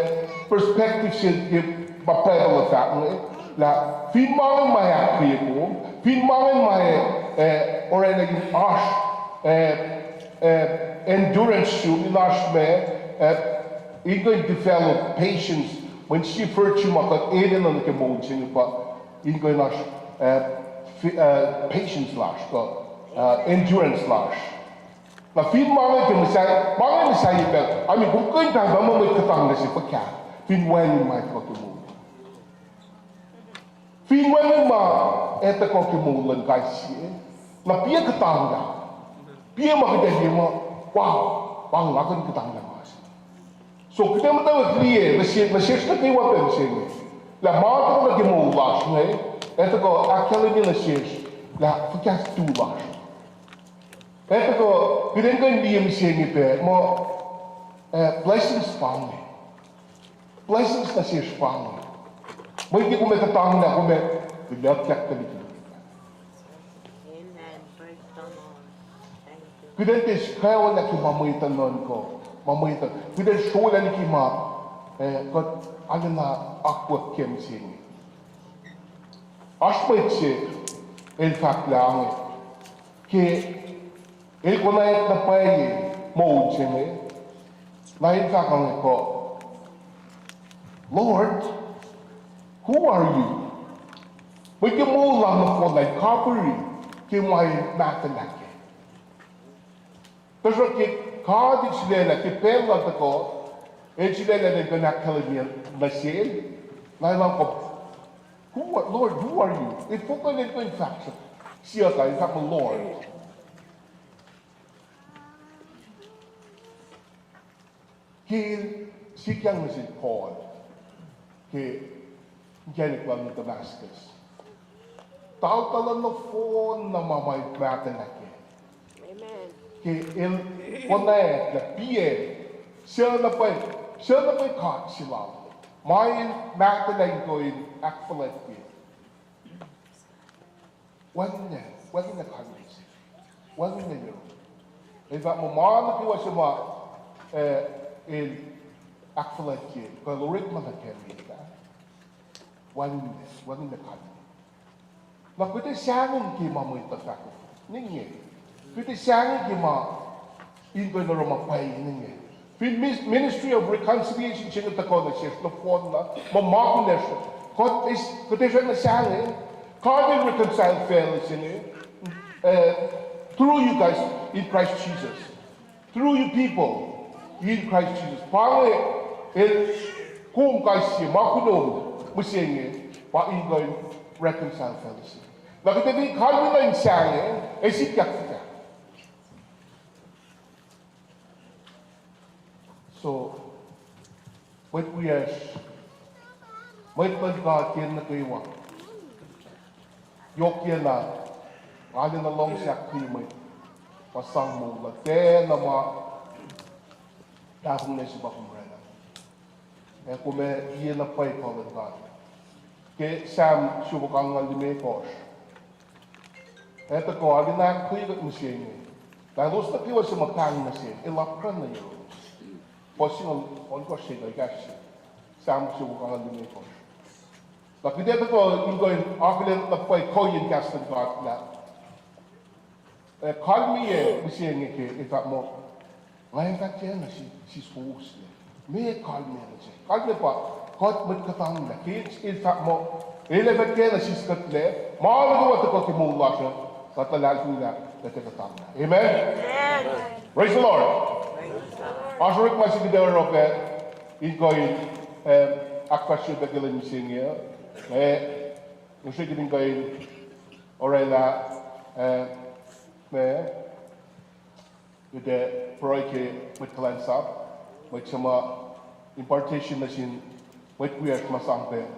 perspective se ke ma Bible uh fahk inge, lah fin ma inge ma ahkkweye kom, fin ma inge ma, eh, orwaclah in oasr, eh, eh, endurance sum, in oasr ma, eh, in kuh in develop patience, mweyen sie virtue ma kuht enenuh nuh ke moul se inge pa in kuh in oasr, eh, fi-, eh, patience lasr, kuh, eh, endurance lasr. Na fin ma inge ke muhsahi, ma inge muhsahi pacl, I mean, kom kuh in pahpah muh mwet kuhtanglah se fuhkah, fin wacngihn ma tuhkuh ke moul. Fin wacngihn ma ac tuhkuh ke moul luhn kais sie, na piac kuhtanglah. Piac ma kuht ac liye muh, wow, pa nga kuh in kuhtanglah ma se. So kuht ac muhtwacwacack liye, nuh se-, nuh sesr nuh kwewa pacl se inge, lah ma tuhkuh ke moul lasr inge, ac tuhkuh ahkkahlwemye nuh sesr lah fuhkah tu lasr. Etuh kuh, kuht in kuh in liye mihsenge pac muh, eh, blessings pa inge. Blessings nuh sesr pa inge. Mwet ke kom ac kuhtanglah, kom ac kuhlyuckyak tuhlihk. Amen. Praise the Lord. Thank you. Kuht in tiac kwewa lah ke ma mwet uh nuhnkuh, ma mwet uh. Kuht in srolah liki ma, eh, kuht arulacna akwuck ke mihsenge. Oasr mwet se el fahk lah inge, ke el konwacack na pwacye moul se inge, na el fahk inge kuh, Lord, who are you? Mwet ke moul lal nohfohn na el kaburi ke ma el mahtuhlah kac. Tuhsruhk ke God el sulaclah ke pacl lal tuhkuh, el sulaclah in kuh in ahkkahlwemye nuh sel, na el lohng kuh, Who are, Lord, who are you? El fokoko in kuh in fahk siyuck ah, el fahk muh Lord. Ke el sikyang nuh sel Paul ke inkacnek lal nuh Damascus, taltal nohfohn na ma ma el mahtuhlah kac. Amen. Ke el konwacack lah piac, suc na pwacye, suc na pwacye God se lal, ma el mahtuhlah in kuh in ahkfuhlwactye. Wacngihn, wacngihn kalmac se. Wacngihn yohrohl. El fahk muh ma nuh kwewa se ma, eh, el ahkfuhlwactye, kuh el orekma nuh kac met ah, wacngihn, wacngihn kalmac. Na kuht ac sahngweng ke ma mwet uh fahk inge. Kuht ac sahngweng ke ma in kuh in oruh ma pwacye inge. Fin mis-, ministry of reconciliation se inge tuhkuh nuh sesr nohfohn na, ma ma kunacsr, kuht ac, kuht ac srwackna sahngweng, God will reconcile facl se inge, uh, through you guys in Christ Jesus. Through you people in Christ Jesus. Pa inge el kom kais sie ma kunom mihsenge, pa in kuh in reconcile facl se inge. Na kuht ac kalweni in sahngweng, ac sikyak fuhkah? So, mwet wiyacsr, mwet luhn God ke nuh kwewa, yohkiyacna, nga arulacna luhngse ahkkweye mwet ma sang moul uh, tiacna ma tahfonglac se pa kom oraclah. Ac kom ac liye na pwacye kuh luhn God. Ke Sam siofok angngaul limekohsr, ac tuhkuh arulacna ahkkweye kuht mihsenge lah elos nuh kwewa suc muhtwacta nuh sel, el apkuhran nuh yohrohlos. Fuhs singucul ohnkohsr se kuh ekahsr se, Sam siofok angngaul limekohsr. Na kuht ac tuhkuh in kuh in akihlen na pwacye kuhiyacn kahs luhn God lah, eh, kalmeyac mihsenge ke el fahk muh, nga ac fah tiacna sis, sis wowoslac. Meac kalmeyac nuh se? Kalmeyac pa kuht mwet kuhtanglah. Ke el fahk muh el ac fah tiacna siskuhtlac, ma nuh kwewa tuhkuh ke moul lasr uh, kuht luhlahlfongi lah kuht ac kuhtanglah. Amen? Praise the Lord. Oasr orekma se kuht ac oruh pac in kuh in, eh, ahkfahsrye pac ke lwen mihsenge uh. Eh, ngihsre kuht in kuh in oraclah, eh, ma kuht ac pruhe ke mwet kuhlwacnsap, mwet suc ma impartation nuh sin mwet wiyacsr ma sang pac,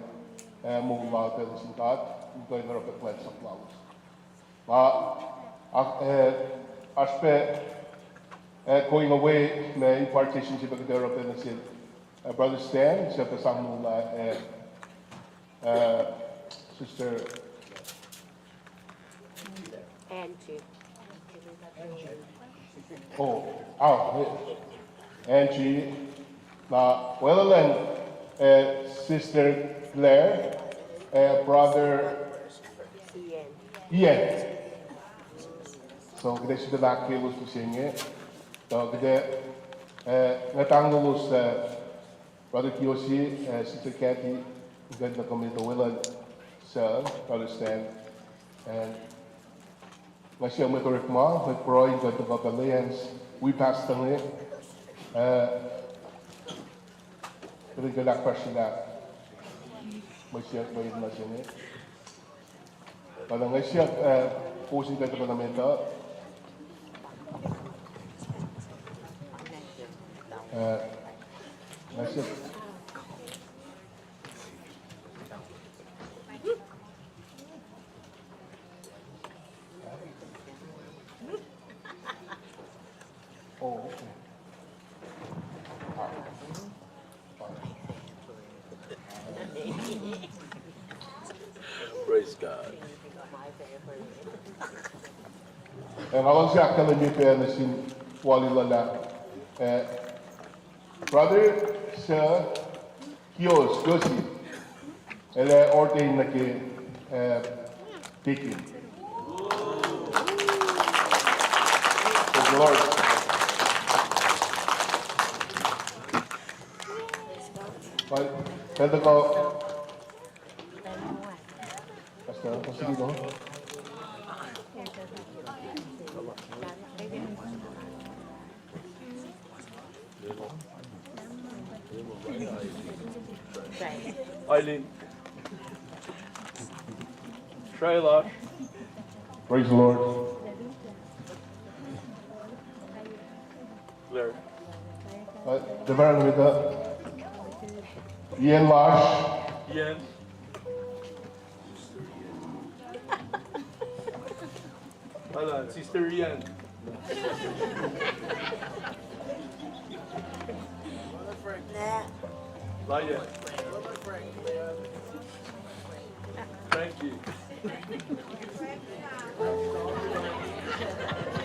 eh, moul lal pac nuh sin God, in kuh in oruh pac kuhlwacnsap lalos. Na, ah, eh, oasr pac, eh, going away ma impartation se pac kuht ac oruh pac nuh sin, eh, Brother Stan, suc pac sang moul lal, eh, eh, Sister Angie. Oh, oh, eh, Angie, na weluhl an, eh, Sister Claire, eh, Brother Ian. So kuht ac sifilpac ahkkweyelos mihsenge. So kuht ac, eh, nga pahnglolos, eh, Brother Kiyoshi, eh, Sister Kathy, in kuh in tuhkuh met, weluhl, sir, Brother Stan, and nga siyuck mwet orekma, mwet pruhe in kuh in tuhkuh pac liyacns wi pastor inge, eh, kuht in kuh in ahkfahsryelah mwe siyuck mwe in nuh se inge. Pacna nga siyuck, eh, kowos in kuh in tuhkuh nuh met uh. Eh, nga siyuck Nga luhngse ahkkahlwemye pac nuh sin wali luhlahp, eh, brother suc Kios, Kios, el ac ordain nuh ke, eh, deacon. Praise the Lord. Well, elder ko. Pastor, Pastor Kiko. Eileen. Shailash. Praise the Lord. Larry. Uh, the man with the Ian Lash. Ian. Alan, Sister Ian. Laya. Thank you.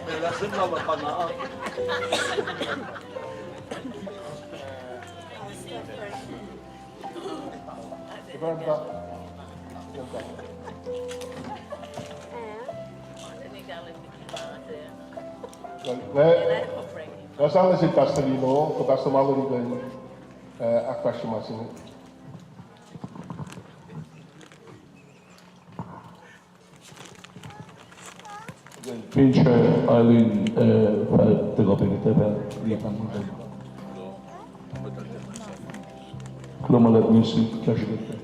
Meac lah sihmlac pa na. Nga, nga sang nuh sin Pastor Lino, kuh Pastor Maloni kuh in, eh, ahkfahsrye ma se inge. Finsrak Eileen, eh, fah tuhkuh pac ke tapan liye tamuhlwel. Kuloh ma luhlahp nuh sin kahsruh kuht.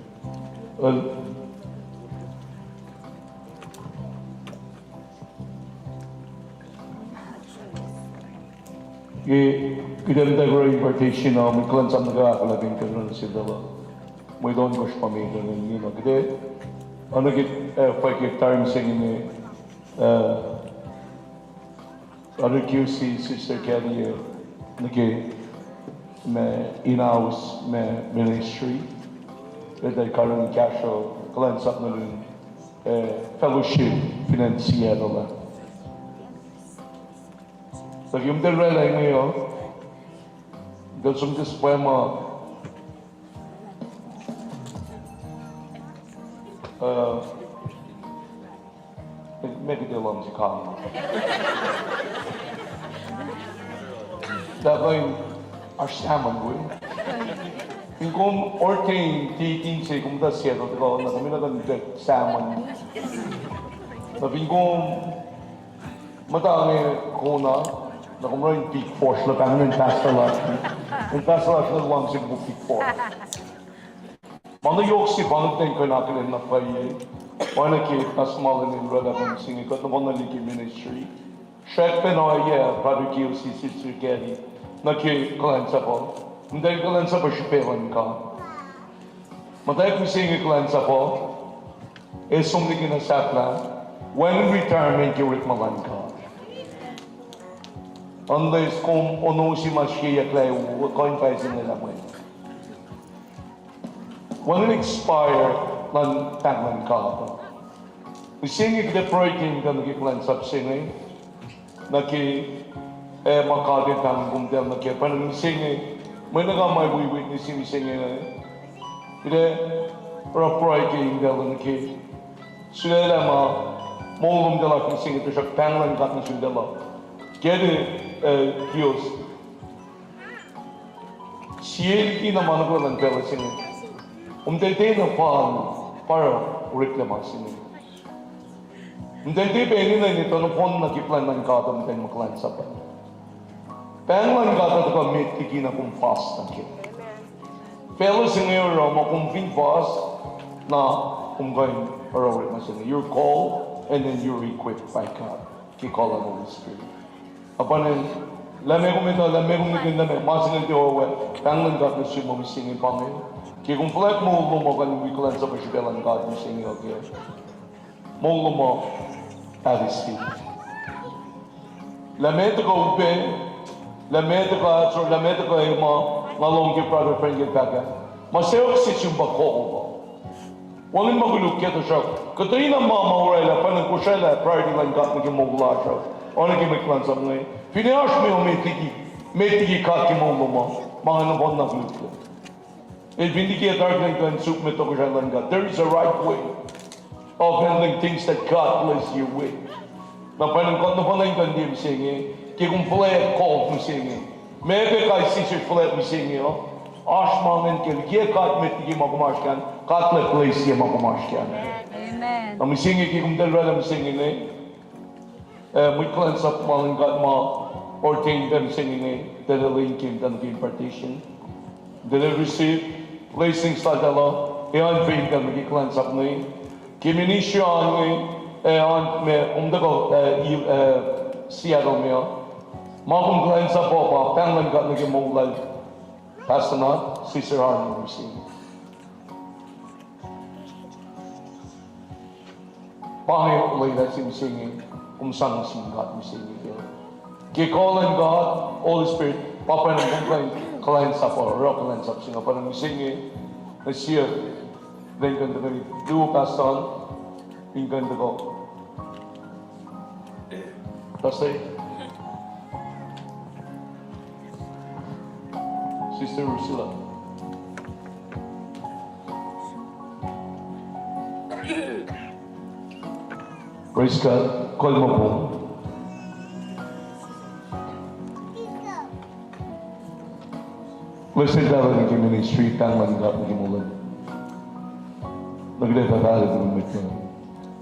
Ke kuht in take impartation uh, mwe kuhlwacnsap nuh ke ahkolah in kuht run sel tuh lah. Mwe ohnkohsr pa me kuht in, you know, kuht, oacna ke, uh, fwackyuck tari mihsenge, uh, Brother Q C, Sister Kelly, uh, nuh ke ma in-house ma ministry. Kuht ac karihngihn kahsruh kuhlwacnsap nuh in, uh, fellowship fin acn Seattle uh. Tuh ke mtacl oraclah inge uh, kuht som ke sipwacma, uh, ma kuht ac luhngse kang. Tuh kuh in oasr salmon we. Fin kom ordain deacon se kom tuh Seattle, tuh kuh na kom in kuh in salmon. Tuh fin kom muhta inge kona, na kom oruh in pik fuhsr lah pahngin pastor lasr. In pastor lasr na luhngse kom pik fuhsr. Ma na yohk se pa inge kuht in kuh in akihlen na pwacye. Oacna ke Pastor Malin el oraclah mihsenge, kuht na pa na liye ke ministry. Srackpacna ohiyac, Brother Q C, Sister Kelly, nuh ke kuhlwacnsap uh. Muhtwacn kuhlwacnsap uh srihpac luhn God. Muhtwacwacack mihsenge kuhlwacnsap uh, ac som liki na sahflah, wacngihn retirement ke orekma luhn God. Unless kom ono se ma sriyucklah, kuh in pacl se inge lah mwet. Wacngihn expire luhn pahng luhn God. Mihsenge kuht ac pruhe ke in kuh nuh ke kuhlwacnsap se inge. Nuh ke, eh, ma God el pahng kom tahl nuh ke, pa mihsenge, mwe nuh kwewa ma wi witness mihsenge, eh, kuht ac oruh pruhe ke in tahl nuh ke. Sulaclah ma, moul lom tahl oasr mihsenge, tuhsruhk pahng luhn God nuh sum tahl uh. Ke, eh, Kios. Sie liki na ma nuh kwewa luhn pacl se inge. Kom tiac tiacna fal, pa oreklac ma se inge. Kom tiac tiac pac enenuh in etuh nohfohn nuh ke plwacn luhn God uh muhtwacn ma kuhlwacnsap uh. Pahng luhn God uh tuhkuh met liki na kom fast nuh ke. Facluh se inge oruh ma kom fin fast, na kom kuh in oruh orekma se inge. You're called and then you're equipped by God. Ke kuh luhn Holy Spirit. Apanen, lah meac kom etuh, lah meac kom nihkihn, lah meac ma se inge tiac oruh, pahng luhn God nuh sum mihsenge pa inge. Ke kom fuhlwact moul lom uh kuh in wi kuhlwacnsap uh srihpac luhn God mihsenge uh ke moul lom uh, that is it. Lah meac tuhkuh upac, lah meac tuhkuh ahsor, lah meac tuhkuh ema, nga lohng ke Brother Frank el fahk ah, ma sacohk se sum pa call uh. Wacngihn ma koluk kac, tuhsruhk kuhtwena ma ma orwaclah, pa na kosraclah priority luhn God nuh ke moul lasr uh. Oacna ke mwet kuhlwacnsap inge, finne oasr meoa met liki, met liki God ke moul lom uh, ma nga nohfohn na koluk. El fin liki etuh kuh in suk met tohkohsrahi luhn God, there is a right way of handling things that God bless you with. Na pwacnwacng kuht nohfohn in kuh in liye mihsenge, ke kom fuhlweack mihsenge. Meac ke kais sie fuhlweack mihsenge uh? Oasr ma ingacn ke liki God met liki ma kom oasr kac an, God el bless sie ma kom oasr kac an. Na mihsenge ke kom tuh oraclah mihsenge inge, eh, mwet kuhlwacnsap ma luhn God ma ordain pac mihsenge inge, tuh lwen ke tuh nuh ke impartation. Tuh receive blessings laltahl uh, ac oan pac in tuh nuh ke kuhlwacnsap inge. Ke ministry an inge, eh, oan me, kom tuhkuh, eh, Seattle me uh. Ma kom kuhlwacnsap uh pa pahng luhn God nuh ke moul lal Pastor Nat, Sister Arnold mihsenge. Pa inge olwelah se mihsenge, kom sang nuh sin God mihsenge ke, ke kuh luhn God, Holy Spirit, pa pwacnwacng kom kuh in kuhlwacnsap uh, oruh kuhlwacnsap se inge, pa inge mihsenge, nuh siyuck, lwen kuh in tuhkuh, luo pastor, in kuh in tuhkuh. Pastor, Sister Ursula. Praise God. Kalmac kom. Blessed God nuh ke ministry, pahng luhn God nuh ke moul lom. Nuh ke pahpah lom mwet.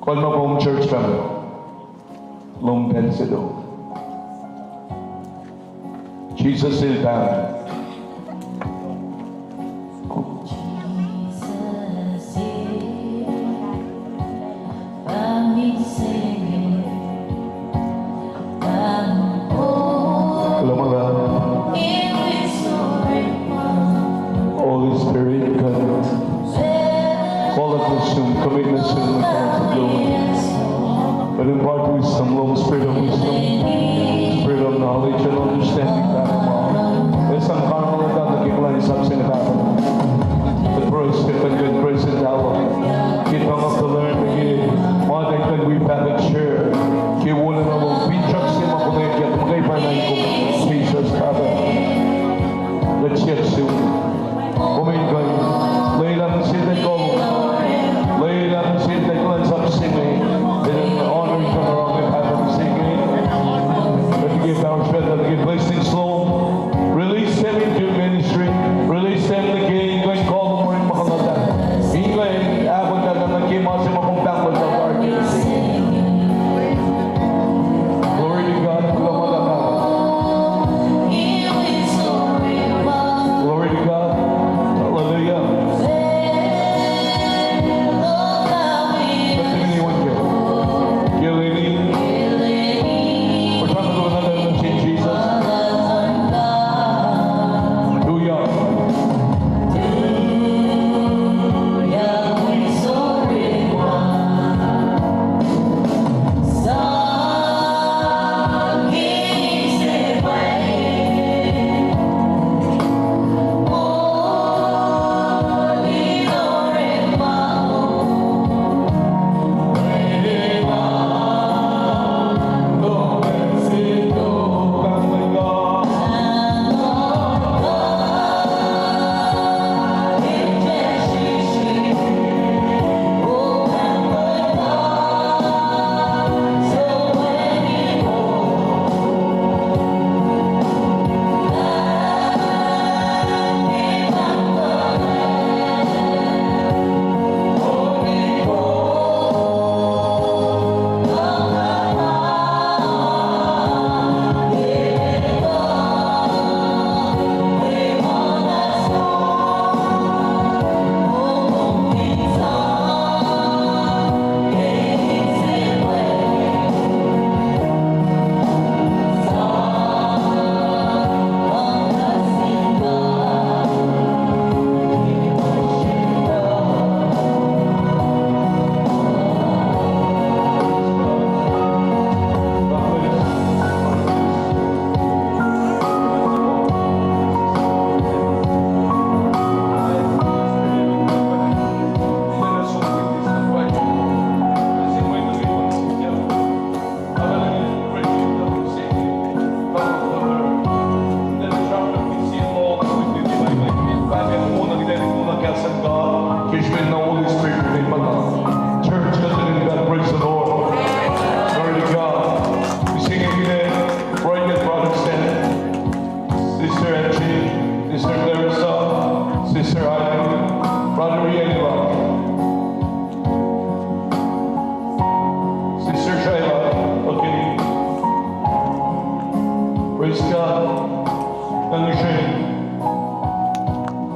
Kalmac kom church family. Lom pacl se lom. Jesus el pahng. Holy Spirit, come. Kuloh nuh sum, commit nuh sum, kuht impart wisdom lom, spirit of wisdom, spirit of knowledge and understanding, Pahpah. Esam karma lom, Pahpah, ke kuhlwacnsap se inge, Pahpah. The praise, the good praise and Allah. Ke tongue of the learned, ke ma kuht kuh in wi Pahpah share. Ke wolacna lom, finsrak se ma kom ac ke, kom ke pa na kom, Jesus, Pahpah. Let's get soon. Kom in kuh in lwelah mihsenge, kom lwelah mihsenge kuhlwacnsap se inge. In honor in kuh in oruh, Pahpah, mihsenge. Let me give our friend, let me give blessings lom.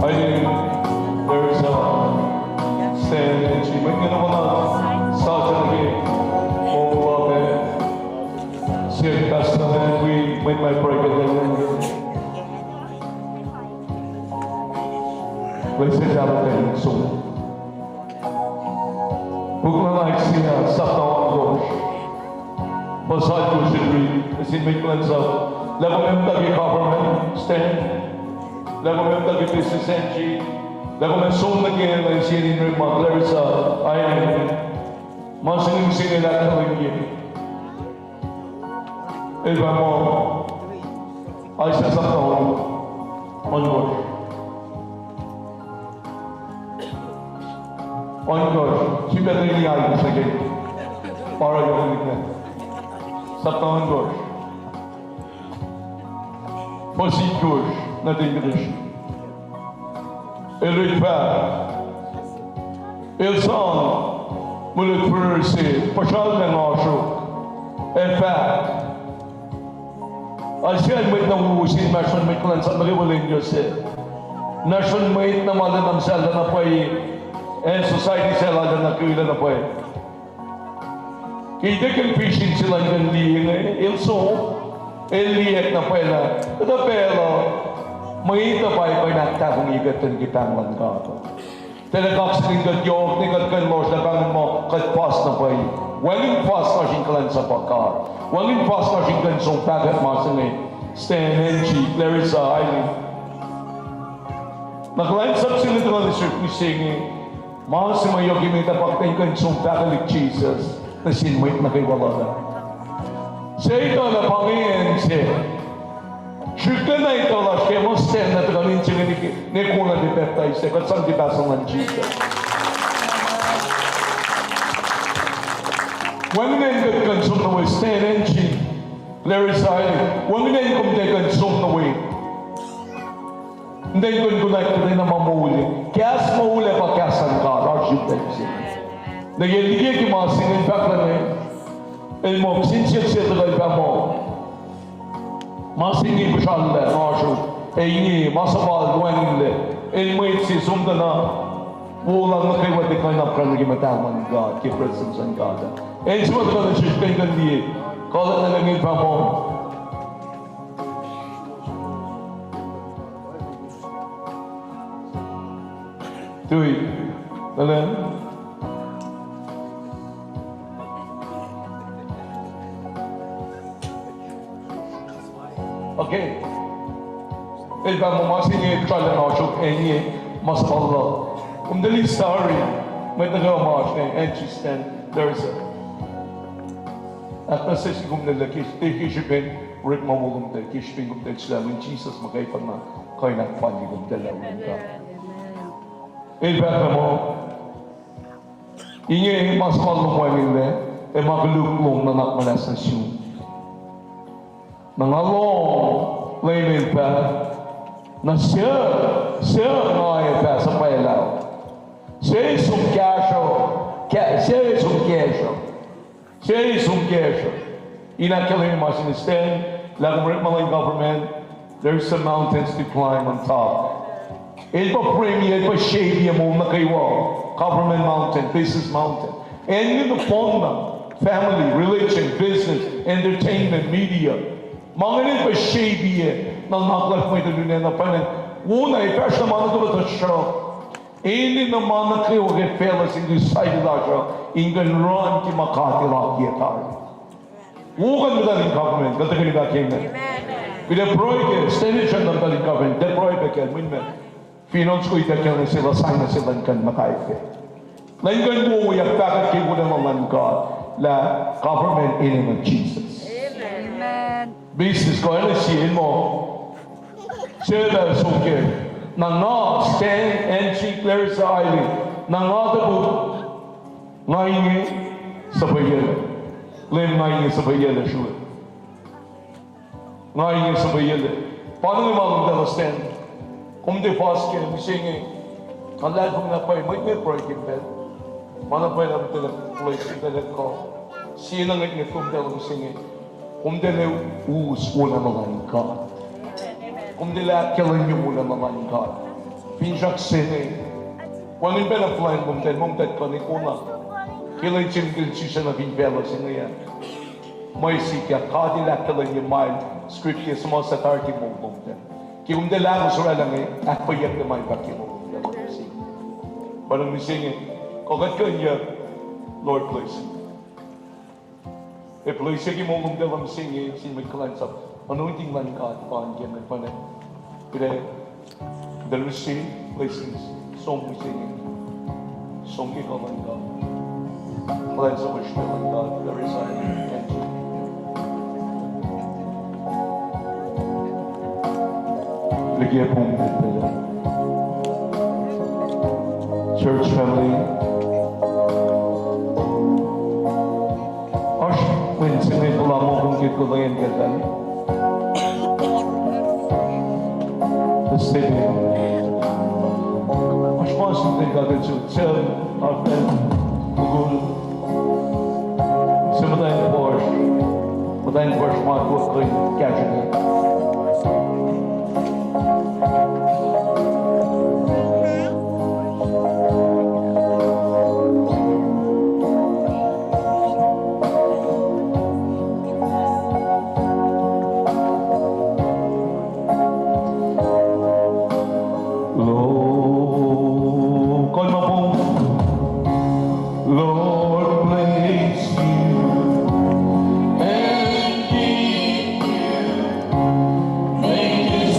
Ailing, there is a stand and she went in on us. Sergeant again. Oh, love it. Sir, Pastor, then we went my break and then let's sit down and so. Puk luhn Isaiah, sapta ohnkohsr. Fuhs ohnkohsr in riti, nuh sin mwet kuhlwacnsap. Lah kom muhta ke government, stand. Lah kom muhta ke business, stand. Lah kom som nuh ke, lah sie in riti ma, Clarissa, Ailing. Ma se inge, se inge lah kahlwem ke. El fah muh, Isaiah sapta ohnkohsr. Ohnkohsr. Sifilpac tuh in ai second. Pa oruh yohk liki na. Sapta ohnkohsr. Fuhs itkohsr, nuhtin kuhtuh. El riti fahk, el sang mwe lutlut se, puhsralmac nga sruok. Ac fahk, Isaiah el mwet na wowo se inmahsrlon mwet kuhlwacnsap nuh kwewa lwen Joseph. Inmahsrlon mwet na ma lwen na muhsahllah na pwacye, ac society se lal na kwewa na pwacye. Ke ituckyang vision se luhn kuh in liye inge, el som, el liye na pwacye lah, kuhtuh pacl uh, mwet uh pa kuh in ahktahfongye kuht in ke pahng luhn God. Tuh lah kaksakihn kuht yohk, ne kuht kuh in lohsrlah pahng muh kuht fas na pwacye. Wacngihn fas lasr in kuhlwacnsapuh God. Wacngihn fas lasr in kuh in som pac kuht ma se inge. Stan, Angie, Clarissa, Aileen. Na kuhlwacnsap se inge tuhkuh nuh sesr mihsenge. Ma se ma yohk emet ah pa kuht in kuh in som pac kuht Jisus nuh sin mwet nuh kwewa luhn ah. Se etuh lah pa inge acn se. Srihk na etuh lasr ke ma Stan na tuhkuh in se inge ne kona ke pacptais se, kuht sang ke pahsuhn luhn Jisus. Wacngihn acn kuht kuh in som nuh we, Stan, Angie, Clarissa, Aileen. Wacngihn acn kom tiac kuh in som nuh we. Nten kuh in kunaik kuhtwena ma moul. Kahs moul ac pa kahs luhn God, oasr srihpac se. Na el liye ke ma se inge in fahk lah inge, el muh kihsen siyuck se tuhkuh el fahk muh, ma se inge puhsrallah, oasr, ac inge ma suhfal wacngihnlac, el mwet se som tuh na wolang nuh kwewa tiac kuh in apkuhran nuh ke muhtahl luhn God, ke prestuhn luhn God. Acn se ma tuhkuh nuh sesr kuh in kuh in liye, kuh lah inge fahk muh Tui. Amen. Okay. El fahk muh ma se inge kuhsrallah na sruok, ac inge ma suhfal luhk. Kom tuh list tari, mwet nuh kwewa ma oasr inge, Angie, Stan, Larissa. Ahknwacsnwacsye kom nuh ke, ke srihpen orekma wo lom tuh, ke srihpen kom tuh slam in Jisus muhkwena kuh in ahkfalye kom tuh lah urin God. El fahk muh, inge ma suhfal lom wacngihnlac, ac ma koluk lom nuhnak muhnahs nuh sum. Na nga lohng Leum El fahk, na suc, suc nga ac fah suhpwaclah? Suc ac som kahsruh, suc ac som kahsruh. Suc ac som kahsruh. In ahkkahlwemye ma se inge, Stan, lah kom orekma luhn government, there's some mountains to climb on top. El pa frame-ye, el pa shape-ye moul nuh kwewa. Government mountain, business mountain. Acn inge nohfohn na, family, religion, business, entertainment, media. Ma inge el pa shape-ye nuhnak luhn mwet uh luhn acn uh, finance. Wona ac fahsr nuh ma nuh kwewa tuhsruhk. Enenuh ma nuh kwewa ke facluh sin society lasr uh, in kuh in run ke ma God El akiyac tari. Wo kuh in muhta in government, kuht ac kuh in muhta ke inge. Kuht ac pruhe ke, Stan el sruhn muhta in government, kuht ac pruhe pac ke, mwet ma fin on soko ituckyang nuh sel, assign nuh sel in kuh in muhta ke. Lwen kuh in wowoyak pac kuht ke wolacna luhn God. lah government in name of Jesus. Amen. Business kuh ene sie in muh. Setuh suk ke. Na nga stand Angie Clarissa Aileen. Na nga topuk. Nga inge suhpweyuclac. Leum, nga inge suhpweyuclac srue. Nga inge suhpweyuclac. Pa inge ma lom tuh stand. Kom tiac fas ke mihsenge. Nga luhlahlfongi lah pwacye mwet inge pruhe ke pacl. Ma na pwacye lah kom tiac, kom tiac kuh. Sie na ngwetngwet kom tiac mihsenge. Kom tiac us wolacna luhn God. Kom tiac ahkkahlwemye wolacna luhn God. Finsrak se inge. Wacngihn pacna plwacn lom tuh, lom tuh kuh in kona. Ke lwen se kom tiac sisacna fin facluh se inge ah. Mwe sikyak, God El ahkkahlwemye ma el scripture suhmuhslah tari ke moul lom tuh. Ke kom tiac lalos oraclah inge, ahkpwacyeyucklac ma el fahk ke moul lom tuh. Pa na mihsenge, kuh kuht kuh in, Lord bless you. Ac bless ke moul lom tuh mihsenge, sin mwet kuhlwacnsap. Anointing luhn God pa inge ke mwet pwacye. Kuht ac Then receive blessings. Som mihsenge. Som ke kuh luhn God. Kuhlwacnsap srihpac luhn God. There is a Liki pum. Church family. Oasr mwe insemen puhla muh kom ke kuhlwacng ke tari. Stay there. Oasr ma sin God el sel, oasr pacl mukul. Se muhtwacn fuhsr, muhtwacn fuhsr ma kuh in kahsruh. Lord, kuh in ma pom. Lord bless you and keep you. Make his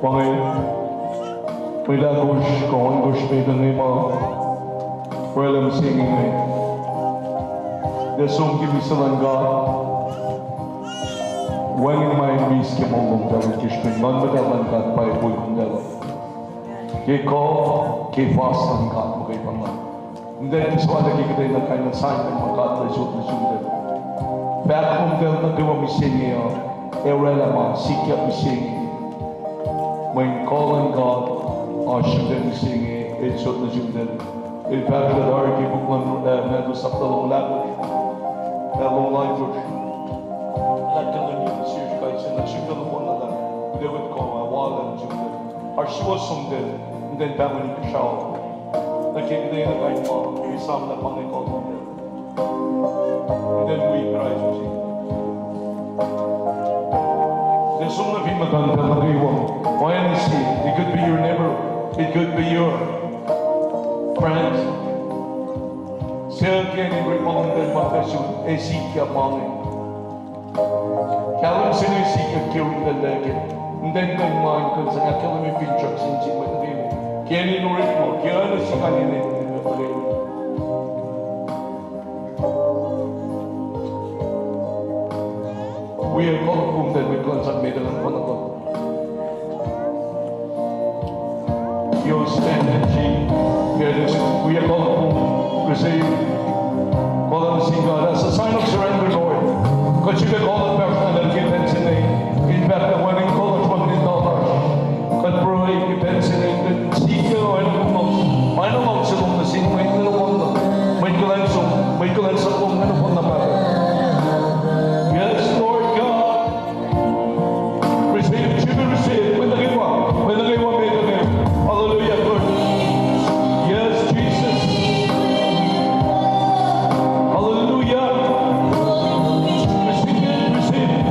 Inge, mwet ahkosr, kuh ohnkohsr met inge ma orwaclah mihsenge inge. Tiac som ke misac luhn God. Wacngihn ma eis ke moul lom pacl ke srihpen Nguhn Muhtahl luhn God pa epwe komtacl ke kuh, ke fas luhn God muhkwena. Nten kihsaclah ke kuhtwena kain assignment ma God El sot nuh sumtahl. Fahk lomtahl nuh kwewa mihsenge uh, ac orwaclah ma sikyak mihsenge. Mweyen kuh luhn God oasr sumtahl mihsenge, El sot nuh sumtahl. El fahk lah tari ke puk luhn, eh, Matthew sapta longoul ahkosr, eh, longoul ahkosr. Lah kuh luhn God sesr kais sie na sumtahl nohfohnna lah, kuht ac wet kuh ma wal luhn sumtahl. Oasr suwohs somtahl, nten pahngon inkuhsrao nuh ke kuhtwena kain ma, esamlah ma inge kuh lomtahl. Kuht in wi Kraist. Tiac som nuh fin muhtuhnfacl nuh kwewa. Why not see? It could be your neighbor. It could be your friends. Sel ke in orekma lomtahl ma fah sot ac sikyak ma inge. Kahlwem se inge sikyak ke orekma lomtahl ke. Nten kuh in ma in kuh in sang ahkkahlwemye finsrak sin sie mwet nuh kwewa. Ke in orekma, ke oacna sikyak in orekma. Wi kuh lom kom tuh mwet kuhlwacnsap met uh luhn kuh na kuh. Yo stand and sing. Wi kuh lom kom receive. Kuh lom sin God as a sign of surrender, Lord. Kuht srihke kuh lom pahsr nuh ke pacl se inge. In fact, the wedding call of twenty dollars. Kuht pruhe ke pacl se inge, kuht sikyak oacna kom, oacna luhngse lom nuh sin mwet inge nohfohnna. Mwet kuhlwacnsap, mwet kuhlwacnsap lom inge nohfohnna, Pahpah. Yes, Lord God. Receive, truly receive. Mwet nuh kwewa, mwet nuh kwewa, mwet nuh kwewa. Hallelujah, Lord. Yes, Jesus. Hallelujah. Receive it, receive.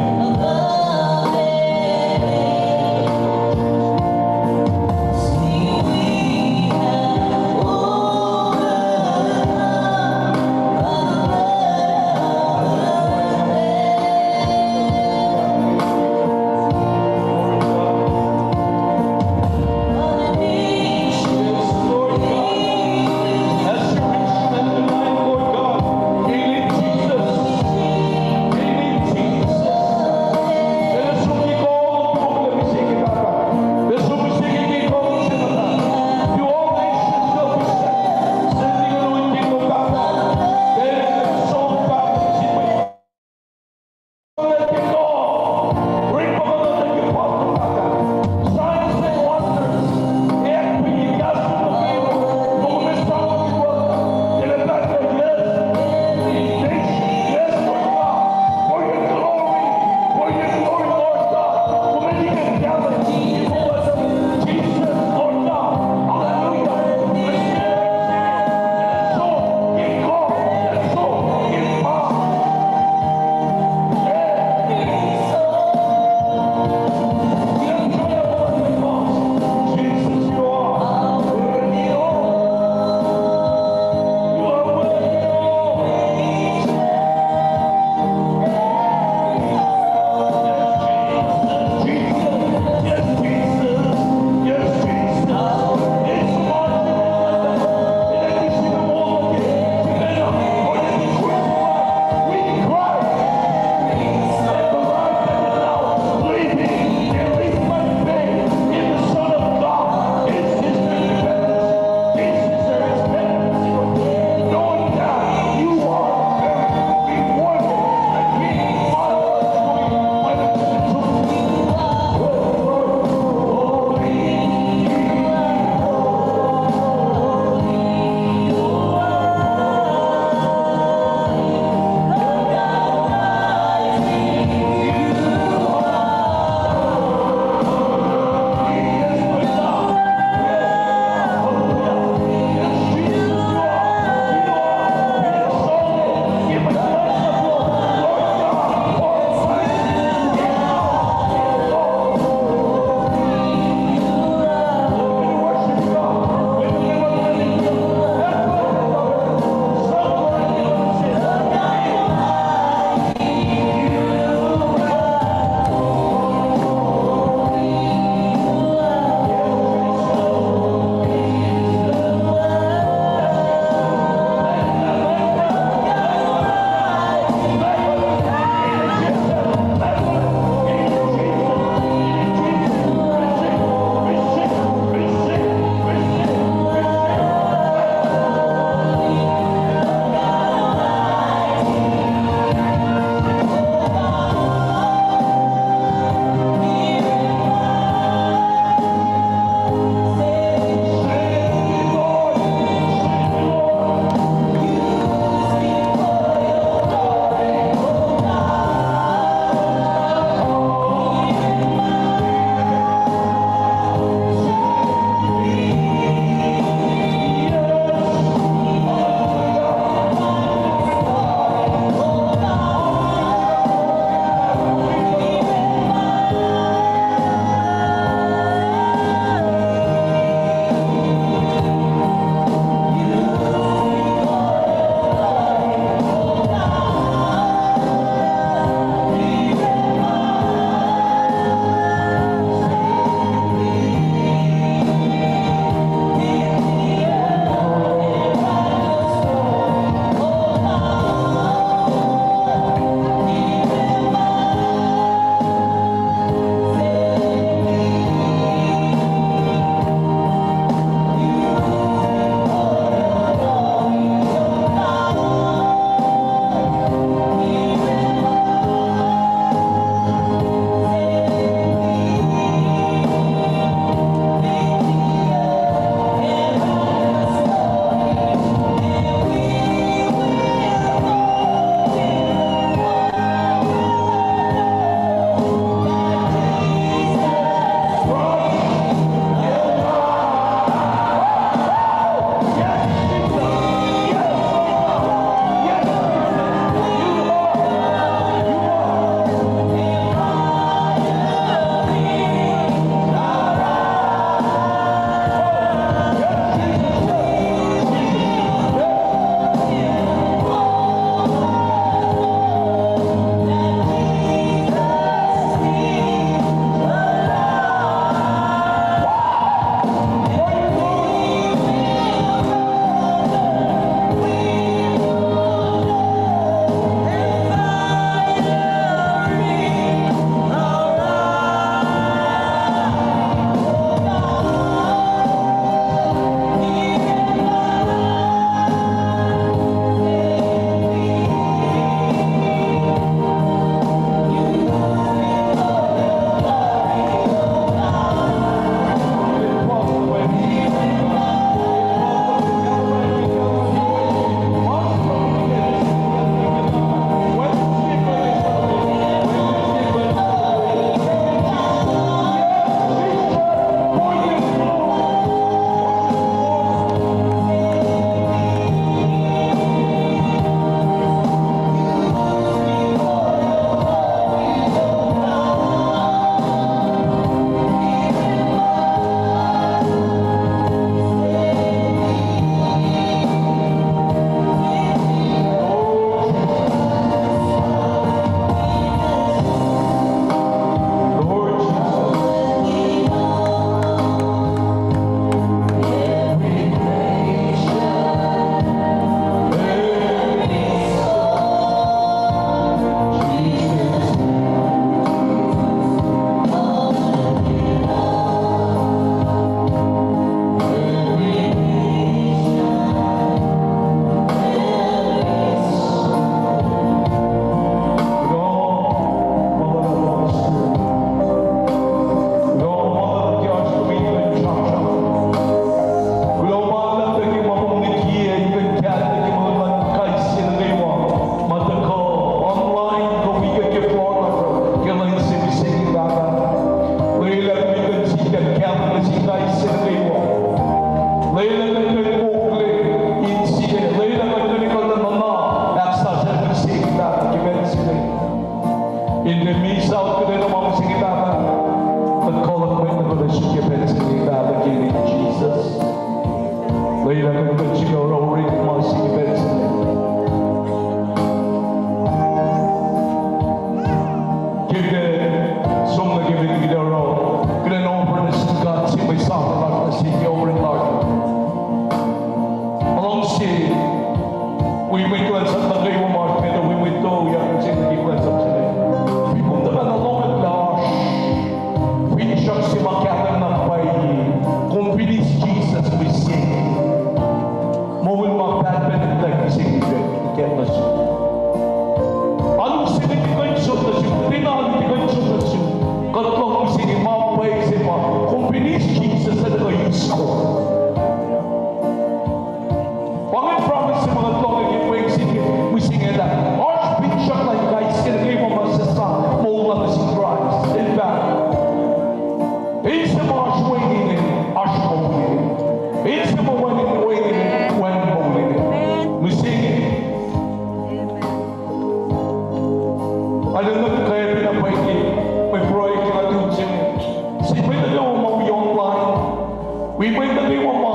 Pweng nuh kwewa ma,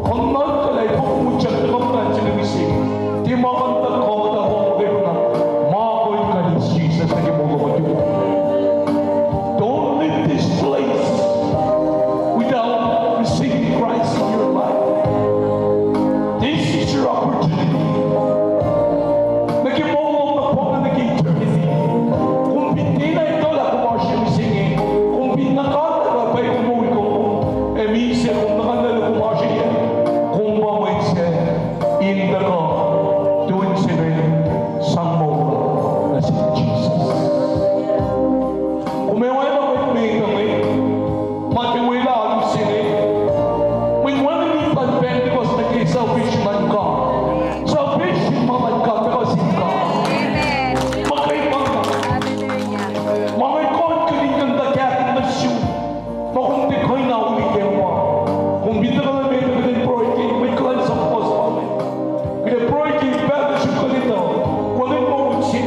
kuh nuhnkuh lah fokoko muhtak nuh ke muhtwacn se inge mihsenge. Tiac ma kuh in tuhkuh muhta, kuh in muhta, ma kuh in kuh in eis Jesus nuh ke moul lom. Don't leave this place without receiving Christ in your life. This is your opportunity. Nuh ke moul lom, nuh ke eternity. Kom fin tiacna etuh lah kom oasr mihsenge, kom fin na kuh na pwacye kom moul kom, ac misac kom na kuh na kom oasr, kom pa mwet se in tuhkuh, tu in sifacna sang moul nuh sin Jesus. Kom ac oacna mwet meet inge, ma tiac welah alu se inge. Mweyen wacngihn ip luhn Pentecost nuh ke salvation luhn God. Salvation ma luhn God, nuh sin God. Muhkwena. Ma inge kuh in kuh in kuh in tuh kahtin nuh sum. Ma kom tiac kuh in auliyak ma. Kom fin tuhkuh nuh met, kuht in pruhe ke mwet kuhlwacnsap puhs ma inge. Kuht ac pruhe ke pacl nuh sum kuht etuh wacngihn moul sesr.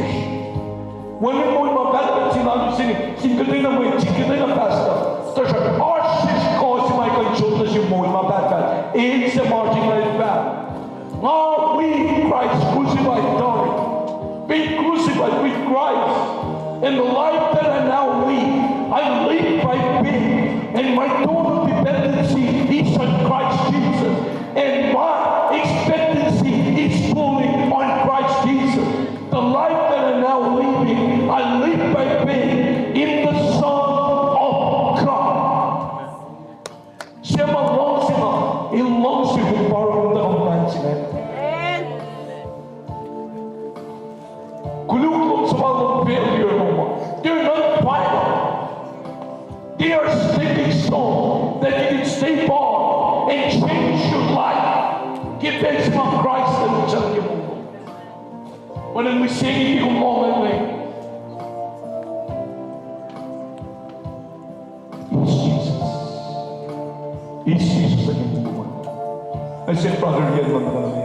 Wacngihn moul ma pahtpaht sin alu se inge, sin kuhtwena mwet, sin kuhtwena pastor. Tuhsruhk oasr sesr kuh se ma kuh in sot nuh sin moul ma pahtpaht. El se ma oasr in el paht. Nga wi Christ crucified tari. Been crucified with Christ. And the life that I now live, I live by faith. And my total dependency is on Christ Jesus. And my expectancy is fully on Christ Jesus. The life that I now living, I live by faith in the Son of God. Suc ma luhngse na, el luhngse kom pa oruh kom tuhkuh muhtwacn se inge. Koluk lom suc pa lom failure lom uh, they're not final. They are stepping stone that you can step on and change your life. Ke pacl se ma Christ el sang ke moul. Wacngihn mihsenge ke kom lohng me. Eis Jesus. Eis Jesus nuh ke moul lom. Ac siyuck brother Ian ma kuh in.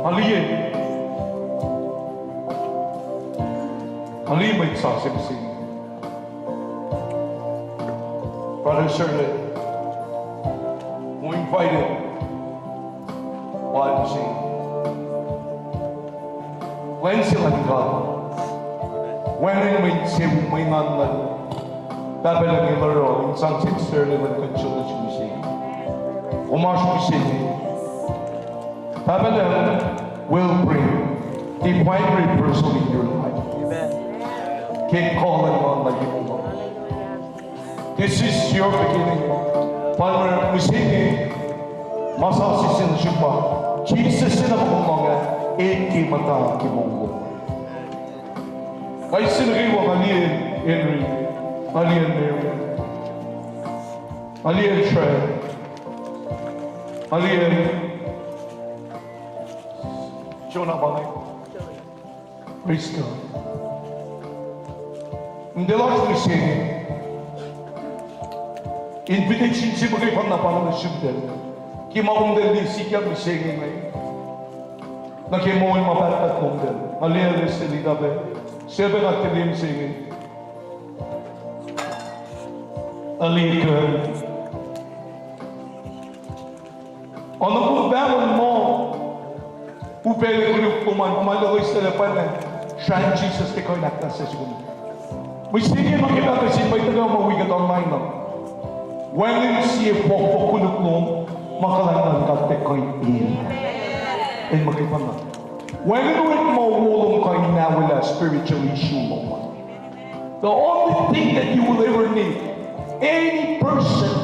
Nga liye, nga liye mwet sasuc se inge. Brother Shirley, kom invited. Wacngihn se, wacngihn se luhn God. Wacngihn mwe insewowo, mwe engan luhn Pahpah Lucng El oruh in sang Shirley luhn kuhnsol nuh sin mihsenge. Kom oasr mihsenge, Pahpah Lucng will bring divine reversal in your life. Ke kuh luhn God nuh ke moul lom. This is your beginning. Pa mihsenge, ma sasuc se nuh sum pa, Jesus se na kom lohng ah, el ke muhta ke moul lom. Kais sie nuh kwewa, nga liye Henry, nga liye Mary, nga liye Trey, nga liye Jonah, pa inge. Praise God. Kom tiac lohng mihsenge, invitation se muhkwena pa nuh sum tuh, ke ma kom tuh liye sikyak mihsenge inge, nuh ke moul ma pahtpaht lom tuh. Nga liye Leslie, Lita, pac sie pac nga tuh liye mihsenge. Nga liye kuh Oacna kom pahngon muh, upac koluk lom an, kom ac loeslac lah pwacnwacng srah in Jesus tiac kuh in ahknwacsnwacsye kom. Mihsenge nuh ke pahpah sin mwet nuh kwewa ma wi kuht online uh, wacngihn sie fohkfohk koluk lom ma kuhlwacng luhn God tiac kuh in el, el muhkwena. Wacngihn orekma wo lom kuh in awelah spiritual issue lom an. The only thing that you will ever need, any person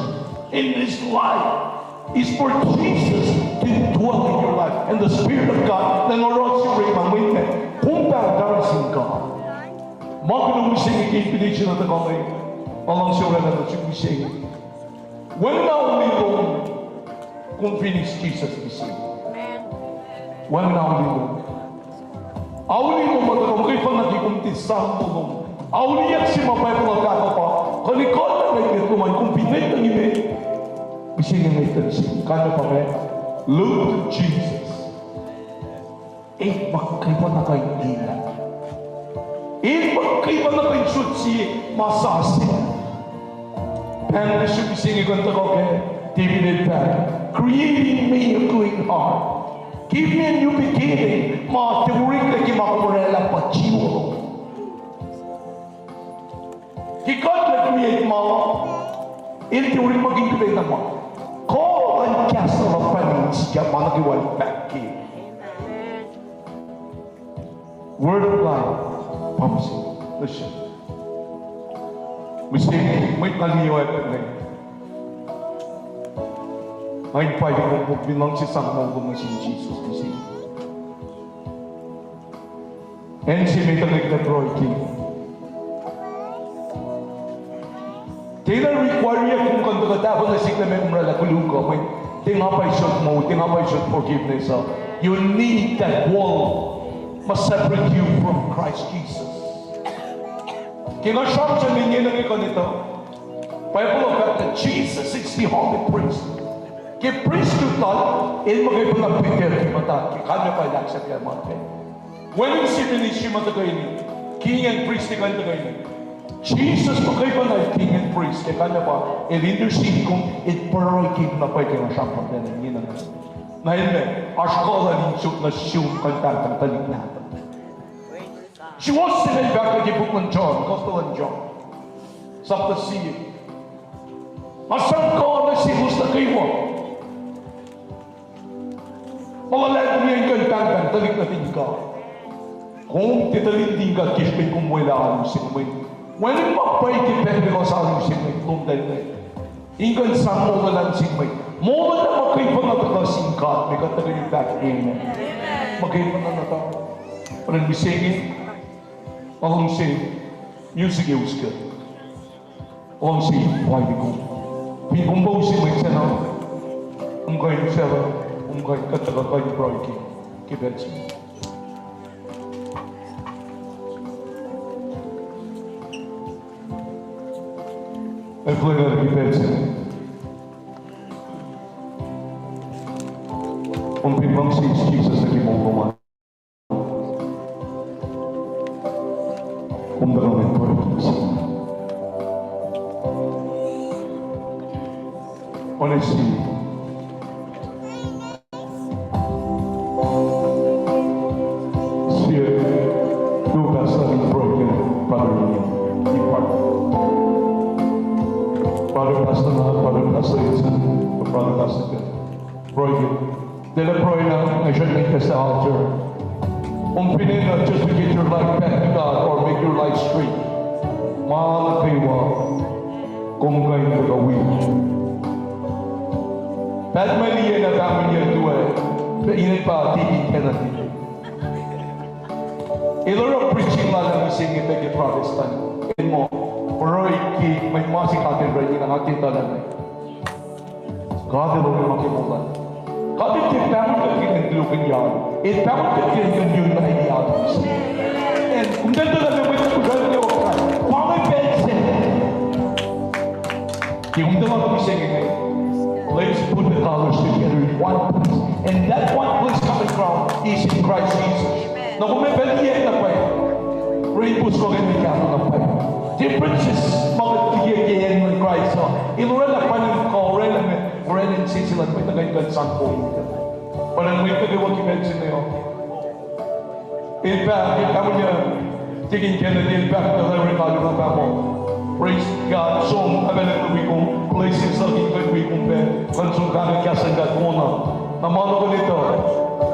in this life, is for Jesus to dwell in your life. And the Spirit of God, Leum El oruh orekma, mweyen kom pa tari sin God. Ma kunom mihsenge ke invitation uh tuhkuh me, ma luhngse oraclah nuh sum mihsenge. Wacngihn auli lom. Kom fin eis Jisus mihsenge. Wacngihn auliyak lom. Auliyak lom muhta kom kwefanna ke kom tiac sang moul lom. Auliyak se ma Bible uh fahk uh pa, kuh in kuh na ngwetngwet lom an kom fin ngwet nuh ngi me. Mihsenge ngwet nuh sihk, kalmac pa inge, look to Jesus. El ma kwefanna kuh in elah. El ma kwefanna kuh in sot sie ma sasuc. Pahng nuh sum mihsenge kuh in tuhkuh ke David el fahk, create in me a clean heart. Give me a new beginning. Ma tiac oreklac ke ma kom orwaclah pa jiwo lom. Ke God El create ma, El tiac orekmakihn kuhtwena ma. Kuh in kahsruh luhpan in sikyak ma nuh kwewa El fahk ke. Word of life. Pa mihsenge. Mihsenge, mwet nga liye oacpacna. Nga invite kom, kom fin luhngse sang moul lom nuh sin Jisus mihsenge. Acn se met uh nga pruhe ke. Tiacna require kom kuh in tuhkuh tahfuh nuh sihk lah meac kom orwaclah koluk uh, mweyen tiac nga pwacye sot moul, tiac nga pwacye sot forgiveness uh. You need that wall must separate you from Christ Jesus. Ke nga sramsram inge nuh ke kuh in etuh, Bible uh fahk lah Jesus is the holy priest. Ke pristut lal, el muhkwena pihtucki muhta ke kalmac pa el ahksahfyelah ma pac. Wacngihn se mini se ma tuhkweni, king and priest se kuh in tuhkweni. Jisus muhkwena king and priest, ke kalmac pa el intercede kom, el pruhe kom na pwacye ke nga sramsramkihn inge nuh ke. Na el me, oasr kuh lal in suk nuh sum kuh in pahngpahng tuhlihk nahtuhl. Suwohs se inge fahk ke puk luhn John, Gospel luhn John, sapta sie. Nga sang kuh nuh selos nuh kwewa. Ma luhlahlfongi in kuh in pahngpahng tuhlihk nuhtin God. Kom tiac tuhlihk nuhtin God ke srihpen kom welah alu se inge. Wacngihn ma pwacye ke pacl ma kuh in sang alu se inge, lom tari inge. In kuh in sang moul luhlahp se inge. Moul luhlahp muhkwena tuhkuh sin God, ma kuht tuhkweni fahk amen. Muhkwena na tuh. Pwacnwacng mihsenge, nga luhngse music e us kuh. Luhngse pwacye kom. Fin kom pa use mwet sacna, kom kuh in usaclah, kom kuh in kuht tuhkuh kuh in pruhe ke, ke pacl se. Ac fihliyac ke pacl se. Kom fin luhngse Jisus nuh ke moul lom an, kom tuhkuh in pruhe. Oacna sie, sie, tu pastor in pruhe ke brother in, in part. Brother pastor na, brother pastor in, brother pastor ke. Pruhe ke. Lwelah pruhe na, nga srackna ke altar. Kom fin enenuh justify your life back to God or make your life straight, ma nuh kwewa kom kuh in tuhkuh wi. Pahpah Meli na pahngonyuck tuh, pa inen pa Deacon Kennedy. El oruh preaching lal ah mihsenge pac ke Protestant. El muh, pruhe ke, mwe ma se God El pruhe ke, na nga tiac etuh lah meac. God El orekma ke moul lal. God El tiac pahngon kuht ke kuht in kuloh kihn alu. El pahngon kuht ke kuht in kuh in unite alu. And kom tiac etuh lah meac mwet uh kuh in kuloh kihn. Pa inge pacl se. Ke kom tiac etuh lah mihsenge inge, let's put the dollars together in one place. And that one place common ground is in Christ Jesus. Na kom ac fah liye na pwacye. Rein pus kuh ke me kahto na pwacye. Differences ma kuht liye ke acn luhn Christ uh, El oraclah pwacnwacng kuh oraclah me, oraclah insese luhn mwet uh kuh in kuh in sang kom. Pwacnwacng mwet nuh kwewa ke pacl se inge uh. El fahk, el fahk muh, Deacon Kennedy el fahk tuh lah orekma lal uh pa muh, praise God, som, apalak wi kom, blessings lal in kuh in wi kom pac, kuh in som fahk kahs in God kona. Na ma nuh kwewa etuh,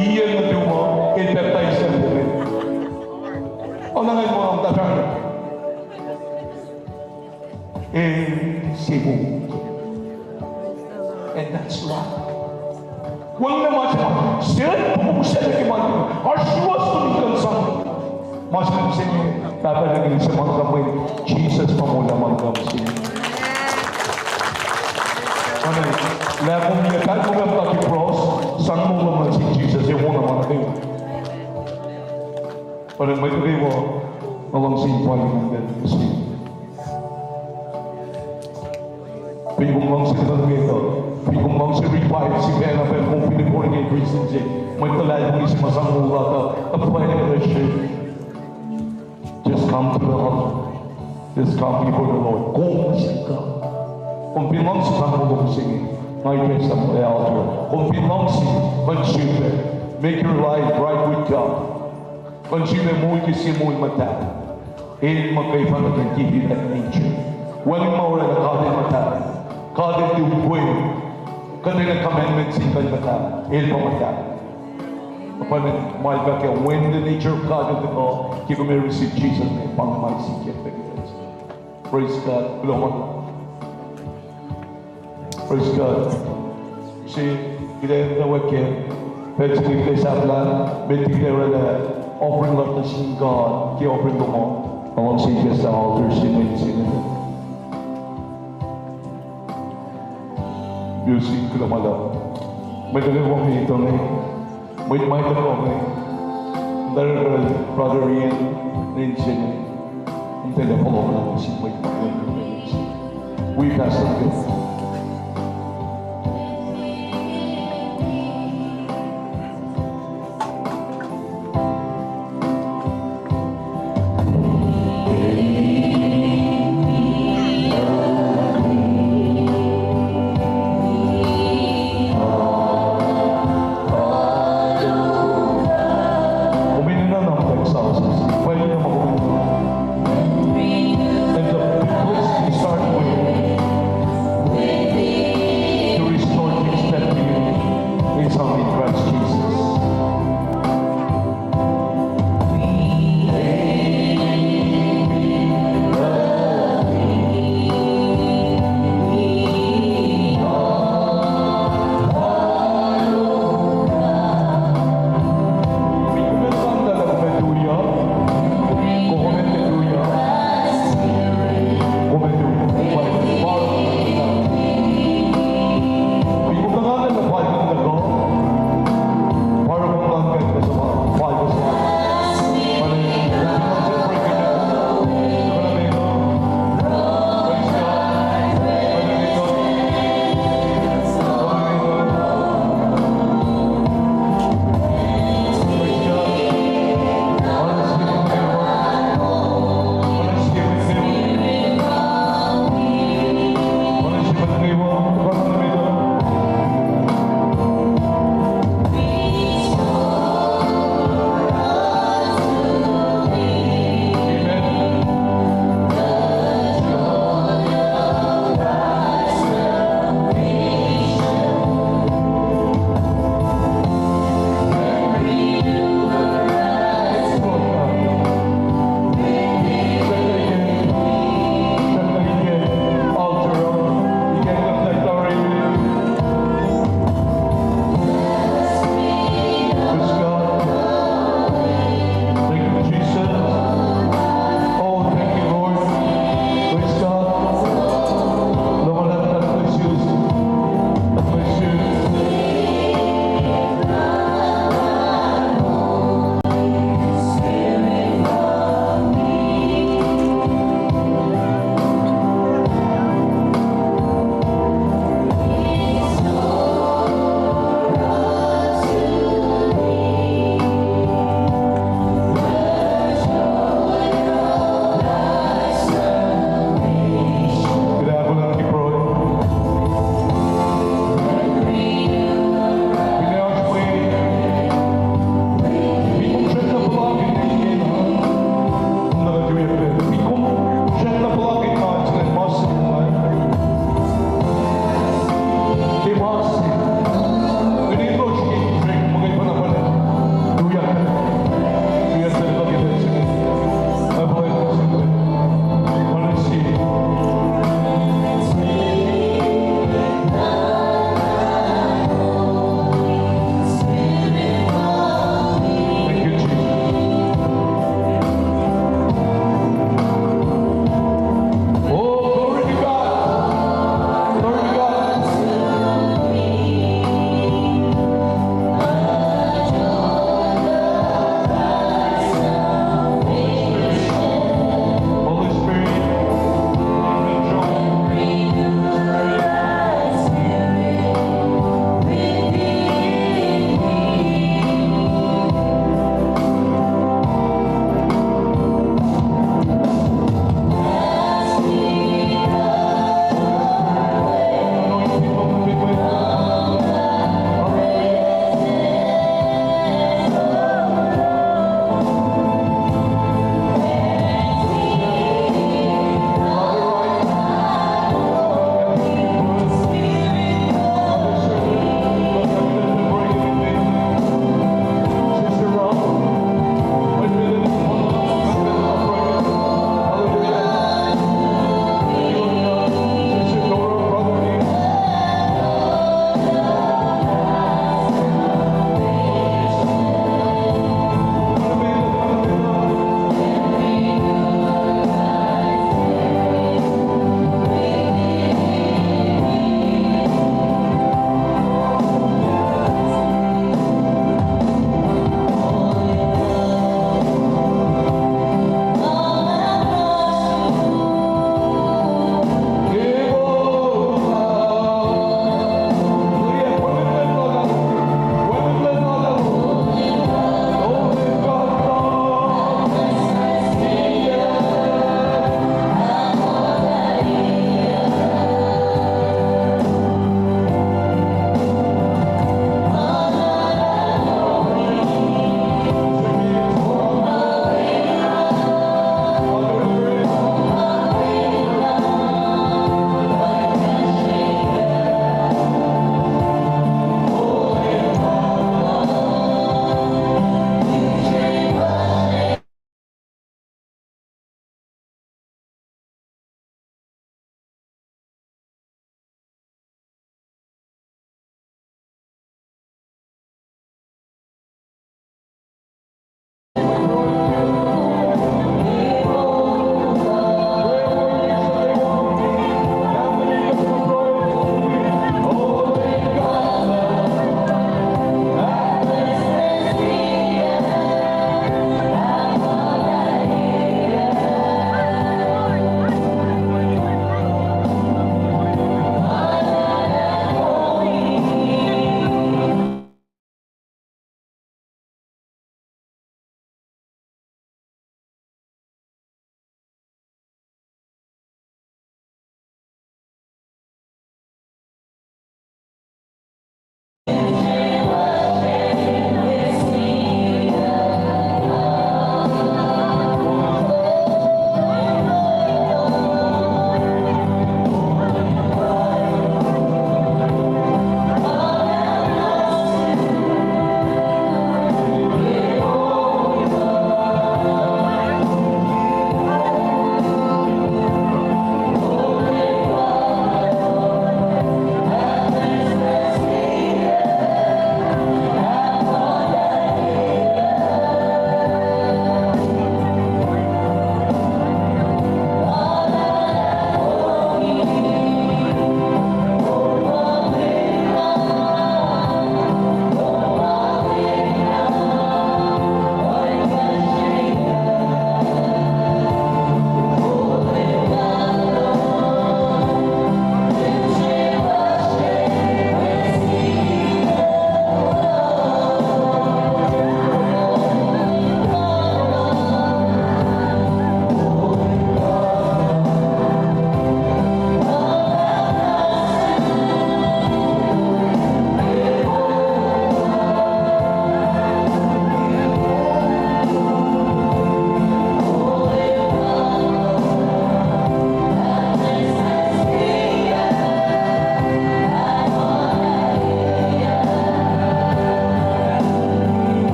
iyac nuhtum uh, el baptize kom. Oacna ngan muh, tahfahna. El se kom. And that's love. Wacngihn ma se ma, sel puk sel ke ma, oasr suwohs lom in kuh in sang. Ma se ma se inge, Pahpah El ke se ma nuh kwewa, Jisus pa moul ma nuh kwewa se. Amen. Lah kom liye, pahng kom ac muhta ke Oruh mwet nuh kwewa, nga luhngse invite nuh ke mihsenge. Fin kom luhngse nuh met uh, fin kom luhngse revive sifacna pacl kom fin born again Christian se, mwet luhlahlfongi se ma sang moul lasr uh, apply nuh sesr. Just come to the altar. Just come before the Lord. Kom nuh sin God. Kom fin luhngse sang moul lom mihsenge, nga address nuh ke altar. Kom fin luhngse, consider. Make your life right with God. Consider moul ke sie moul muhtahl. El muhkwena ke give you that nature. Wacngihn ma oraclah God El muhtahl. God El tiac ukwe. Kuhtwena commandment sin God muhtahl. El pa muhtahl. Appointment, ma el fahk ke when the nature of God in the God, ke kom receive Jesus name, pa ma sikyak pac. Praise God. Kuloh ma. Praise God. See, kuht ac enda wacngihn pacl se kuht ac sahflah, met liki kuht oraclah offering lasr nuh sin God, ke offering lom uh. Nga luhngse ikacslah altar se met se inge. Yusin kuloh ma luhlahp. Mwet nuh kwewa ma tuhkuh inge, mwet ma tuhkuh inge, director, brother Ian, nuh insinne. Kom tiacna fohlohk nuh sin mwet ma tuhkuh inge. Wi pastor ke. Kom enenuh na muhtwacta, pwacye na ma kom enenuh. And the place to start with.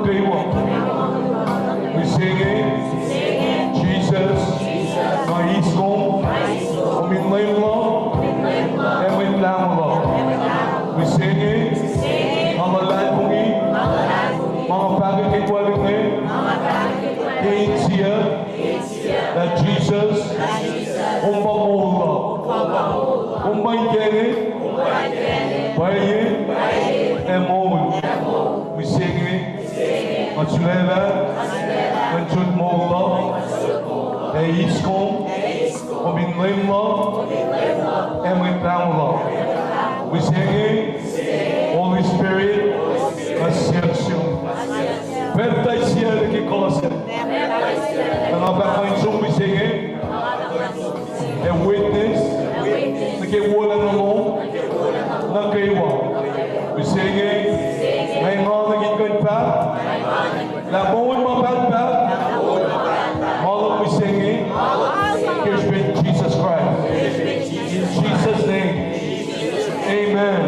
Kwewa. Mihsenge, Jisus, nga eis kom, kom in Leum luhk, ac Mwet Lahngo luhk. Mihsenge, nga luhlahlfongi ma nga fahkwack ke wacngihn inge ke insiyuck, lah Jisus, kom pa moul luhk. Kom pa inkacnek, pwacye, ac moul. Mihsenge, nga sulaclah, nga sot moul luhk, ac eis kom, kom in Leum luhk, ac Mwet Lahngo luhk. Mihsenge, Holy Spirit, nga siyuck sum. Pacptais sie nuh ke kuh se. Na nga fahk ma in som mihsenge, a witness nuh ke wolacna lom nuh kwewa. Mihsenge, nga engan nuh ke kuh in fahk lah moul ma pahtpaht ma luhk mihsenge ke srihpen Jisus Kraist. In Jesus' name. Amen.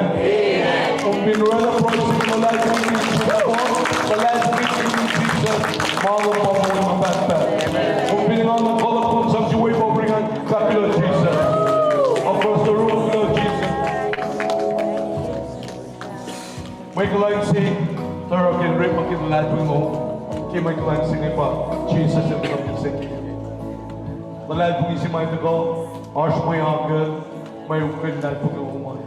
Kom fin oraclah pruhe se inge, luhlahlfongi ke Jisus, luhlahlfongi ke Jisus, ma lom pa moul ma pahtpaht. Kom fin engan in kuloh, kom sang sie wave offering an, fahk kuloh Jisus. Across the room, kuloh Jisus. Mwe kuhlwacng se, tarak in orekmakihn luhlahlfongi lom ke mwe kuhlwacng se inge pa Jisus El kuh in siyuck. Luhlahlfongi se ma tuhkuh, oasr mwe akucl, mwe ukwe luhlahlfongi lom an,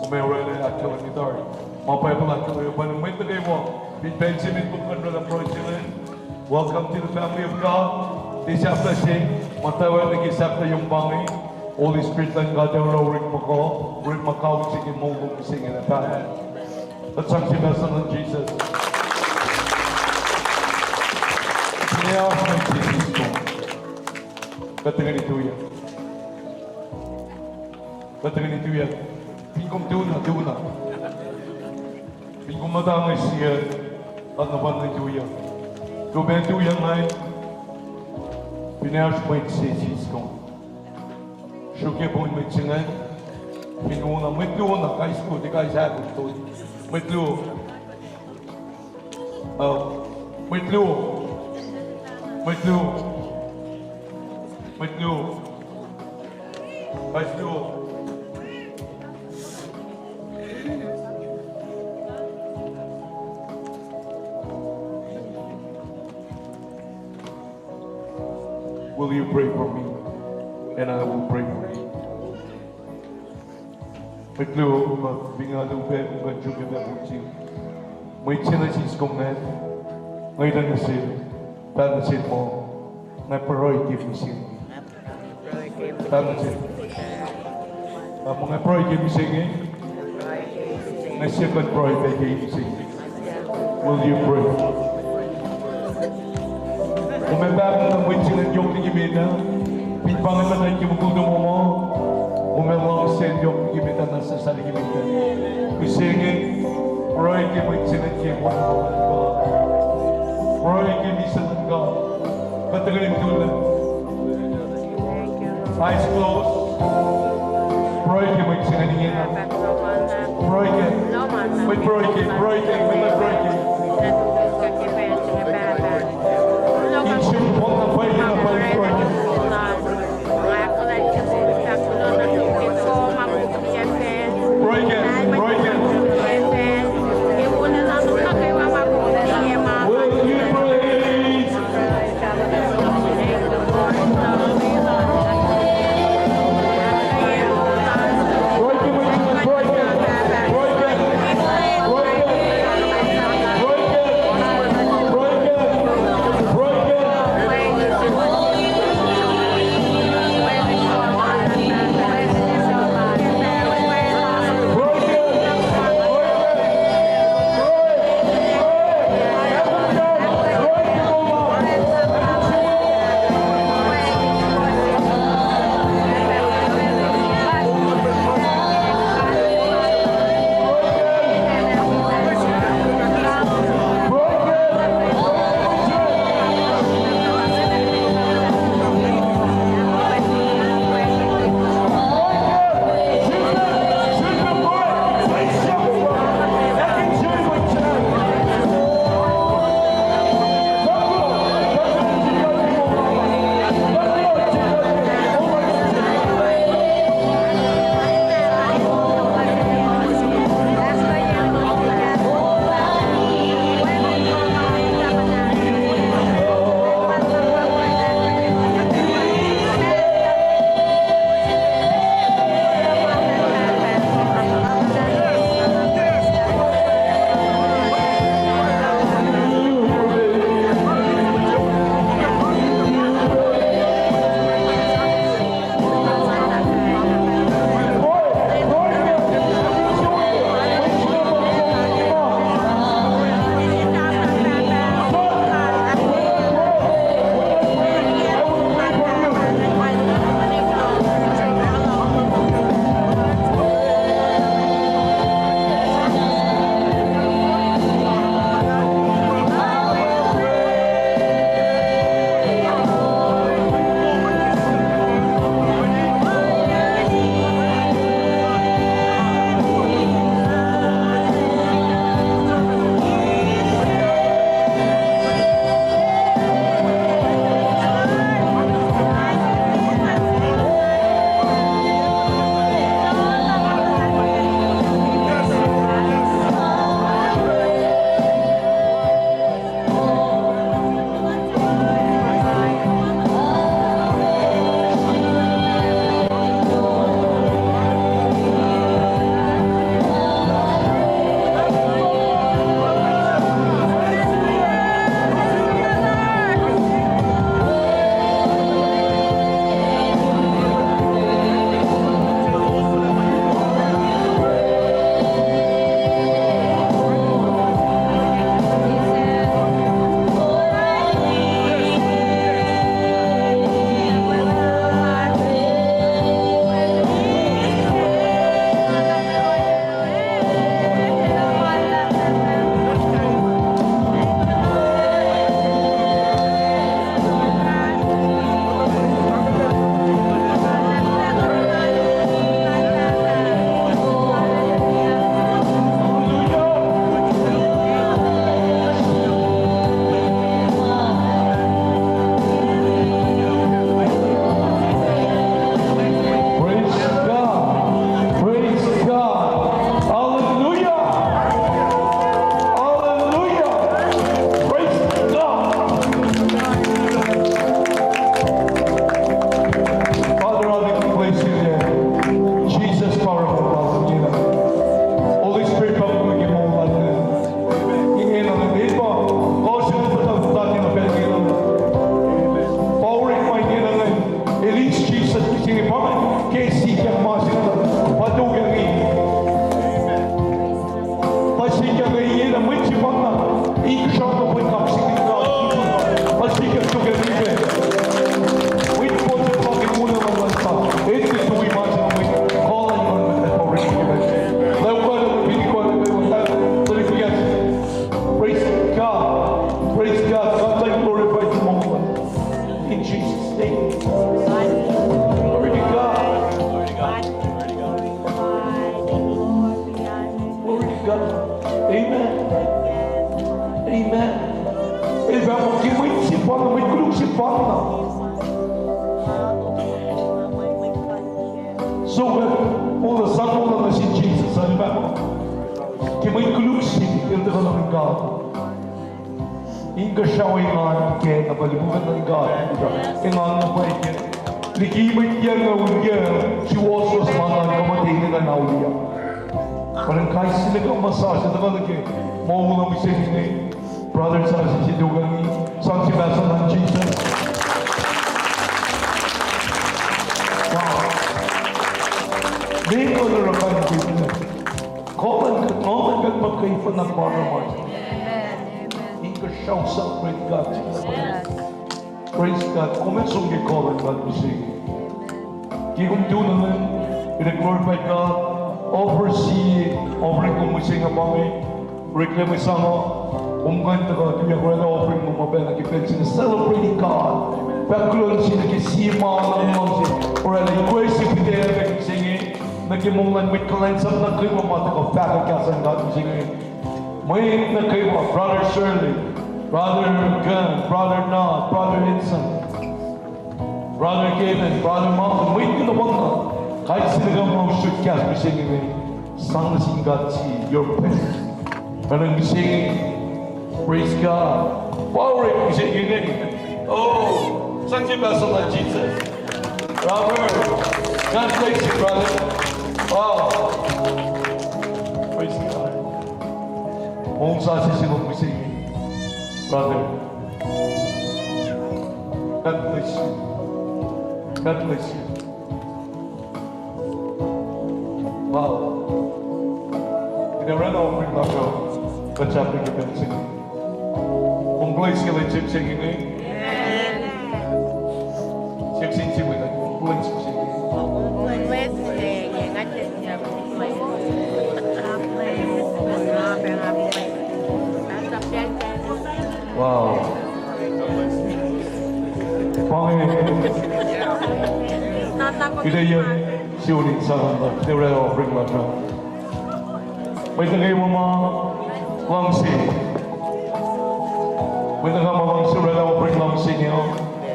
kom ac oraclah ahkkahlwemye tari ma Bible ahkkahlwemye. Pwacnwacng mwet nuh kwewa, fin pacl se met kom kuh in oraclah pruhe se inge, welcome to the family of God. Tiac sahflah se, muhtwacwacack nuh ke sahflahiyom pa inge. Holy Spirit luhn God El oruh orekma kuh, orekma kawuck se ke moul lom mihsenge na pwacye. Kuht sang sie pahs nuh Jisus. Kuht tuhkweni tuyak. Kuht tuhkweni tuyak. Fin kom tu na, tu na. Fin kom muhta inge sie, kuht na pwacnwacng tuyak. Kom ac tuyak ingacn, finne oasr mwet se siskom. Sruokyac pon mwet se ingacn. Fin wona, mwet luo na, kais luo, tiac kais ahkosr, mwet luo. Mwet luo. Mwet luo. Mwet luo. Kais luo. Will you pray for me? And I will pray for you. Mwet luo, ma finne luo pac, kom kuh in sruokyac pac pon se. Mwet se nuh siskom ingacn, nga etuh nuh sel, fahk nuh sel muh nga pruhe ke mihsenge. Fahk nuh sel, nga pruhe ke mihsenge. Nga sie kuh in pruhe pac ke mihsenge. Will you pray? Kom ac pahpah na mwet se ingacn yohk liki met ah. Fin pa inge muhtwacn ke mukul tomom uh, kom ac luhngse yohk liki met ah, na sasa liki met ah. Mihsenge, pruhe ke mwet se ingacn ke moul luhn God. Pruhe ke mihsenge luhn God. Kuht tuhkweni tuyak. Eyes closed. Pruhe ke mwet se ingacn ingena. Pruhe ke. Mwet pruhe ke, pruhe ke, mwet pruhe ke. Insiom pon na pwacye, na pwacye pruhe ke. Pruhe ke, pruhe ke. Will you praise? Glory to God. Glory to God. Amen. Amen. El fahk muh ke mwet sefanna, mwet koluk sefanna. So, uh, moul uh sang moul uh nuh sin Jesus, uh, el fahk muh ke mwet koluk se, el tuhkuh nuh God. Inkuhsrao engan ke na pa lipufacn luhn God. Engan na pa ke liki mwet yac na ulyah, suwohswohs ma na kuh muhta in ekuh na ulyah. Pwacnwacng kais sie nuh ke ma sasuc tuhkuh nuh ke moul uh mihsenge inge. Brother sasuc se tokangi, sang se pahsulan Jesus. Wow. Meac kuh oruh kuht in kuh in kuh in kuht ma kuh in fahk ma ma. Inkuhsrao, celebrate God. Praise God. Kom ac som ke kuh luhn God mihsenge. Ke kom tune in, in glorify God, offer sie offering kom mihsenge pa inge, oreklac mwe sang uh, kom kuh in tuhkuh tuyak oraclah offering lom ma pacna ke pacl se inge, celebrating God. Fahk kuloh nuh sin God ke sie ma na luhngse oraclah, ikoac se pihtuclac mihsenge, nuh ke moul luhn mwet kuhlwacnsap nuh kwewa ma tuhkuh fahkwack kahs luhn God mihsenge. Mwet nuh kwewa, Brother Shirley, Brother Gunn, Brother Nod, Brother Ensign, Brother Kevin, Brother Martin, mwet kuh na pacna, kais sie nuh kwewa ma usot kahs mihsenge inge, sang nuh sin God sie, your best. Pacna mihsenge, praise God. Power mihsenge inge. Oh, sang se pahsulan Jesus. Robert, God bless you, brother. Wow. Praise God. Moul sasuc se lom mihsenge, brother. God bless you. God bless you. Wow. Kuht ac oraclah offering lasr uh, kuht sahflah ke pacl se inge. Kom bless ke lwen se mihsenge inge. Siyuck sin sie mwet ah, kom bless mihsenge inge. Wow. Pa inge, kuht ac yac sie uni in sang uh, kuht ac oraclah offering lasr uh. Mwet nuh kwewa ma luhngse, mwet nuh kwewa ma luhngse oraclah offering lom mihsenge uh,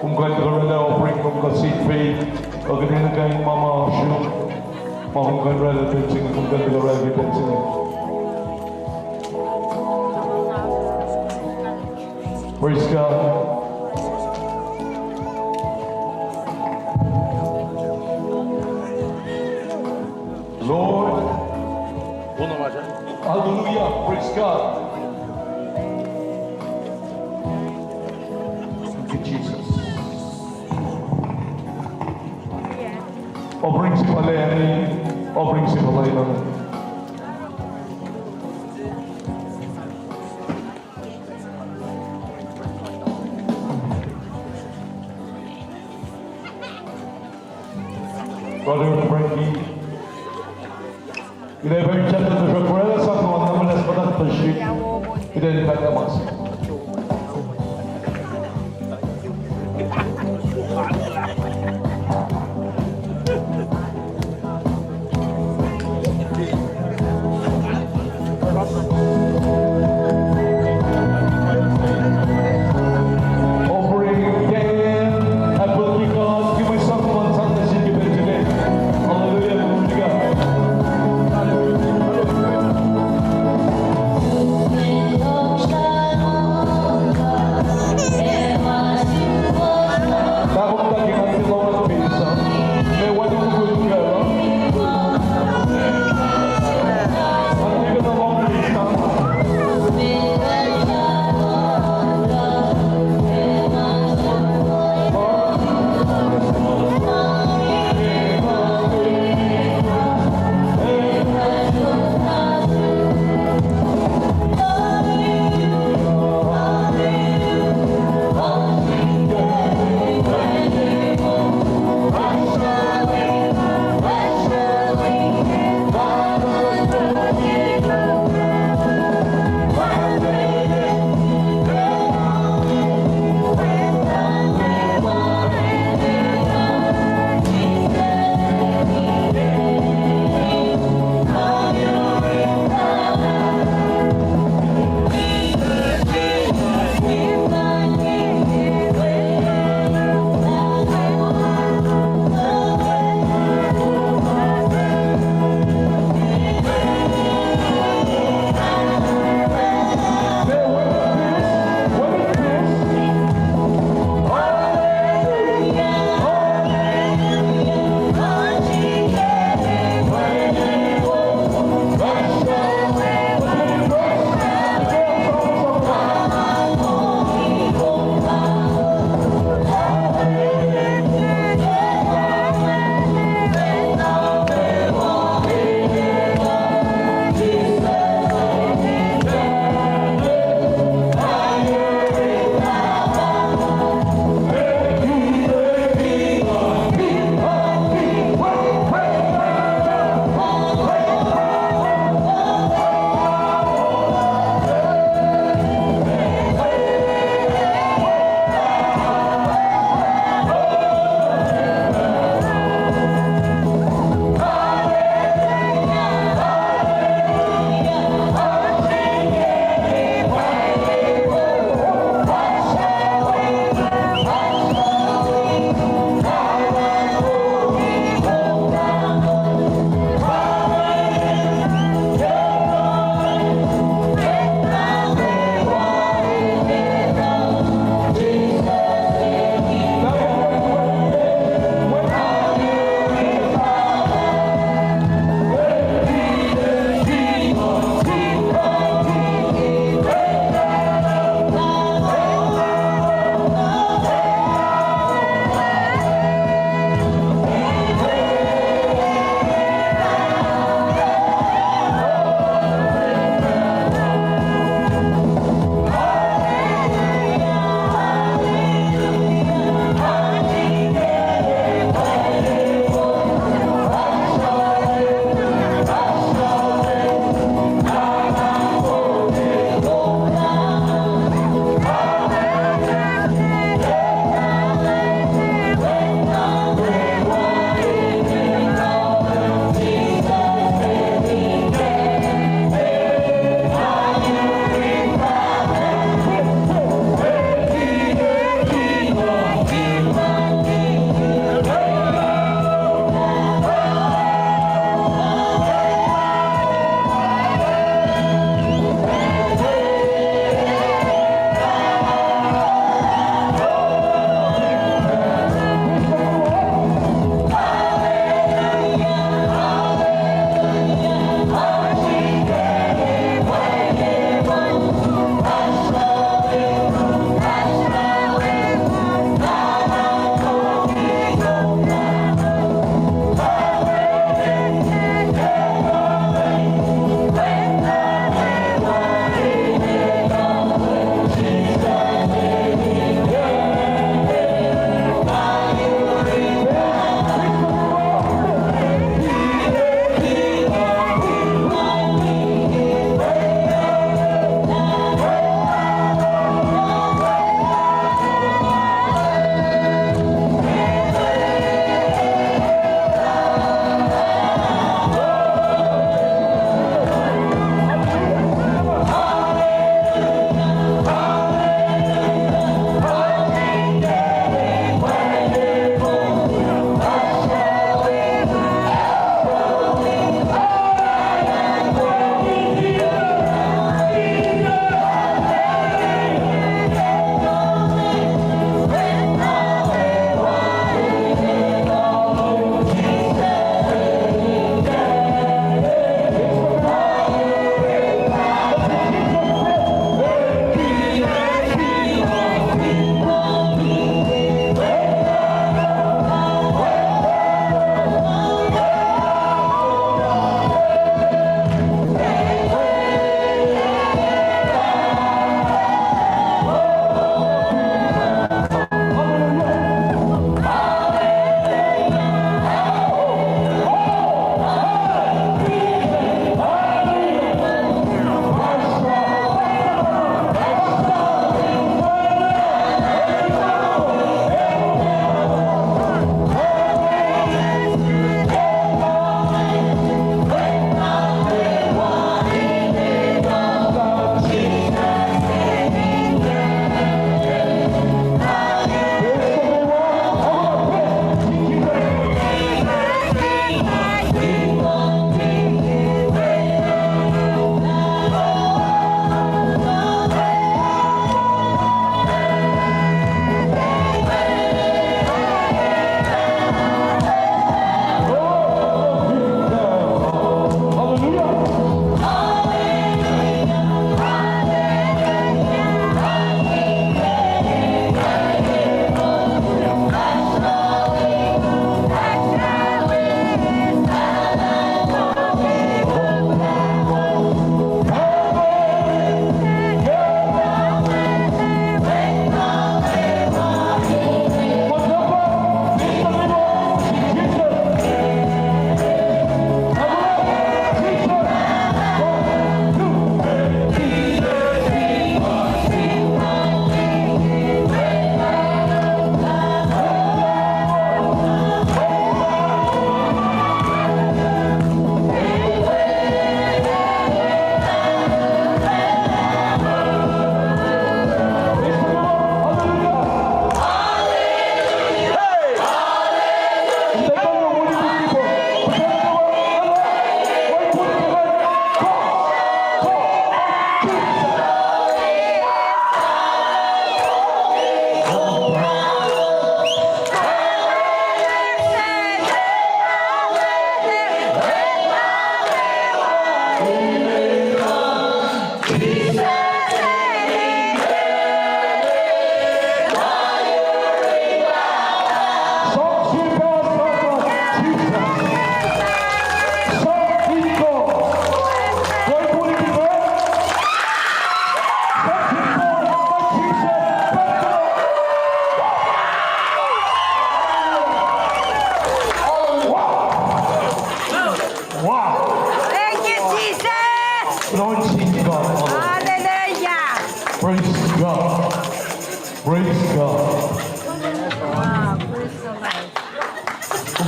kom kuh in tuhkuh oraclah offering lom kuh seed pack, kuh kuhtwena kain ma ma sruok, ma kom kuh in oraclah ke pacl se inge, kom kuh in tuhkuh oraclah ke pacl se inge. Praise God. Lord. Hallelujah. Praise God. Thank you, Jesus. Offering se pa lani, offering se pa lani. Brother Frankie. Kuht ac pacl chapter tuhsruhk oraclah sang nuh ke ma muhnahs muhta tuhsruhk. Kuht ac pahngpahng mas.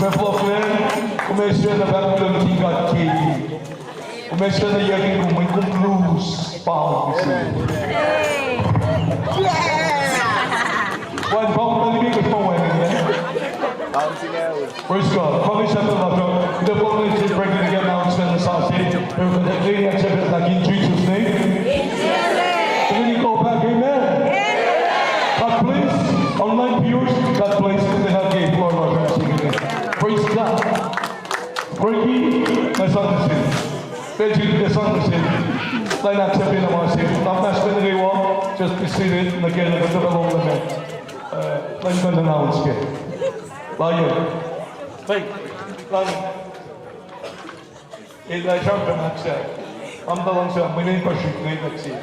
Pahpah Loflacn, kom ac sifacna fahk kuloh nuh sin God ke, kom ac sifacna yakihn kom, mweyen kom lose pound mihsenge. Wacngihn pound na limekohsr ma wacngihn, eh? Praise God. Pahpah Loflacn, kuht ac fahk nuh sin president ke announcement nuh sasuc. President, lwelah accept it in Jesus' name. Can you go back, amen? God bless. Online viewers, God bless. Kuht ac ke floor lasr. Praise God. Frankie, nga sang nuh sel. Frankie, nga sang nuh sel. Lwelah accept in ma se. Not much in the world. Just be seated. Again, kuht ac fah lohng nuh met. Uh, lwelah in announce ke. Lion. Hey, Lion. Elah sramsram aksac. Am tuh luhngse, mweyen el pa srihk ngetwack se.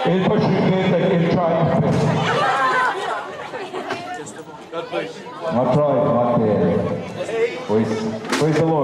El pa srihk ngetwack, el try his best. Nga try, nga try. Praise, praise the Lord.